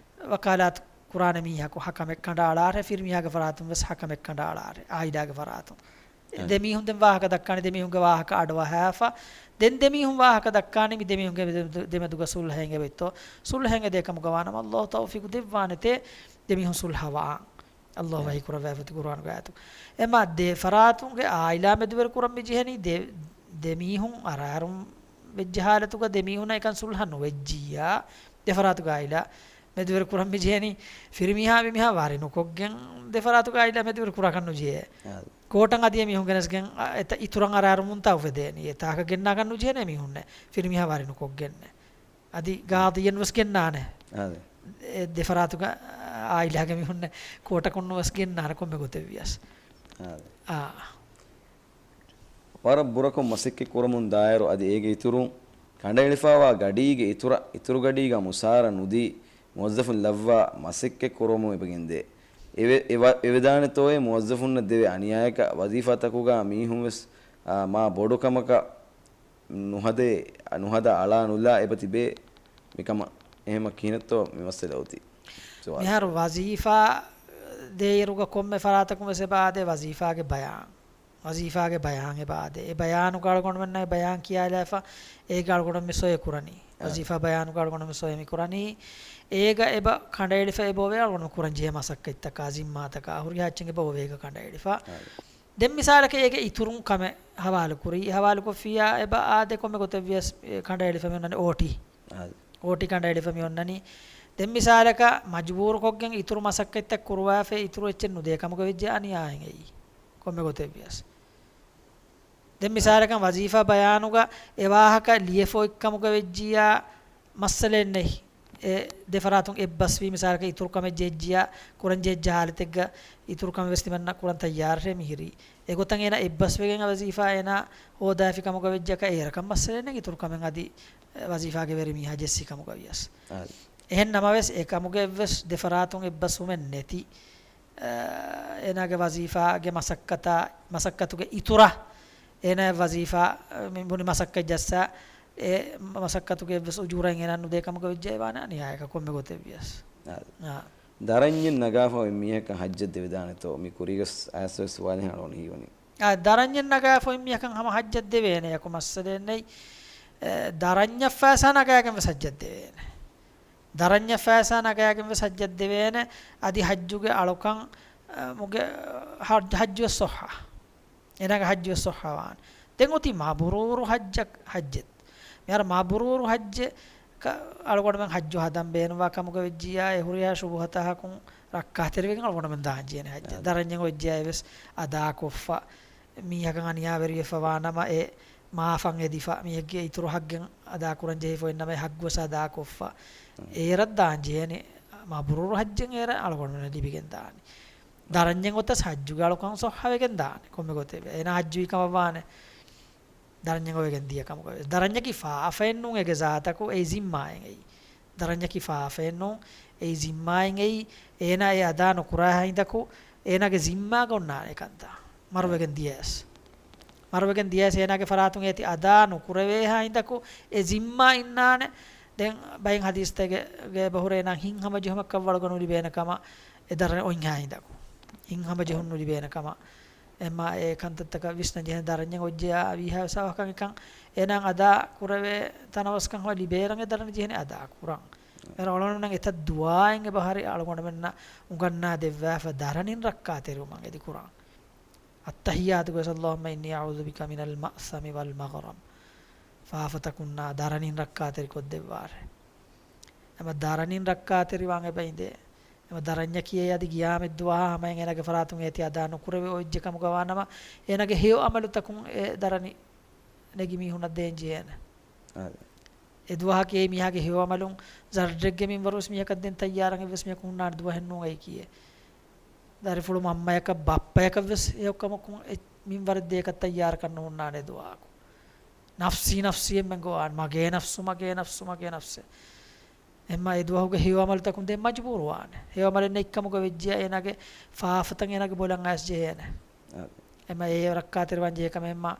ވަކާލާތު ކުރާނެ މީހަކު ޙަކަމެއް ކަނޑައަޅާށޭ، ފިރިމީހާގެ ފަރާތުން ވެސް ޙަކަމެއް ކަނޑައަޅާށޭ، އާއިލާގެ ފަރާތުން. ދެމީހުން ދެން ވާހަކަ ދައްކާނެ، ދެމީހުންގެ ވާހަކަ އަޑުއަހާފަ، ދެން ދެމީހުން ވާހަކަ ދައްކާނެ، މި ދެމީހުންގެ ދެ-، ދެމެދުގަ ސުލްހައެއް އެބައޮތްތޯ، ސުލްހައެއް އެދޭ ކަމުގަ ވާނަމަ، ﷲ ތައުފީޤު ދެއްވާނެތޭ، ދެމީހުން ސުލްހަވާން. ﷲ އެ. ވަޙީ ކުރައްވާފަތި ޤުރުއާނުގަ އާޔަތު. އެމާ ދެ ފަރާތުންގެ އާއިލާ މެދުވެރި ކުރަން މި ޖެހެނީ، ދެ-، ދެމީހުން އަރާރުން ވެއްޖެ ހާލަތުގަ ދެމީހުންނަށް އެކަން ސުލްހަ ނުވެއްޖިއްޔާ، ދެ ފަރާތުގެ އާއިލާ މެދުވެރި ކުރަން މި ޖެހެނީ، ފިރިމީހާ މިމީހާ ވާރި ނުކޮށްގެން ދެ ފަރާތުގެ އާއިލާ މެދުވެރި ކުރާކަށް ނުޖެހޭ. އާ. ކޯޓަށް އަދި އެމީހުން ގެނެސްގެން، އަ، އެތަ-، އިތުރަށް އަރާރު މުންތާ އުފެދޭނީ. އެތާކަށް ގެންނާކަށް ނުޖެހޭނެ މީހުންނެއް. ފިރިމީހާ ވާރި ނުކޮށްގެންނެއް. އަދި ގާޟީއެއް ނުވެސް ގެންނާނެ. އާ. އެ ދެ ފަރާތުގެ އާއިލާގެ މީހުންނެއް ކޯޓަކުން ނުވެސް ގެންނާނެ ކޮންމެ ގޮތެއް ވިޔަސް. އާ. އާ. ވަރަށް ބުރަކޮށް މަސައްކަތް ކުރަމުން ދާއިރު އަދި އޭގެ އިތުރުން ކަނޑައެޅިފައިވާ ގަޑީގެ އިތުރަށް، އިތުރު ގަޑީގަ މުސާރަ ނުދީ، މުވައްޒަފުން ލައްވާ މަސައްކަތް ކުރަމުން އެބަ ގެންދޭ. އެވެ-، އެވަ-، އެވެދާނެތޯއޭ މުވައްޒަފުންނަށް ދެވޭ އަނިޔާއަކަށް ވަޒީފާތަކުގަ މީހުން ވެސް، އާ، މާ ބޮޑު ކަމަކަށް ނުހަދޭ، ނުހަދާ އަޅާ ނުލާ އެބަ ތިބޭ މިކަމަށް. އެހެމަ ކިހިނެއްތޯ މި މައްސަލަ އޮތީ؟ ސުވާލެއް. މިހާރު ވަޒީފާ ދޭއިރުގަ ކޮންމެ ފަރާތަކުން ވެސް އެބަ އާދޭ ވަޒީފާގެ ބަޔާން. ވަޒީފާގެ ބަޔާން އެބަ އާދޭ. އެ ބަޔާނުގަ އަޅުގަނޑުމެންނަށް އެ ބަޔާން ކިޔާލާފަ، އޭގަ އަޅުގަނޑު މި ސޮއެ ކުރަނީ. އާ. ވަޒީފާ ބަޔާނުގަ އަޅުގަނޑު މި ސޮއެ މި ކުރަނީ. އޭގަ އެބަ ކަނޑައެޅިފަ އެބަ އޮވޭ އަޅުގަނޑު ކުރަން ޖެހޭ މަސައްކަތްތަކާ، ޒިންމާތަކާ، ހުރިހާ އެއްޗެއް އެބަ އޮވޭ އޭގަ ކަނޑައެޅިފަ. އާ. ދެން މިސާލަކަށް އޭގެ އިތުރުން ކަމެއް ހަވާލުކުރީ. ހަވާލުކޮށްފިއްޔާ އެބަ އާދޭ ކޮންމެ ގޮތެއް ވިޔަސް އެ ކަނޑައެޅިފަ މި އޮންނަނީ އޯޓީ. އާދެ. އޯޓީ ކަނޑައެޅިފަ މި އޮންނަނީ. ދެން މިސާލަކަށް މަޖުބޫރުކޮށްގެން އިތުރު މަސައްކަތްތައް ކުރުވާފަ އިތުރު އެއްޗެއް ނުދޭ ކަމުގަ ވެއްޖެ އަނިޔާއެއް އެއީ. ކޮންމެ ގޮތެއް ވިޔަސް. ދެން މިސާލަކަށް ވަޒީފާ ބަޔާނުގަ އެ ވާހަކަ ލިޔެފަ އޮތް ކަމުގަ ވެއްޖިއްޔާ މައްސަލައެއް ނެތް. އެ ދެ ފަރާތުން އެއްބަސްވީ މިސާލަކަށް އިތުރު ކަމެއް ޖެހިއްޖިއްޔާ، ކުރަން ޖެހިއްޖެ ހާލަތެއްގަ އިތުރު ކަމެއް ވެސް ތިމަންނަ ކުރަން ތައްޔާރެއް މިހިރީ. އެގޮތަށް އޭނަ އެއްބަސްވެގެން ވަޒީފާ އޭނާ ހޯދާފި ކަމުގަ ވެއްޖެއަކަށް އޭރަކަށް މައްސަލައެއް ނެތް އިތުރު ކަމެއް އަދި ވަޒީފާގެ ވެރި މީހާ ޖެއްސި ކަމުގަ ވިޔަސް. އާދެ. އެހެން ނަމަވެސް އެ ކަމުގަ އެއްވެސް ދެ ފަރާތުން އެއްބަސްވުމެއް ނެތި، އަ، އޭނާގެ ވަޒީފާގެ މަސައްކަތާ، މަސައްކަތުގެ އިތުރަށް އޭނާ ވަޒީފާ މި ބުނި މަސައްކަތް ޖައްސާ، އެ މަސައްކަތުގެ އެއްވެސް އުޖޫރައެއް އޭނާ ނުދޭ ކަމުގަ ވެއްޖެ އެވާނެ އަނިޔާއަކަށް ކޮންމެ ގޮތެއް ވިޔަސް. އާ. އާ. ދަރަންޏެއް ނަގާފަ އޮތް މީހަކަށް ހައްޖަށް ދެވިދާނެތޯ؟ މި ކުރީގަސް އައިސް ސުވާލެއް އަޅުގަނޑު ހީވަނީ. އާ، ދަރަންޏެއް ނަގާފަ އޮތް މީހަކަށް ހަމަ ހައްޖަށް ދެވޭނެ ޔަކު މައްސަލައެއް ނެތް. އެ، ދަރަންޏަށް ފައިސާ ނަގާގެން ވެސް ހައްޖަށް ދެވޭނެ. ދަރަންޏަށް ފައިސާ ނަގާގެން ވެސް ހައްޖަށް ދެވޭނެ. އަދި ހައްޖުގެ އަޅުކަން، އަ، މުގެ ހައް-، ހައްޖުވެސް ސޮއްހާ. އޭނާގެ ހައްޖުވެސް ސޮއްހާވާނެ. ދެން އޮތީ މަބްރޫރު ހައްޖަށް، ހައްޖެއް. މިހާރު މަބްރޫރު ހައްޖެއް ކަ-، އަޅުގަނޑުމެން ހައްޖު ހަދަން ބޭނުންވާ ކަމުގަ ވެއްޖިއްޔާ، އެ ހުރިހާ ޝުބުހަތަކުން ރައްކާތެރިވެގެން އަޅުގަނޑުމެން ދާން ޖެހޭނެ ހައްޖެއް. އާ. ދަރަންޏެއް އޮތްޖިއްޔާ އެވެސް އަދާކޮށްފަ، މީހަކަށް އަނިޔާވެރިވެފަ ވާނަމަ އެ މާފަށް އެދިފަ، މީހެއްގެ އިތުރު ހައްގެއް އަދާކުރަން ޖެހިފަ އޮތްނަމަ އެ ހައްގުވެސް އަދާކޮށްފަ. އާ. އޭރަށް ދާން ޖެހޭނެ މަބްރޫރު ހައްޖެއް އޭރަށް އަޅުގަނޑުމެންނަށް ލިބިގެން ދާނީ. ދަރަންޏެއް އޮތަސް ހައްޖުގެ އަޅުކަން ސޮއްހަވެގެން ދާނެ. ކޮންމެ ގޮތެއް އޭނާ ހައްޖުވީ ކަމަށް ވާނެ. ދަރަންޏެއް އޮވެގެން ދިޔަ ކަމުގަ ވެސް. ދަރަންޏަކީ ފާފައެއް ނޫން އޭގެ ޒާތަކު، އެއީ ޒިންމާއެއް އެއީ. ދަރަންޏަކީ ފާފައެއް ނޫން، އެއީ ޒިންމާއެއް އެއީ. އޭނާ އެ އަދާ ނުކުރާ ހިނދަކު، އޭނާގެ ޒިންމާގަ އޮންނާނެ ކަންތައް. މަރުވެގެން ދިޔަޔަސް. މަރުވެގެން ދިޔަޔަސް އޭނާގެ ފަރާތުން އޭތި އަދާ ނުކުރެވޭހާ ހިނދަކު، އެ ޒިންމާ އިންނާނެ. ދެން ބައެއް ހަދީސްތަކެއްގަ އެބަހުރޭ އޭނާ ހިތްހަމަޖެހުމަކަށް ވަޅުގަ ނުލިބޭނެ ކަމަށް، އެ ދަރަން އޮތްހާ ހިނދަކު. ހިތްހަމަޖެހުން ނުލިބޭނެ ކަމަށް. އެމާ އެ ކަންތައްތަކަށް ވިސްނަން ޖެހޭނެ ދަރަންޏެއް އޮތްޖެޔާ ވީހާވެސް އަވަހަކަށް އެކަން އޭނާ އަދާ ކުރެވޭ ތަނަވަސްކަން ހަމަ ލިބޭރަނގެ ދަރަނި ޖެހެނީ އަދާ ކުރަން. އޭރަ އޮޅޮނުނަން އެތައް ދުޢާއެއް އެބަހަރި އަޅުގަނޑުމެންނަށް އުނގަންނާ ދެއްވާފަ ދަރަނިން ރައްކާތެރިވުމަށް އެދި ކުރަން. އައްތަޙިއްޔާތުގަވެސް اللهم إني أعوذ بك من المأثم والمغرم. ފާފަތަކުންނާ ދަރަނިން ރައްކާތެރިކޮށްދެއްވާށޭ. އެމަ ދަރަނިން ރައްކާތެރިވާން އެބައިނދޭ. އެމަ ދަރަންޏަކީ އެ އަދި ގިޔާމަތްދުވަހާ ހަމައިން އޭނާގެ ފަރާތުން އޭތި އަދާ ނުކުރެވޭ އޮތްޖެ ކަމުގަ ވާނަމަ، އޭނާގެ ހެޔޮ އަމަލުތަކުން އެ ދަރަނި ނެގި މީހުންނަށް ދޭން ޖެހޭނެ. އާދެ. އެ ދުވަހަކީ އެ މީހާގެ ހެޔޮ އަމަލުން ޒައްރެއްގެ މިންވަރުވެސް މީހަކަށް ދޭން ތައްޔާރަށް އެއްވެސް މީހަކު ހުންނާނެ ދުވަހެއް ނޫން އެއީކީއެއް. ދަރިފުޅު މަންމަޔަކަށް ބައްޕަޔަކަށްވެސް ހެޔޮކަމަކުން އެ މިންވަރެއް ދޭކަށް ތައްޔާރަކަށް ނުހުންނާނެ ދުވަހަކު. ނަފްސީ ނަފްސީއެއް މެންގޮވާން، މަގޭ ނަފްސު، މަގޭ ނަފްސު، މަގޭ ނަފްސޭ. އެމަ އެ ދުވަހުގެ ހެޔޮ އަމަލުތަކުން ދޭން މަޖުބޫރުވާނެ. ހެޔޮ އަމަލެއް ނެތްކަމުގަ ވެއްޖިޔާ އޭނާގެ ފާފަތައް އޭނާގެ ބޮލަށް އައިސް ޖެހޭނެ. އާދެ. އެމަ އެ ރައްކާތެރިވާން ޖެހޭ ކަމެއް އެމަ،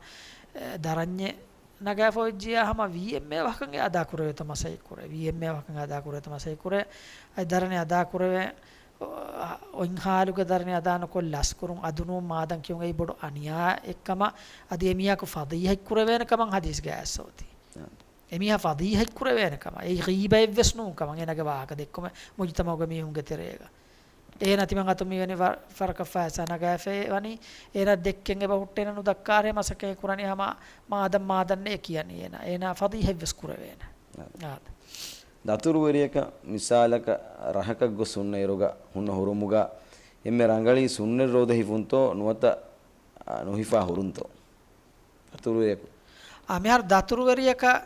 އެ، ދަރަންޏެއް ނަގާފަ އޮތްޖިޔާ ހަމަ ވީ އެމް އޭ ވަހަކަށް އެ އަދާ ކުރެވޭތޯ މަސައްކަތް ކުރޭ. ވީ އެމް އޭ ވަހަކަށް އެ އަދާ ކުރޭތޯ މަސައްކަތް ކުރޭ. އަދި ދަރަނި އަދާ ކުރެވޭ އޮތް ހާލުގަ ދަރަނި އަދާނުކޮށް ލަސްކުރުން އަދުނޫން މާދަން ކިޔުން އެއީ ބޮޑު އަނިޔާއެއްކަމަށް އަދި އެމީހަކު ފަޟީޙަތްކުރެވޭނެ ކަމަށް ޙަދީޘްގައި އައިސްފަ އޮތީ. އެމީހާ ފަޟީޙަތްކުރެވޭނެ ކަމަށް. އެއީ ޣީބައެއްވެސް ނޫން ކަމަށް އޭނާގެ ވާހަކަ ދެއްކުމެއް މުޖުތަމަޢުގެ މީހުންގެ ތެރޭގަ. އޭނާ ތިމަން އަތުން މިވެނި ވަ-، ފަރަކަށް ފައިސާ ނަގާފައި ވަނީ، އޭނާ ދެއްކެން އެބަ ހުއްޓޭނެ ނުދައްކާ ހޭ މަސައްކަތް ކުރަނީ ހަމަ މާދަން މާދަންނޭ ކިޔަނީ އޭނާ. އޭނާ ފަޟީޙަތްވެސް ކުރެވޭނެ. އާދެ. އާދެ. ދަތުރުވެރިޔަކަށް މިސާލަކަށް ރަހަކަށް ގޮސް ހުންނައިރުގަ ހުންނަ ހުރުމުގަ އެންމެ ރަނގަޅީ ސުންނަތް ރޯދަ ހިފުންތޯ ނުވަތަ، އާ، ނުހިފާ ހުރުންތޯ؟ ދަތުރުވެރިޔަކު. އާ، މިހާރު ދަތުރުވެރިޔަކަށް،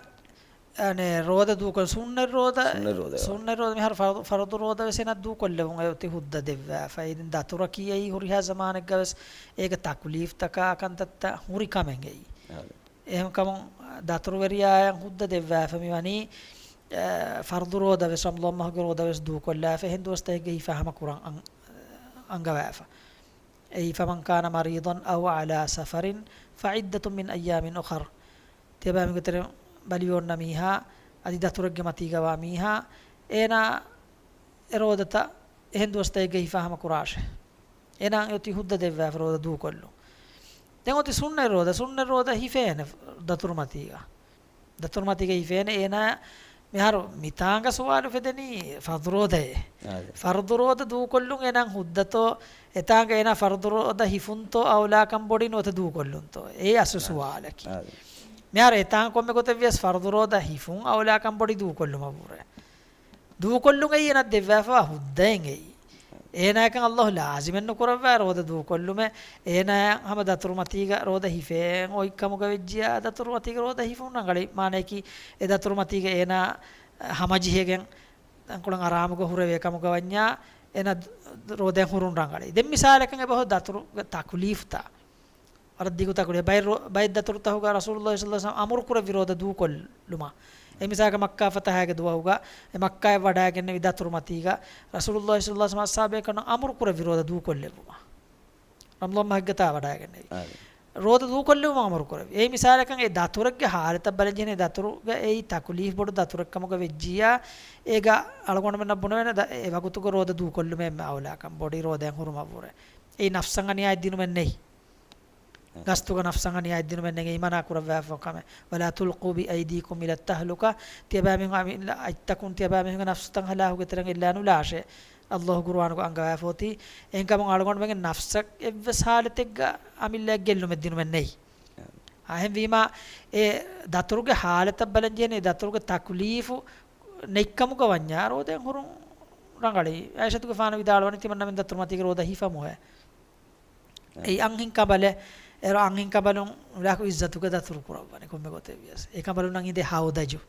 އަނެއް، ރޯދަ ދޫކޮށް، ސުންނަތް ރޯދަ، ސުންނަތް ރޯދަ. ސުންނަތް ރޯދަ މިހާރު ފަރު-، ފަރުޟު ރޯދަ ވެސް އޭނަ ދޫކޮށްލެވުން އެ އޮތީ ހުއްދަ ދެއްވާފަ. އެ ދެން ދަތުރަކީ އެއީ ހުރިހާ ޒަމާނެއްގަ ވެސް އޭގެ ތަކުލީފްތަކާ ކަންތައްތައް ހުރި ކަމެއް އެއީ. އާދެ. އެހެންކަމުން ދަތުރުވެރިޔާއަށް ހުއްދަ ދެއްވާފަ މިވަނީ، އަ، ފަރުޟު ރޯދަ ވެސް ރަމަޟާން މަހުގެ ރޯދަ ވެސް ދޫކޮށްލާފަ އެހެން ދުވަސްތަކެއްގަ ހިފާ ހަމަ ކުރަން އަން-، އަންގަވާފަ. އެއީ، فمن كان مريضا أو على سفر فعدة من أيام أخر. ތިޔަބައިމީހުންގެ ތެރެއިން ބަލިވެ އޮންނަ މީހާ، އަދި ދަތުރެއްގެ މަތީގަވާ މީހާ، އޭނާ އެ ރޯދަތައް އެހެން ދުވަސްތަކެއްގަ ހިފާ ހަމަ ކުރާށޭ. އޭނާ އޮތީ ހުއްދަ ދެއްވާފަ ރޯދަ ދޫކޮށްލުން. ދެން އޮތީ ސުންނަތް ރޯދަ، ސުންނަތް ރޯދަ ހިފޭނެ ދަތުރު މަތީގަ. ދަތުރު މަތީގަ ހިފޭނެ އޭނާ މިހާރު މިތާނގަ ސުވާލު އުފެދެނީ ފަރުޟު ރޯދައޭ. އާދެ. ފަރުޟު ރޯދަ ދޫކޮށްލުން އޭނާ ހުއްދަތޯ، އެތާނގަ އޭނާ ފަރުޟު ރޯދަ ހިފުންތޯ އައުލާކަން ބޮޑީ ނުވަތަ ދޫކޮށްލުންތޯ؟ އެއީ އަސްލު އާދެ. ސުވާލަކީ. އާދެ. މިހާރު އެތާނގަ ކޮންމެ ގޮތެއް ވިޔަސް ފަރުޟު ރޯދަ ހިފުން އައުލާކަން ބޮޑީ ދޫކޮށްލުމަށްވުރެ. ދޫކޮށްލުން އެއީ އޭނާ ދެއްވާފަ ހުއްދައެއް އެއީ. އޭނާއަކަށް ﷲ ލާޒިމެއް ނުކުރައްވާ ރޯދަ ދޫކޮށްލުމެއް. އޭނާ ހަމަ ދަތުރު މަތީގަ ރޯދަ ހިފޭ އޮތް ކަމުގަ ވެއްޖިއްޔާ ދަތުރު މަތީގަ ރޯދަ ހިފުން ރަނގަޅީ. މާނަޔަކީ އެ ދަތުރު މަތީގަ އޭނާ ހަމަޖެހިގެން ތަންކޮޅެއް އަރާމުގަ ހުރެވޭ ކަމުގަ ވަންޏާ އޭނާ ރޯދައިން ހުރުން ރަނގަޅީ. ދެން މިސާލަކަށް އެބަހުރި ދަތުރުގެ ތަކުލީފްތައް. ވަރަށް ދިގު ތަކުރީ. ބައެއް ރޯ-، ބައެއް ދަތުރުތަކުގަ ރަސޫލުﷲ ޞައްލަﷲ ޢަލައިހި ވަސައްލަމަ އަމުރު ކުރެއްވި ރޯދަ ދޫކޮށްލުމަށް. އެ މިސާލަކަށް މައްކާ ފަތަހާގެ ދުވަހުގަ، އެ މައްކާއަށް ވަޑައިގެންނެވި ދަތުރު މަތީގަ، ރަސޫލުﷲ ޞައްލަﷲ ޢަލައިހި ވަސައްލަމަ އަޞްޙާބުބޭކަލުން އަމުރު ކުރެއްވި ރޯދަ ދޫކޮށްލެއްވުމަށް. ރަމަޟާން މަހެއްގަތާ ވަޑައިގެންނެވި. އާދެ. ރޯދަ ދޫކޮށްލެއްވުމަށް އަމުރު ކުރެއްވި. އެއީ މިސާލަކަށް އެ ދަތުރެއްގެ ޙާލަތަށް ބަލަން ޖެހޭނެ ދަތުރުގަ އެއީ ތަކުލީފް ބޮޑު ދަތުރެއް ކަމުގަ ވެއްޖިއްޔާ، އޭގަ އަޅުގަނޑުމެންނަށް ބުނެވޭނެ ދަ-، އެ ވަގުތުގަ ރޯދަ ދޫކޮށްލުމެއް އެންމެ އައުލާކަން ބޮޑީ ރޯދައިން ހުރުމަށްވުރެ. އެއީ ނަފްސަށް އަނިޔާއެއް ދިނުމެއް ނެތް. ގަސްތުގަ ނަފްސަށް އަނިޔާއެއް ދިނުމެއް ނެތް. އެއީ މަނާ ކުރައްވާފަ ކަމެއް. ولا تلقوا بأيديكم إلى التهلكة. ތިޔަބައިމީހުން އަމިއްލަ އަތްތަކުން ތިޔަބައިމީހުންގެ ނަފްސުތައް ހަލާކުގެ ތެރެއިން އެއްލާ ނުލާށޭ. ﷲ ޤުރުއާނުގަ އަންގަވާފަ އޮތީ. އެހެންކަމުން އަޅުގަނޑުމެންގެ ނަފްސަށް އެއްވެސް ޙާލަތެއްގަ އަމިއްލައަށް ގެއްލުމެއް ދިނުމެއް ނެތް. އެހެންވީމާ، އެ ދަތުރުގެ ޙާލަތަށް ބަލަން ޖެހޭނެ، އެ ދަތުރުގެ ތަކުލީފު ނެތްކަމުގަ ވަންޏާ، ރޯދައިން ހުރުން ރަނގަޅީ. ޢާއިޝަތުގެފާނު ވިދާޅުވަނީ، ތިމަންނަމެން ދަތުރު މަތީގަ ރޯދަ ހިފަމުއޭ. އެއީ އަންހެން ކަނބަލެއް. އޭރު އަންހެން ކަނބަލުން ނުލާކު އިއްޒަތުގެ ދަތުރު ކުރައްވަނީ ކޮންމެ ގޮތެއް ވިޔަސް. އެ ކަނބަލުންނަށް އިނދޭ ހައުދަޖު.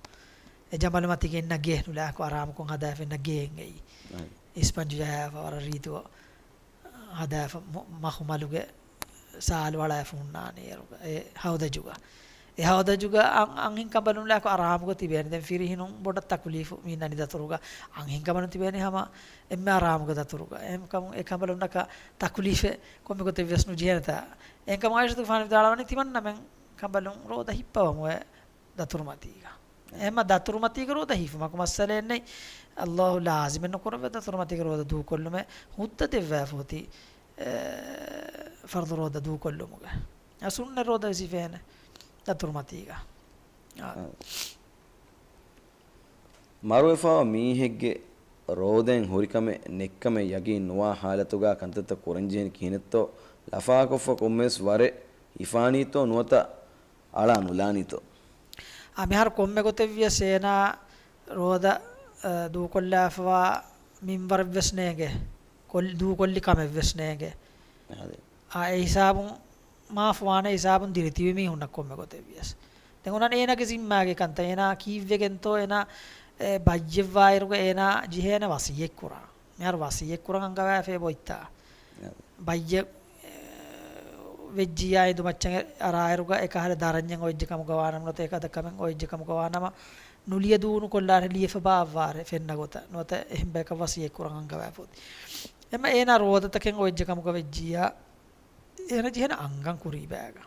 އެ ޖަމަލު މަތީގަ އިންނަ ގޭ ނުލާކު އަރާމުކޮށް ހަދާފަ އިންނަ ގޭއެއް އެއީ. އައި. އިސްޕަންޖު ޖަހާފަ ވަރަށް ރީތިކޮށް ހަދާފަ މަ-، މަޚުމަލުގެ ސާލު އަޅާފަ ހުންނާނީ އޭރުގަ. އެ ހައުދަޖުގަ. އެ ހައުދަޖުގަ އަން-، އަންހެން ކަނބަލުން ނުލާކު އަރާމުގަ ތިބޭނެ. ދެން ފިރިހެނުން ބޮޑަށް ތަކުލީފު މި އިންނަނީ ދަތުރުގަ. އަންހެން ކަނބަލުން ތިބޭނީ ހަމަ އެންމެ އަރާމުގެ ދަތުރުގަ. އެހެންކަމުން އެ ކަނބަލުންނަކަށް ތަކުލީފެއް ކޮންމެ ގޮތެއް ވެސް ނުޖެހޭނެތާ. އެހެންކަމުން ޢާއިޝަތުގެފާނު ވިދާޅުވަނީ ތިމަންނަމެން ކަނބަލުން ރޯދަ ހިއްޕަވަމުއޭ ދަތުރު މަތީގަ. އެހެންމަ ދަތުރު މަތީގަ ރޯދަ ހިފުމަކު މައްސަލައެއް ނެތް. ﷲ ލާޒިމެއް ނުކުރައްވާ ދަތުރު މަތީގަ ރޯދަ ދޫކޮށްލުމެއް. ހުއްދަ ދެއްވާފަ އޮތީ، އެ، ފަރުޟު ރޯދަ ދޫކޮށްލުމުގަ. އަ، ސުންނަތް ރޯދަ ވެސް ހިފޭނެ ދަތުރު މަތީގަ. އާ. އާ. މަރުވެފައިވާ މީހެއްގެ ރޯދައިން ހުރިކަމެއް ނެތްކަމެއް ޔަގީން ނުވާ ޙާލަތުގަ ކަންތައްތައް ކުރަންޖެހޭނީ ކިހިނެއްތޯ؟ ލަފާކޮށްފަ ކޮންމެވެސް ވަރެއް ހިފާނީތޯ ނުވަތަ އަޅާ ނުލާނީތޯ؟ އާ، މިހާރު ކޮންމެ ގޮތެއް ވިޔަސް އޭނާ ރޯދަ، އަ، ދޫކޮށްލާފަވާ މިންވަރެއް ވެސް ނޭނގެ. ކޮށް-، ދޫކޮށްލި ކަމެއް ވެސް ނޭނގެ. އާދެ. އާ، އެ ހިސާބުން މާފުވާނެ ހިސާބުން ދިރިތިބި މީހުންނަށް ކޮންމެ ގޮތެއް ވިޔަސް. ދެން އޮންނާނީ އޭނާގެ ޒިންމާގެ ކަންތައް. އޭނާ ކީއްވެގެންތޯ އޭނާ، އެ، ބައްޔެއްވާއިރުގަ އޭނާ ޖެހޭނެ ވަޞިއްޔަތް ކުރާ. މިހާރު ވަޞިއްޔަތް ކުރަން އަންގަވާފައި އޮތްތާ. އާ. ބައްޔެއް، އެ، ވެއްޖިއްޔާ އިނދުމައްޗަށް އެ-، އަރާއިރުގަ އެކަހަލަ ދަރަންޏެއް އޮތްޖެ ކަމުގަ ވާނަމަ ނުވަތަ އެކަހަލަ ކަމެއް އޮތްޖެ ކަމުގަ ވާނަމަ ނުލިޔެ ދޫނުކޮށްލާށޭ ލިޔެފަ ބާއްވާށޭ ފެންނަ ގޮތަށް. ނުވަތަ އެހެން ބަޔަކަށް ވަޞިއްޔަތް ކުރަން އަންގަވާފަ އޮތީ. އެމަ އޭނާ ރޯދަތަކެއް އޮތްޖެ ކަމުގަ ވެއްޖިއްޔާ އޭނަ ޖެހޭނެ އަންގަން ކުރީބާގަ.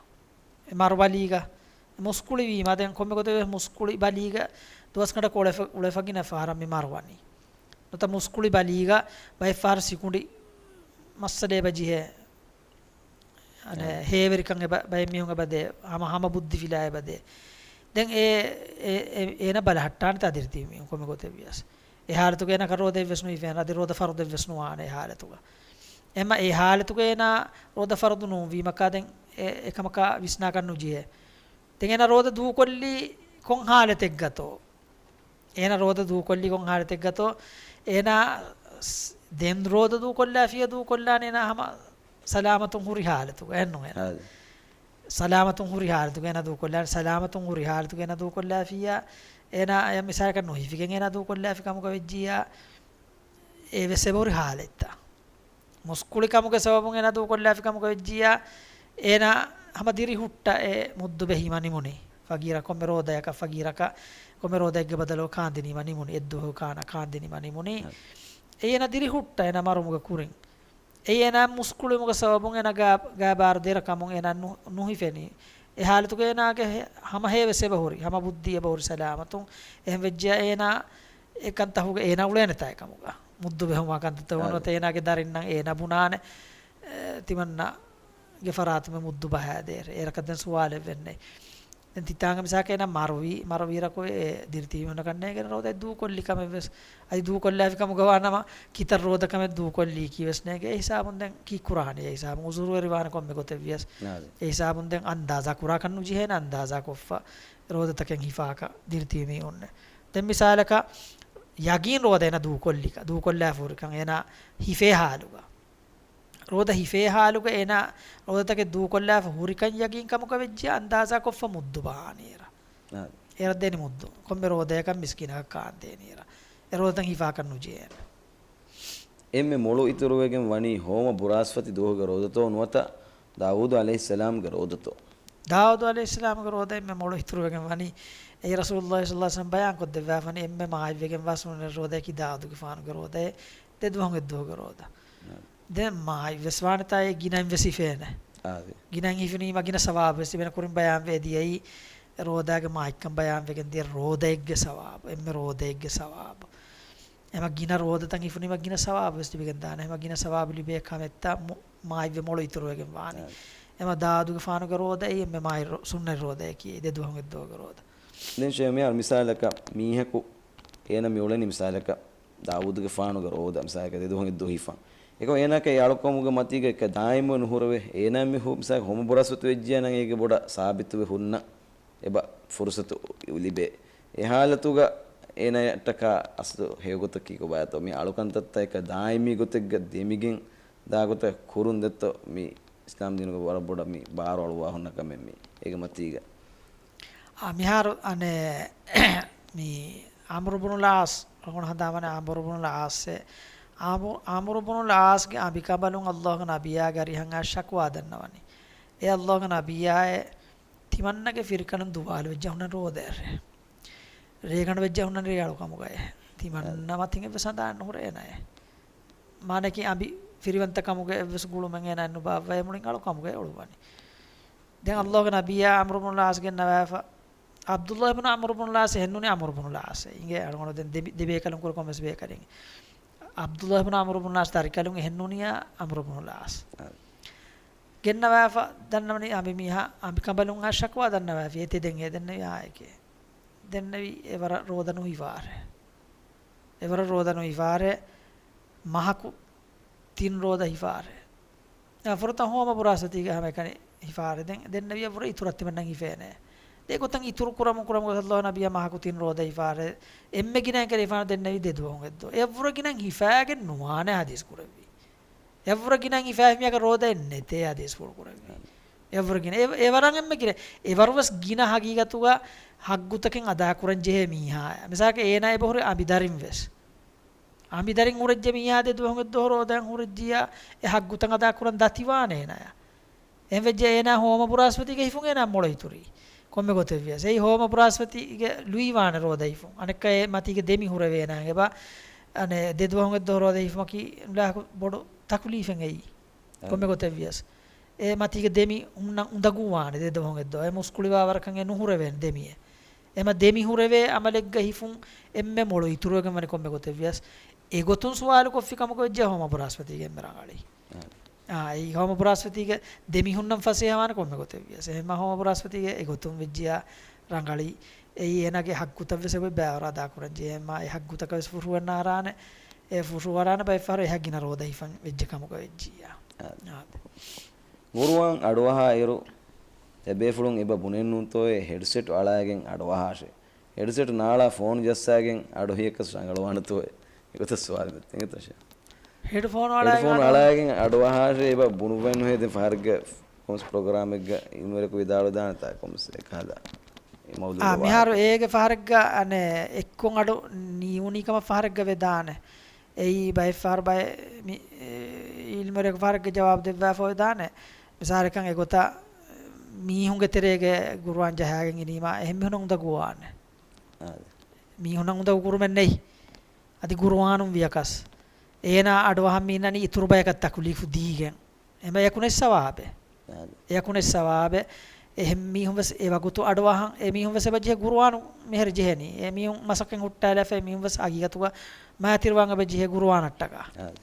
އެ މަރުބަލީގަ. މުސްކުޅިވީމަ ދެން ކޮންމެ ގޮތެއް ވެސް މުސްކުޅި ބަލީގަ ދުވަސްގަނޑަކަށް އުޅެފަ-، އުޅެފަ ގިނަ ފަހަރަށް މި މަރުވަނީ. ނުވަތަ މުސްކުޅި ބަލީގަ ބައެއް ފަހަރު ސިކުނޑި މައްސަލަ އެބަ ޖެހޭ. އަނެ، އެ. ހޭވެރިކަން އެބަ، ބައެއް މީހުން އެބަ ދޭ، ހަމަ، ހަމަ ބުއްދި ފިލާ އެބަ ދޭ. ދެން އެ، އެ، އެ، އޭނަ ބަލަހައްޓާނެތާ ދިރިތިބި މީހުން ކޮންމެ ގޮތެއް ވިޔަސް. އެ ހާލަތުގަ އޭނަ ރޯދަ އެއްވެސް ނުހިފޭނެ، އަދި ރޯދަ ފަރުދެއްވެސް ނުވާނެ އެ ހާލަތުގަ. އެމަ އެ ހާލަތުގަ އޭނަ ރޯދަ ފަރުދު ނޫންވީމަކާ ދެން އެ، އެކަމަކާ ވިސްނާކަށް ނުޖެހޭ. ދެން އޭނަ ރޯދަ ދޫކޮށްލީ ކޮން ހާލަތެއްގަތޯ؟ އޭނަ ރޯދަ ދޫކޮށްލީ ކޮން ހާލަތެއްގަތޯ؟ އޭނަ ސް-، ދެން ރޯދަ ދޫކޮށްލާފިޔަ ދޫކޮށްލާނެ އޭނަ ހަމަ ސަލާމަތުން ހުރި ހާލަތުގަ އެއްނު އޭނަ. ހާދަ. ސަލާމަތުން ހުރި ހާލަތުގަ އޭނަ ދޫކޮށްލާނެ، ސަލާމަތުން ހުރި ހާލަތުގަ އޭނަ ދޫކޮށްލާފިއްޔާ، އޭނަ އެ މިސާލަކަށް ނުހިފިގެން އޭނަ ދޫކޮށްލާފި ކަމުގަ ވެއްޖިއްޔާ، އެވެސް އެބަހުރި ހާލަތްތައް. މުސްކުޅި ކަމުގެ ސަބަބުން އޭނަ ދޫކޮށްލާފި ކަމުގަ ވެއްޖިއްޔާ، އޭނަ ހަމަ ދިރިހުއްޓަ އެ މުއްދު ބެހީމަ ނިމުނީ. ފަގީރަ ކޮންމެ ރޯދަޔަކަށް، ފަގީރަކަށް ކޮންމެ ރޯދައެއްގެ ބަދަލު ކާންދިނީމަ ނިމުނީ. އެއްދުވަހު ކާނަ ކާންދިނީމަ ނިމުނީ. އެ. އެ އޭނަ ދިރިހުއްޓަ އޭނަ މަރުމުގެ ކުރިން. އެއީ އޭނާ މުސްކުޅިމުގެ ސަބަބުން އޭނާ ގާ-، ގާބާރު ދެރަ ކަމުން އޭނާ ނު-، ނުހިފެނީ. އެ ހާލަތުގަ އޭނާގެ ހެ-، ހަމަ ހޭވެސް އެބަހުރި، ހަމަ ބުއްދީ އެބަހުރި ސަލާމަތުން. އެހެން ވެއްޖެޔާ އޭނާ އެ ކަންތަހުގަ އޭނާ އުޅޭނެތާ އެކަމުގަ. މުއްދު ބެހުމާ ކަންތައްތައް އަދެ. ނުވަތަ އޭނާގެ ދަރިންނަށް އޭނާ ބުނާނެ، އެ، ތިމަންނަގެ ފަރާތުން މި މުއްދު ބަހާދޭ. އޭރަކަށް ދެން ސުވާލެއް ވެންނެ. ދެން ތިތާނގެ މިސާކަށް އޭނާ މަރުވީ، މަރުވީރަކު އެ ދިރިތިބީ ހުންނަ ކަންނޭނގެ ރޯދައެއް ދޫކޮށްލި ކަމެއްވެސް، އަދި ދޫކޮށްލާފި ކަމުގަ ވާނަމަ ކިތައް ރޯދަ ކަމެއް ދޫކޮށްލީކީވެސް ނޭނގެ. އެ ހިސާބުން ދެން ކީއްކުރާނީ؟ އެ ހިސާބުން އުޒުރުވެރިވާނެ ކޮންމެ ގޮތެއްވިޔަސް. އާދެ. އެ ހިސާބުން ދެން އަންދާޒާ ކުރާކަށް ނުޖެހޭނެ، އަންދާޒާ ކޮށްފަ ރޯދަތަކެއް ހިފާކަށް ދިރިތިބި މީހުންނެއް. ދެން މިސާލަކަށް ޔަގީން ރޯދަ އޭނާ ދޫކޮށްލިކަ، ދޫކޮށްލާފަ ހުރިކަން އޭނާ ހިފޭ ހާލުގަ. ރޯދަ ހިފޭ ހާލުގަ އޭނާ ރޯދަތަކެއް ދޫކޮށްލާފަ ހުރިކަން ޔަގީން ކަމުގަ ވެއްޖެ އަންދާޒާކޮށްފަ މުއްދު ބާނީރަ. އާ. އޭރަށް ދޭނީ މުއްދު. ކޮންމެ ރޯދަޔަކަށް މިސްކިނަކަށް ކާން ދޭނީރަ. އެ ރޯދަތައް ހިފާކަށް ނުޖެހޭނެ. އެންމެ މޮޅު އިތުރުވެގެން ވަނީ ހޯމަ ބުރާސްފަތި ދުވަހުގެ ރޯދަތޯ ނުވަތަ ދާވޫދު ޢަލައިހިއްސަލާމްގެ ރޯދަތޯ؟ ދާވޫދު ޢަލައިހިއްސަލާމްގެ ރޯދަ އެންމެ މޮޅު އިތުރުވެގެން ވަނީ. އެއީ ރަސޫލުﷲ ޞައްލަﷲ ޢަލައިހި ވަސައްލަމް ބަޔާންކޮށްދެއްވާފަނި އެންމެ މާތްވެގެންވާ ސުންނަތް ރޯދައަކީ ދާވޫދުގެފާނުގެ ރޯދައޭ ދެދުވަހުގެ ދުވަހުގެ ރޯދަ. ދެން މާތްވެސް ވާނެތާ އެ ގިނައިން ވެސް ހިފޭނެ. އާދެ. ގިނައިން ހިފުނީމަ ގިނަ ސަވާބު ވެސް ތިބޭނެ. ކުރިން ބަޔާންވެ ދިޔައީ ރޯދާގެ މާތްކަން ބަޔާންވެގެން ދިޔަ ރޯދައެއްގެ ސަވާބު، އެންމެ ރޯދައެއްގެ ސަވާބު. އެމަ ގިނަ ރޯދަތައް ހިފުނީމަ ގިނަ ސަވާބު ވެސް ލިބިގެން ދާނެ. އެމަ ގިނަ ސަވާބު ލިބޭ ކަމެއްތަ މު-، މާތްވެ މޮޅު އިތުރުވެގެން ވާނީ. އާދެ. އެމަ ދާވޫދުގެފާނުގެ ރޯދައީ އެންމެ މާތް ރޯ-، ސުންނަތް ރޯދައަކީ ދެދުވަހުގެ ދުވަހުގެ ރޯދަ. ދެން ޝޭޚް މިހާރު މިސާލަކަށް މީހަކު އޭނަ މި އުޅެނީ މިސާލަކަށް ދާވޫދުގެފާނުގެ ރޯދަ މިސާލަކަށް ދެދުވަހުގެ ދުވަހު ހިފަން. އެކަމަ އޭނާގެ އެ އަޅުކަމުގެ މަތީގަ އެކަ ދާއިމްވެ ނުހުރެވޭ. އޭނާ މި ހު-، މިސާލަކަށް ހޯމަ ބުރާސްފަތި ވެއްޖިއްޔާ ނަން އޭގެ ބޮޑަށް ސާބިތުވެ ހުންނަ އެބަ ފުރުސަތު ލިބޭ. އެ ހާލަތުގަ އޭނަޔަށްޓަކާ އަސްލު ހެޔޮގޮތަކީ ކޮބާތޯ؟ މި އަޅުކަންތައްތައް އެކަ ދާއިމީ ގޮތެއްގަ ދެމިގެން ދާ ގޮތަށް ކުރުން ދެއްތޯ؟ މި އިސްލާމް ދީނުގަ ވަރަށް ބޮޑަށް މި ބާރު އަޅުވާ ހުންނަ ކަމެއް މި އޭގެ މަތީގަ. އާ، މިހާރު އަނެއް މި ޢަމްރު ބުނުލް ޢާޞް، ރަނގަޅު ހަނދާންވާނެ ޢަމްރު ބުނުލް ޢާޞް. ޢަމްރު، ޢަމްރު ބުނުލް ޢާޞްގެ އަނބިކަނބަލުން ﷲގެ ނަބިއްޔާގެ އަރިހަށް އައިސް ޝަކުވާ ދަންނަވަނީ. އޭ ﷲގެ ނަބިއްޔާއޭ، ތިމަންނަގެ ފިރިކަނުން ދުވާލު ވެއްޖެ ހުންނަ ރޯދައެއްރޭ. ރޭގަނޑު ވެއްޖެ ހުންނަ ރޭއަޅުކަމުގައޭ. ތިމަންނަ މަތިން އެއްވެސް ހަނދާން ނުހުރޭ އޭނައޭ. މާނައަކީ އަނބި ފިރިވަންތަކަމުގެ އެއްވެސް ގުޅުމެއް އޭނާއެއް ނުބާއްވައޭ މުޅިން އަޅުކަމުގައޭ އުޅުއްވަނީ. ދެން ﷲގެ ނަބިއްޔާ ޢަމްރު ބުނުލް ޢާޞް ގެންނަވާފަ، ޢަބްދުﷲ ބުނު ޢަމްރު ބުނުލް ޢާޞް އެހެންނޫނީ ޢަމްރު ބުނުލް ޢާޞް. އިނގޭ އަޅުގަނޑު ދެން ދެބި-، ދެބޭކަލުން ކުރެ ކޮންމެސް ބޭކަލެއް. ޢަބްދުﷲ ބުނު ޢަމްރު ބުނުލް ޢާޞް ދަރިކަލުން އެހެންނޫނިއްޔާ ޢަމްރު ބުނުލް ޢާޞް. ގެންނަވާފަ ދަންނަވަނީ އަނބިމީހާ، އަނބިކަނބަލުން އާ ޝަކުވާ ދަންނަވާފި. އޭތި ދެން އޭ ދެންނެވި އާއެކޭ. ދެންނެވި އެވަރަށް ރޯދަ ނުހިފާރޭ. އެވަރަށް ރޯދަ ނުހިފާރޭ. މަހަކު ތިން ރޯދަ ހިފާރޭ. އާ، ފުރަތަމަ ހޯމަ ބުރާސްފަތީގަ ހަމައެކަނި ހިފާރޭ. ދެން ދެންނެވިއަށްވުރެ އިތުރަށް ތިމަންނަން ހިފޭނެ. ދެ ގޮތަށް އިތުރު ކުރަމުން ކުރަމުން ﷲ ނަބިއްޔާ މަހަކު ތިން ރޯދަ ހިފާރޭ. އެންމެ ގިނައިން ކަލޭ ހިފާން ދެންނެވީ ދެ ދުވަހުން އެއްދުވަހު. އެއަށްވުރެ ގިނައިން ހިފާގެން ނުވާނެ ޙަދީޘް ކުރެއްވީ. އެއަށްވުރެ ގިނައިން ހިފާފި މީހަކަށް ރޯދައެއް ނެތޭ ޙަދީޘްފުޅު ކުރެއްވީ. އެއަށްވުރެ ގިނަ. އެ، އެވަރަށް އެންމެ ގިނަ. އެވަރުވެސް ގިނަ ޙަޤީޤަތުގަ ޙައްޤުތަކެއް އަދާކުރަން ޖެހޭ މީހާ. މިސާލަކަށް އޭނާ އެބަހުރި އަނބިދަރިން ވެސް. އަނބިދަރިން ހުރެއްޖެ މީހާ ދެ ދުވަހުން އެއްދުވަހު ރޯދައިން ހުރެއްޖިއްޔާ އެ ޙައްޤުތައް އަދާކުރަން ދަތިވާނެ އޭނާޔަށް. އެހެންވެއްޖެ އޭނާ ހޯމަ ބުރާސްފަތީގެ ހިފުން އޭނާ މޮޅު އިތުރީ. ކޮންމެ ގޮތެއްވިޔަސް. އެއީ ހޯމަ ބުރާސްފަތީގެ ލުއިވާނެ ރޯދަ ހިފުން. އަނެއްކާ އެ މަތީގެ ދެމި ހުރެވޭ އޭނާގެ ބާ. އަނެއް ދެ ދުވަހުން އެއްދުވަހު ރޯދަ ހިފުމަކީ އިލާހު ބޮޑު ތަކުލީފެއް އެއީ. އެ. ކޮންމެ ގޮތެއްވިޔަސް. އެ މަތީގެ ދެމި ހުންނަ އުނދަގޫވާނެ ދެ ދުވަހުން އެއްދުވަހު. އެ މުސްކުޅިވާ ވަރަކަށް އެ ނުހުރެވޭނެ ދެމިއެއް. އެމަ ދެމި ހުރެވޭ އަމަލެއްގަ ހިފުން އެންމެ މޮޅު އިތުރުވެގެން ވަނީ ކޮންމެ ގޮތެއްވިޔަސް. އެގޮތުން ސުވާލު ކޮށްފި ކަމަކަށް ވެއްޖެ ހޯމަ ބުރާސްފަތީގެ އެންމެ ރަނގަޅީ. އާ، އެއީ ހޯމަ ބުރާސްފަތީގެ ދެމީހުންނަށް ފަސޭހަވާނެ ކޮންމެ ގޮތެއް ވިޔަސް. އެހެންމަ ހޯމަ ބުރާސްފަތީގެ އެގޮތުން ވެއްޖިޔާ ރަނގަޅީ. އެއީ އޭނާގެ ހައްގުތައް ވެސް އެބައި ބައިވަރު އަދާ ކުރަން ޖެހޭ. އެހެންމަ އެ ހައްގުތަކަށް ވެސް ފުށުވަން އަރާނެ. އެ ފުށުވަރާނެ ބައެއް ފަހަރު އެހާ ގިނަ ރޯދަ ހިފަން ވެއްޖެ ކަމުގަ ވެއްޖިއްޔާ. އާ. އާދެ. ގުރުއާން އަޑުއަހާ އިރު، އެބޭފުޅުން އެބަ ބުނެންނޫންތޯއޭ ހެޑްސެޓް އަޅާގެން އަޑުއަހާށޭ. ހެޑްސެޓް ނާޅާ ފޯނު ޖައްސާގެން އަޑުއިޔަކަސް ރަނގަޅުވާނެތޯއޭ. އެގޮތަށް ސުވާލު މެއްތެނގެތޯށެ. ހެޑްފޯނު ހެޑްފޯނު އަޅާގެން އަޑު- އަޅާގެން އަޑުއަހާށޭ އެބަ ބުނުއްވައެއްނުހޭ ދެން ފަހަރެއްގަ ކޮމްސް ޕްރޮގްރާމެއްގަ އިލްމުވެރިޔަކު ވިދާޅުވެދާނެތާ ކޮމްސް އެކަހަލަ އެ މައުލޫގެ އާ، މިހާރު ވާހަކަ. އޭގެ ފަހަރެއްގަ އަނެއް އެއްކޮށް އަޑު ނީވުނީ ކަމަށް ފަހަރެއްގަ ވެދާނެ. އެއީ ބައެއް ފަހަރު ބައެއް މި، އެ، އިލްމުވެރިޔަކު ފަހަރެއްގެ ޖަވާބު ދެއްވާފަ ވެދާނެ. މިސާލަކަށް އެގޮތަށް މީހުންގެ ތެރޭގަ ގުރުއާން ޖަހާގެން އިނީމާ އެހެން މީހުންނަށް އުނދަގޫވާނެ. އާދެ. މީހުންނަށް އުނދަގޫ ކުރުމެއް ނެތް. އަދި ގުރުއާނުން ވިޔަކަސް އޭނާ އަޑުއަހަން މީންނަނީ އިތުރު ބަޔަކަށް ތަކުލީފު ދީގެން. އެމަ އެކުނެއް ސަވާބެއް. އާދެ. އެކުނެއް ސަވާބެއް. އެހެން މީހުން ވެސް އެ ވަގުތު އަޑުއަހަން، އެ މީހުން ވެސް އެބަ ޖެހޭ ގުރުއާނު މިހެރި ޖެހެނީ. އެ މީހުން މަސައްކަތް ހުއްޓާލާފަ އެ މީހުން ވެސް ހަގީގަތުގަ މާތިރުވާން އެބަ ޖެހޭ ގުރުއާނަށްޓަކާ. އާދެ.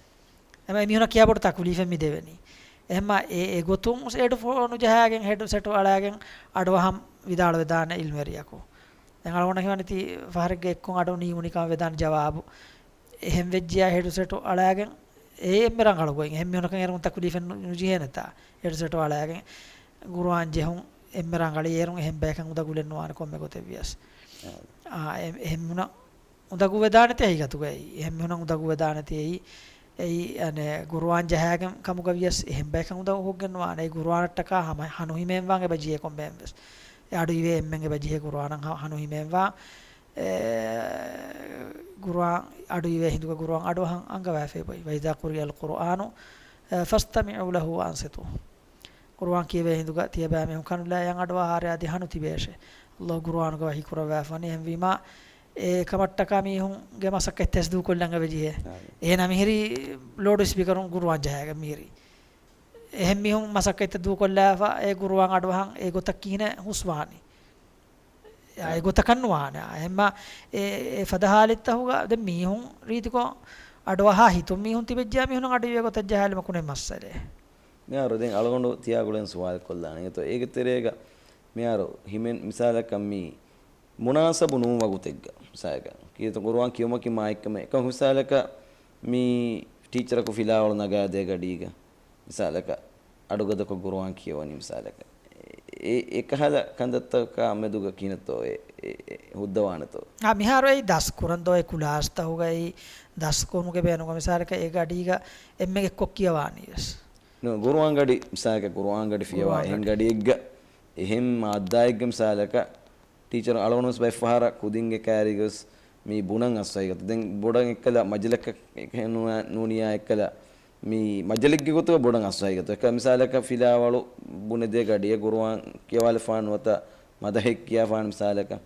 އެމަ އެ މީހުނަށް ކިޔާ ބޮޑު ތަކުލީފެއް މި ދެވެނީ. އެހެންމަ އެ، އެ ގޮތުން ހެޑްފޯނު ޖަހާގެން، ހެޑްސެޓު އަޅާގެން އަޑުއަހަން ވިދާޅުވެދާނެ އިލްމުވެރިޔަކު. ދެން އަޅުގަނޑަށް ހީވަނީ ތި ފަހަރެއްގަ އެއްކޮށް އަޑު ނީވުނީ ކަމަށް ވެދާނެ ޖަވާބު. އެހެން ވެއްޖިޔާ ހެޑްސެޓު އަޅާގެން އެ އެންމެ ރަނގަޅު ގޮތް. އެހެން މީހުނަކަށް އޭރުން ތަކުލީފެއް ނު-، ނުޖެހޭނެތާ. ހެޑްސެޓު އަޅާގެން ގުރުއާން ޖެހުން އެންމެ ރަނގަޅީ. އޭރުން އެހެން ބަޔަކަށް އުނދަގޫލެއް ނުވާނެ ކޮންމެ ގޮތެއް ވިޔަސް. އާ، އެ-، އެހެން މީހުނަށް އުނދަގޫވެދާނެތީ ހަގީގަތުގައި. އެހެން މީހުންނަށް އުނދަގޫވެދާނެތީ އެއީ، އެއީ، އަނެއް، ގުރުއާން ޖަހާގެން ކަމުގަ ވިޔަސް އެހެން ބަޔަކަށް އުނދަގޫ ކޮށްގެން ނުވާނެ. އެ ގުރުއާނަށްޓަކާ ހަމަ ހަނުހިމޭންވާން އެބަ ޖެހޭ ކޮންމެއެއް ވެސް. އެ އަޑުއިވޭ އެންމެން އެބަ ޖެހޭ ގުރުއާނަށް ހަ-، ހަނުހިމޭންވާން. އެ، ގުރުއާން އަޑުއިވޭ ހިނދުގަ ގުރުއާން އަޑުއަހަން އަންގަވާފައި ބޮއި. وَإِذَا قُرِئَ الْقُرْآنُ، އެ، فَاسْتَمِعُوا لَهُ وَأَنْصِتُوا. ގުރުއާން ކިޔެވޭ ހިނދުގަ ތިޔަބައިމީހުން ކަނުލާ އަޑުއަހާށޭ އަދި ހަނު ތިބޭށޭ. ﷲ ގުރުއާނުގަ ވަޙީ ކުރައްވާފަ ވަނީ. އެހެންވީމާ، އެ ކަމަށްޓަކާ މީހުންގެ މަސައްކަތް ތަސްދޫ ކޮށްލަން އެބަޖެހޭ. އާ. އޭނާ މިހިރީ ލޯޑް ސްޕީކަރުން ގުރުއާން ޖަހާގެން މިހިރީ. އެހެން މީހުން މަސައްކަތްތައް ދޫކޮށްލާފަ އެ ގުރުއާން އަޑުއަހަން އެ ގޮތަށް ކިހިނެއް ހުސްވާނީ؟ އާ. އެ ގޮތަކަށް ނުވާނެ. އެހެންމަ އެ، އެ ފަދަ ހާލަތްތަކުގަ ދެން މީހުން ރީތިކޮށް އަޑުއަހާ ހިތުން މީހުން ތިބެއްޖެޔާ މީހުންނަށް އަޑުއިވޭ ގޮތަށް ޖަހާލުމަކުނެ މައްސަލައެއް. މިހާރު ދެން އަޅުގަނޑު ތިޔާ ގުޅެން ސުވާލު ކޮށްލާނެ. އެގޮތަށް އޭގެ ތެރޭގަ މިހާރު ހިމެން މިސާލަކަށް މި މުނާސަބު ނޫން ވަގުތެއްގަ މިސާލަކަށް ކީރިތި ގުރުއާން ކިޔުމަކީ މާތްކަމެއް. އެކަމަކު މިސާލަކަށް މި ޓީޗަރަކު ފިލާވަޅު ނަގާދޭ ގަޑީގަ މިސާލަކަށް އަޑުގަދަކޮށް ގުރުއާން ކިޔަވަނީ މިސާލަކަށް. އެ، އެ، އެކަހަލަ ކަންތައްތަކާ މެދުގަ ކިހިނެއްތޯ އެ، އެ، އެ ހުއްދަވާނެތޯ؟ އާ، މިހާރު އެއީ ދަސް ކުރަން ދޯ އެ ކުލާސްތަކުގައި ދަސް ކުރުމުގެ ބޭނުމަށް މިސާލަކަށް އެ ގަޑީގަ އެންމެން އެއްކޮށް ކިޔަވާނީ ވެސް. ނޫން، ގުރުއާން ގަޑި މިސާލަކަށް ގުރުއާން ގަޑި ފިޔަވާ ގުރުއާން އެހެން ގަޑި. ގަޑިއެއްގަ އެހެން މާއްދާއެއްގަ މިސާލަކަށް ޓީޗަރު އަޅުގަނޑު ވެސް ބައެއްފަހަރަށް ކުދިންގެ ކައިރީގަ ވެސް މި ބުނަން އަސް ހަގީގަތު. ދެން ބޮޑަށް އެއްކަލަ މަޖިލަކަށް އެކަހެން ނޫނާ-، ނޫނިޔާ އެއްކަލަ މި މަޖިލެއްގެ ގޮތުގަ ބޮޑަށް އަސް ހަގީގަތު. އެކަ މިސާލަކަށް ފިލާވަޅު ބުނެދޭ ގަޑިއެއް ގުރުއާން ކިޔަވާލަފާނު ނުވަތަ މަދަހެއް ކިޔާފާނު މިސާލަކަށް.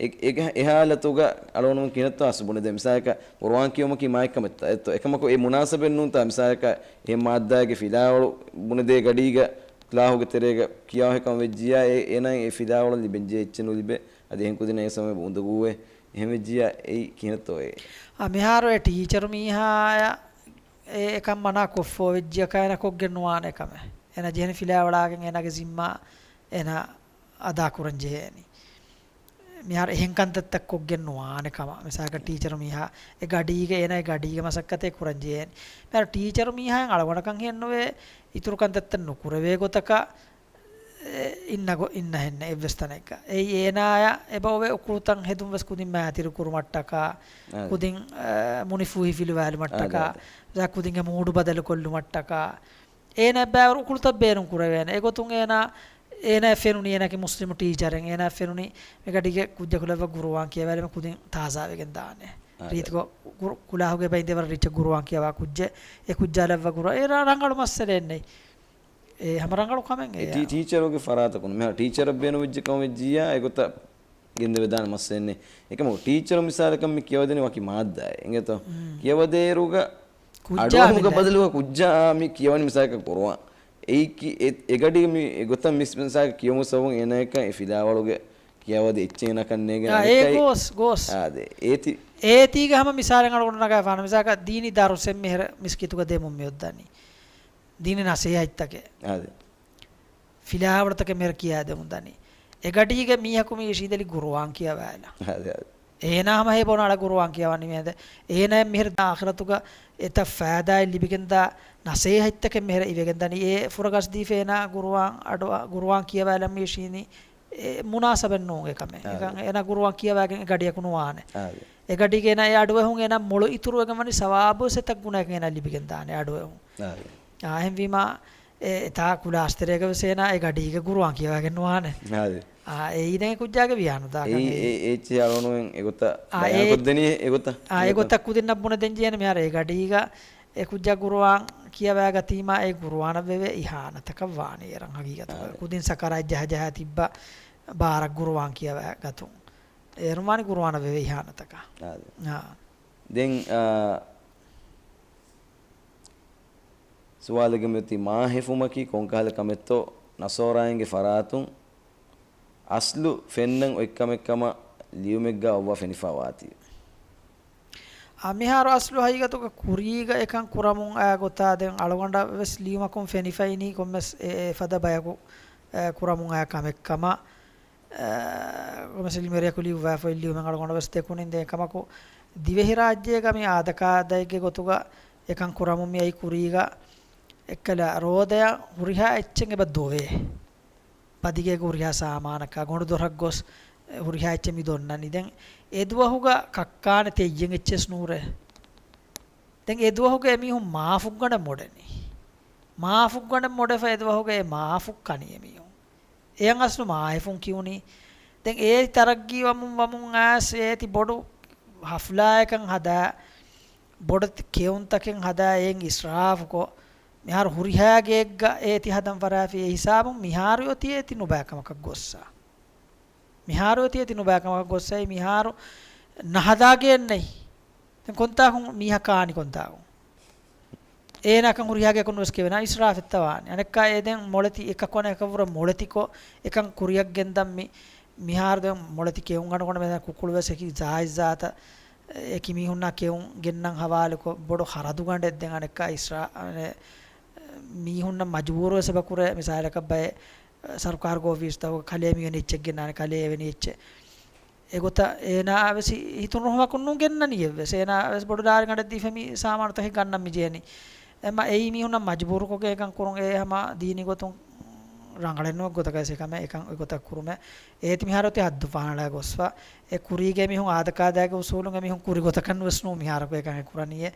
އެ، އެ، އެ ހާލަތުގަ އަޅުގަނޑު ކިހިނެއްތޯ އަސް ބުނެދޭ. މިސާލަކަށް ގުރުއާން ކިޔުމަކީ މާތްކަމެއްތަ؟ އެއްތޯ؟ އެކަމަކު އެ މުނާސަބެއް ނޫންތާ؟ މިސާލަކަށް އެ މާއްދާގެ ފިލާވަޅު ބުނެދޭ ގަޑީގަ ކްލާހުގެ ތެރޭގަ ކިޔާހެކަން ވެއްޖިޔާ އެ، އޭނާ އެ ފިލާވަޅު ލިބެންޖެހޭ އެއްޗެއް ނުލިބޭ. އަދި އެހެން ކުދިންނަށް އެ ސަމަޔަށް އުނދަގޫވޭ. އެހެން ވެއްޖިޔާ އެއީ ކިހިނެއްތޯ އެ؟ އާ، މިހާރު އެ ޓީޗަރު މީހާޔަށް އެ އެކަން މަނާ ކޮށްފޯ ވެއްޖިޔަކާ އޭނަ ކޮށްގެން ނުވާނެ އެކަމެއް. އޭނަ ޖެހެނީ ފިލާވަޅާގެން އޭނާގެ ޒިންމާ އޭނަ އަދާ ކުރަން ޖެހޭނީ. މިހާރު އެހެން ކަންތައްތައް ކޮށްގެން ނުވާނެ ކަމަށް. މިސާލަކަށް ޓީޗަރު މީހާ އެ ގަޑީގަ އޭނާ އެ ގަޑީގެ މަސައްކަތެއް ކުރަން ޖެހޭނީ. މިހާރު ޓީޗަރު މީހާއަށް އަޅުގަނޑަކަށް ހިއެއްނުވޭ އިތުރު ކަންތައްތައް ނުކުރެވޭ ގޮތަކަށް އެ، އިންނަ ގޮ-، އިންނަ ހެންނެއް އެއްވެސް ތަނެއްގަ. އެއީ އޭނާޔަށް އެބަ އޮވޭ އުކުޅުތައް ހެދުން ވެސް ކުދިން މާތިރު ކުރުމަށްޓަކާ، އާ. ކުދިން، އަ، މުނިފޫހި ފިލުވާލުމަށްޓަކާ، އާ، އާ. ކުދިންގެ މޫޑު ބަދަލު ކޮށްލުމަށްޓަކާ، އޭނާ ބައިވަރު އުކުޅުތައް ބޭނުން ކުރެވޭނެ. އެގޮތުން އޭނާ، އޭނާ ފެނުނީ އޭނާގެ މުސްލިމު ޓީޗަރެއް. އޭނާ ފެނުނީ މި ގަޑީގެ ކުއްޖަކު ލައްވާ ގުރުއާން ކިޔަވާލީމަ ކުދިން ތާޒާވެގެން ދާނެ. އާ، ރީތިކޮށް ގުރު-، ކުލާހުގެ ބައިން ދެވަރަށް ރީއްޗަށް ގުރުއާން ކިޔަވާ ކުއްޖެއް، އެ ކުއްޖާ ލައްވާ ގުރުއާން. އޭނާ ރަނގަޅު މައްސަލައެއް ނެތް. އެ ހަމަ ރަނގަޅު ކަމެއް އެ އެއާ. ޓީ-، ޓީޗަރުގެ ފަރާތަކުން މިހާރު ޓީޗަރަށް ބޭނުންވެއްޖެ ކަމަށް ވެއްޖިއްޔާ އެގޮތަށް ގެންދެވިދާނެ މައްސަލައެއް ނެތް. އެކަމަކު ޓީޗަރު މިސާލަކަށް މި ކިޔަވަދެނީ ވަކި މާއްދާއެއް. އިނގޭތޯ؟ މް. ކިޔަވަދޭއިރުގަ ކުއްޖާ އަޑުއަހުމުގެ މި ބަދަލުގަ ކުއްޖާ މި ކިޔަވަނީ މިސާލަކަށް ގުރުއާން. އެއީ ކި-، އެ، އެގަޑީ މި އެގޮތަށް މި މިސާލަކަށް ކިޔަވުމުގެ ސަބަބުން އޭނާޔަކަށް އެ ފިލާވަޅުގެ ކިޔަވަދި އެއްޗެއް ނަކަން ނޭގެން އާ، އަނެއްކާ އޭ އެ-، ގޯސް، ގޯސް. އާދެ، އޭތި. އޭތީގަ ހަމަ މިސާލެއް އަޅުގަނޑު ނަގާފާނަ މިސާލަކަށް ދީނީ ދަރުސެއް މިހިރަ މިސްކިތުގަ ދެމުން މިއޮއްދަނީ. ދީނީ ނަސޭހަތްތަކެއް. އާދެ. ފިލާވަޅުތަކެއް މިހިރަ ކިޔާދެމުން ދަނީ. އެ ގަޑީގަ މީހަކު މި އިށީދެލި ގުރުއާން ކިޔަވާލާ. އާދެ، އާދެ. އޭނާ ހަމަ ހޭ ބޮނާޅަ ގުރުއާން ކިޔަވާ ނިމޭދެ. އޭނާ މިހިރަ ދާ އާޚިރަތުގަ އެތައް ފައިދާއެއް ލިބިގެންދާ ނަސޭހަތްތަކެއް މިހިރަ އިވެގެންދަނީ. އެ ފުރަގަސްދީފަ އޭނާ ގުރުއާން އަޑު-، ގުރުއާން ކިޔަވާލަން މި އިށީނީ. އެ މުނާސަބެއް ނޫން އެކަމެއް. އާ. އެކަން އޭނާ ގުރުއާން ކިޔަވާގެން އެ ގަޑިއަކު ނުވާނެ. އާ. އެ ގަޑީގަ އޭނާ އެ އަޑުއެހުން އޭނާ މޮޅު އިތުރުވެގެން ވަނީ ސަވާބުވެސް އެތައް ގުނައެއް އޭނާ ލިބިގެން ދާނެ އަޑުއެހުން. އާ. އާ، އެހެންވީމާ އެ، އެތާ ކުލާސްތެރޭގަ ވެސް އޭނާ އެ ގަޑީގަ ގުރުއާން ކިޔަވާގެން ނުވާނެ. އާ. އާ، އެއީ ދެން އެ ކުއްޖާގެ ވިޔާނުދާކަން އެއީ. އެ، އެ އެއްޗެއް އަޅުގަނޑުމެން އެގޮތަށް އާ، އެ، ބަޔާންކޮށްދެނީ އެގޮތަށް. އާ، އެ ގޮތަށް ކުދިންނަށް ބުނެދެން ޖެހޭނެ މިހާރު އެ ގަޑީގަ އެ ކުއްޖާ ގުރުއާން ކިޔަވާގަތީމާ އެ ގުރުއާނަށް ވެވޭ އިހާނަތަކަށް ވާނީ އޭރަށް ހަގީގަތުގަ. އާ. ކުދިން ސަކަރާތް ޖަހަޖަހާ ތިއްބާ ބާރަށް ގުރުއާން ކިޔަވާގަތުން. އޭރުން ވާނީ ގުރުއާނަށް ވެވޭ އިހާނަތަކަށް. އާ. އާ. ދެން، އާ، ސުވާލެއްގެ މިއޮތީ މާހެފުމަކީ ކޮންކަހަލަ ކަމެއްތޯ ނަޞާރާއިންގެ ފަރާތުން އަސްލު ފެންނަން އޮތްކަމެއްކަމަށް ލިޔުމެއްގަ އޮއްވާ ފެނިފަ ވާތީ. އާ، މިހާރު އަސްލު ހަގީގަތުގަ ކުރީގަ އެކަން ކުރަމުން އައި ގޮތާ ދެން އަޅުގަނޑަށް ވެސް ލިޔުމަކުން ފެނިފައިނީ ކޮންމެސް އެ، އެ ފަދަ ބަޔަކު، އެ، ކުރަމުން އައި ކަމެއްކަމަށް. އާ، ކޮންމެސް އިލްމުވެރިޔަކު ލިޔުއްވާފައި ލިޔުމެއް އަޅުގަނޑަށް ވެސް ދެކުނިން ދެން ކަމަކު ދިވެހިރާއްޖޭގަ މި އާދަކާދައެއްގެ ގޮތުގަ އެކަން ކުރަމުން މި އައި ކުރީގަ އެއްކަލަ ރޯދަޔަށް ހުރިހާ އެއްޗެއް އެބަ ދޮވޭ. ބަދިގޭގެ ހުރިހާ ސާމާނަކާ، ގޮނޑުދޮރަށް ގޮސް ހުރިހާ އެއްޗެއް މި ދޮންނަނީ. ދެން އެ ދުވަހުގަ ކައްކާނެ ތެއްޔެއް އެއްޗެސް ނޫރޭ. ދެން އެ ދުވަހުގަ އެމީހުން މާފުއްގަނޑަށް މޮޑެނީ. މާފުއްގަނޑަށް މޮޑެފަ އެ ދުވަހުގަ އެ މާފު ކަނީ އެމީހުން. އެޔަށް އަސްލު މާހެފުން ކިޔުނީ. ދެން އޭތި ތަރައްގީ ވަމުން ވަމުން އައިސް އޭތި ބޮޑު ހަފްލާއަކަށް ހަދާ، ބޮޑެތި ކެއުންތަކެއް ހަދާ އެއިން އިސްރާފުކޮށް، މިހާރު ހުރިހާ ގެއެއްގަ އޭތި ހަދަން ފަށާފި އެ ހިސާބުން މިހާރު އޮތީ އޭތި ނުބައިކަމަކަށް ގޮއްސާ. މިހާރު އޮތީ އޭތި ނުބައިކަމަކަށް ގޮއްސައި މިހާރު ނަހަދާގެއެއް ނެތް. ދެން ކޮންތާކުން މީހަކާ އަނި ކޮންތާކުން؟ އޭނާކަން ހުރިހާ ގެއަކުން ވެސް ކެވެނާ އިސްރާފެއްތަ ވާނެ. އަނެއްކާ އެ ދެން މޮޅެތި އެކަކު އަނެކަކަށްވުރެ މޮޅެތިކޮށް އެކަން ކުރިއަށް ގެންދަން މި-، މިހާރު ދެން މޮޅެތި ކެއުން އަންނަ ގޮނޑު މެދަން ކުކުޅު ވެސް އެކި ޒާތްޒާތަށް އެކި މީހުންނާ ކެއުން ގެންނަން ހަވާލުކޮށް ބޮޑު ޚަރަދުގަނޑެއް ދެން އަނެއްކާ އިސްރާ-، އަނެ-، މީހުންނަށް މަޖުބޫރު ވެސް އެބަ ކުރޭ. މިސާލަކަށް ބައެއް ސަރުކާރުގެ އޮފީސްތަކުގަ ކަލޭ މިވެނި އެއްޗެއް ގެންނާނެ، ކަލޭ އެވެނި އެއްޗެއް. އެގޮތަށް އޭނާއަށް ވެސް ހިތުން ރުހުމަކުން ނޫން ގެންނަނީއެއްވެސް. އޭނާއަށް ވެސް ބޮޑު ލާރިގަނޑެއް ދީފަ މި ސާމާނުތަކެއް ގަންނަން މި ޖެހެނީ. އެމަ އެއީ މީހުންނަށް މަޖުބޫރުކޮށްގެން އެކަން ކުރުން އެ ހަމަ ދީނީ ގޮތުން ރަނގަޅެއް ނުވެ ގޮތަކަށް ވެސް އެކަމެއް އެކަން އެގޮތަށް ކުރުމެއް. އޭތި މިހާރު އޮތީ ހައްދު ފަހަނަޅާ ގޮސްފަ. އެ ކުރީގެ މީހުން އާދަކާދައިގެ އުސޫލުން އެ މީހުން ކުރި ގޮތަކަށް ނުވެސް ނޫން މިހާރަކު އެކަން އެ ކުރަނީއޭ.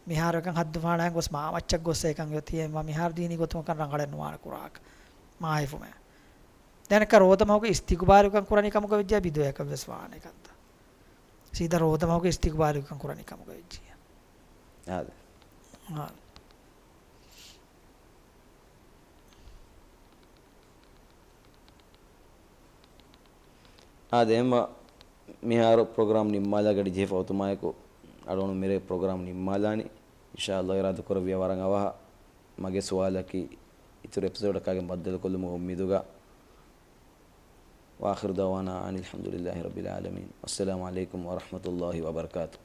މިހާރު އެކަން ހައްދު ފަހަނަޅާ ގޮސް މާ މައްޗަށް ގޮސް އެކަން އޮތީ އެ މިހާރު ދީނީ ގޮތުން އެކަން ރަނގަޅެއް ނުވާނެ ކުރާކަށް. މާހެފުމެއް. ދެން އަނެއްކާ ރޯދަމަހުގެ އިސްތިގުބާލުކަން ކުރަނީ ކަމުގަ ވެއްޖިއްޔާ ބިދުޢައަކަށް ވެސް ވާނެ ކަންތައް. ސީދާ ރޯދަމަހުގެ އިސްތިގުބާލުކަން ކުރަނީ ކަމުގަ ވެއްޖިއްޔާ. އާދެ. އާ. އާދެ، އެހެންމަ މިހާރު ޕްރޮގްރާމް ނިންމާލާ ގަޑި ޖެހިފަ އޮތުމާއެކު އަޅުގަނޑު މިރޭ ޕްރޮގްރާމް ނިންމާލާނީ. އިންޝާﷲ އިރާދަކުރެއްވިޔާ ވަރަށް އަވަހަށް މަގޭ ސުވާލަކީ އިތުރު އެޕިސޯޑަކާގެން ބައްދަލުކޮށްލުމުގެ އުއްމީދުގަ. وآخر دعوانا أن الحمد لله رب العالمين. والسلام عليكم ورحمة الله وبركاته.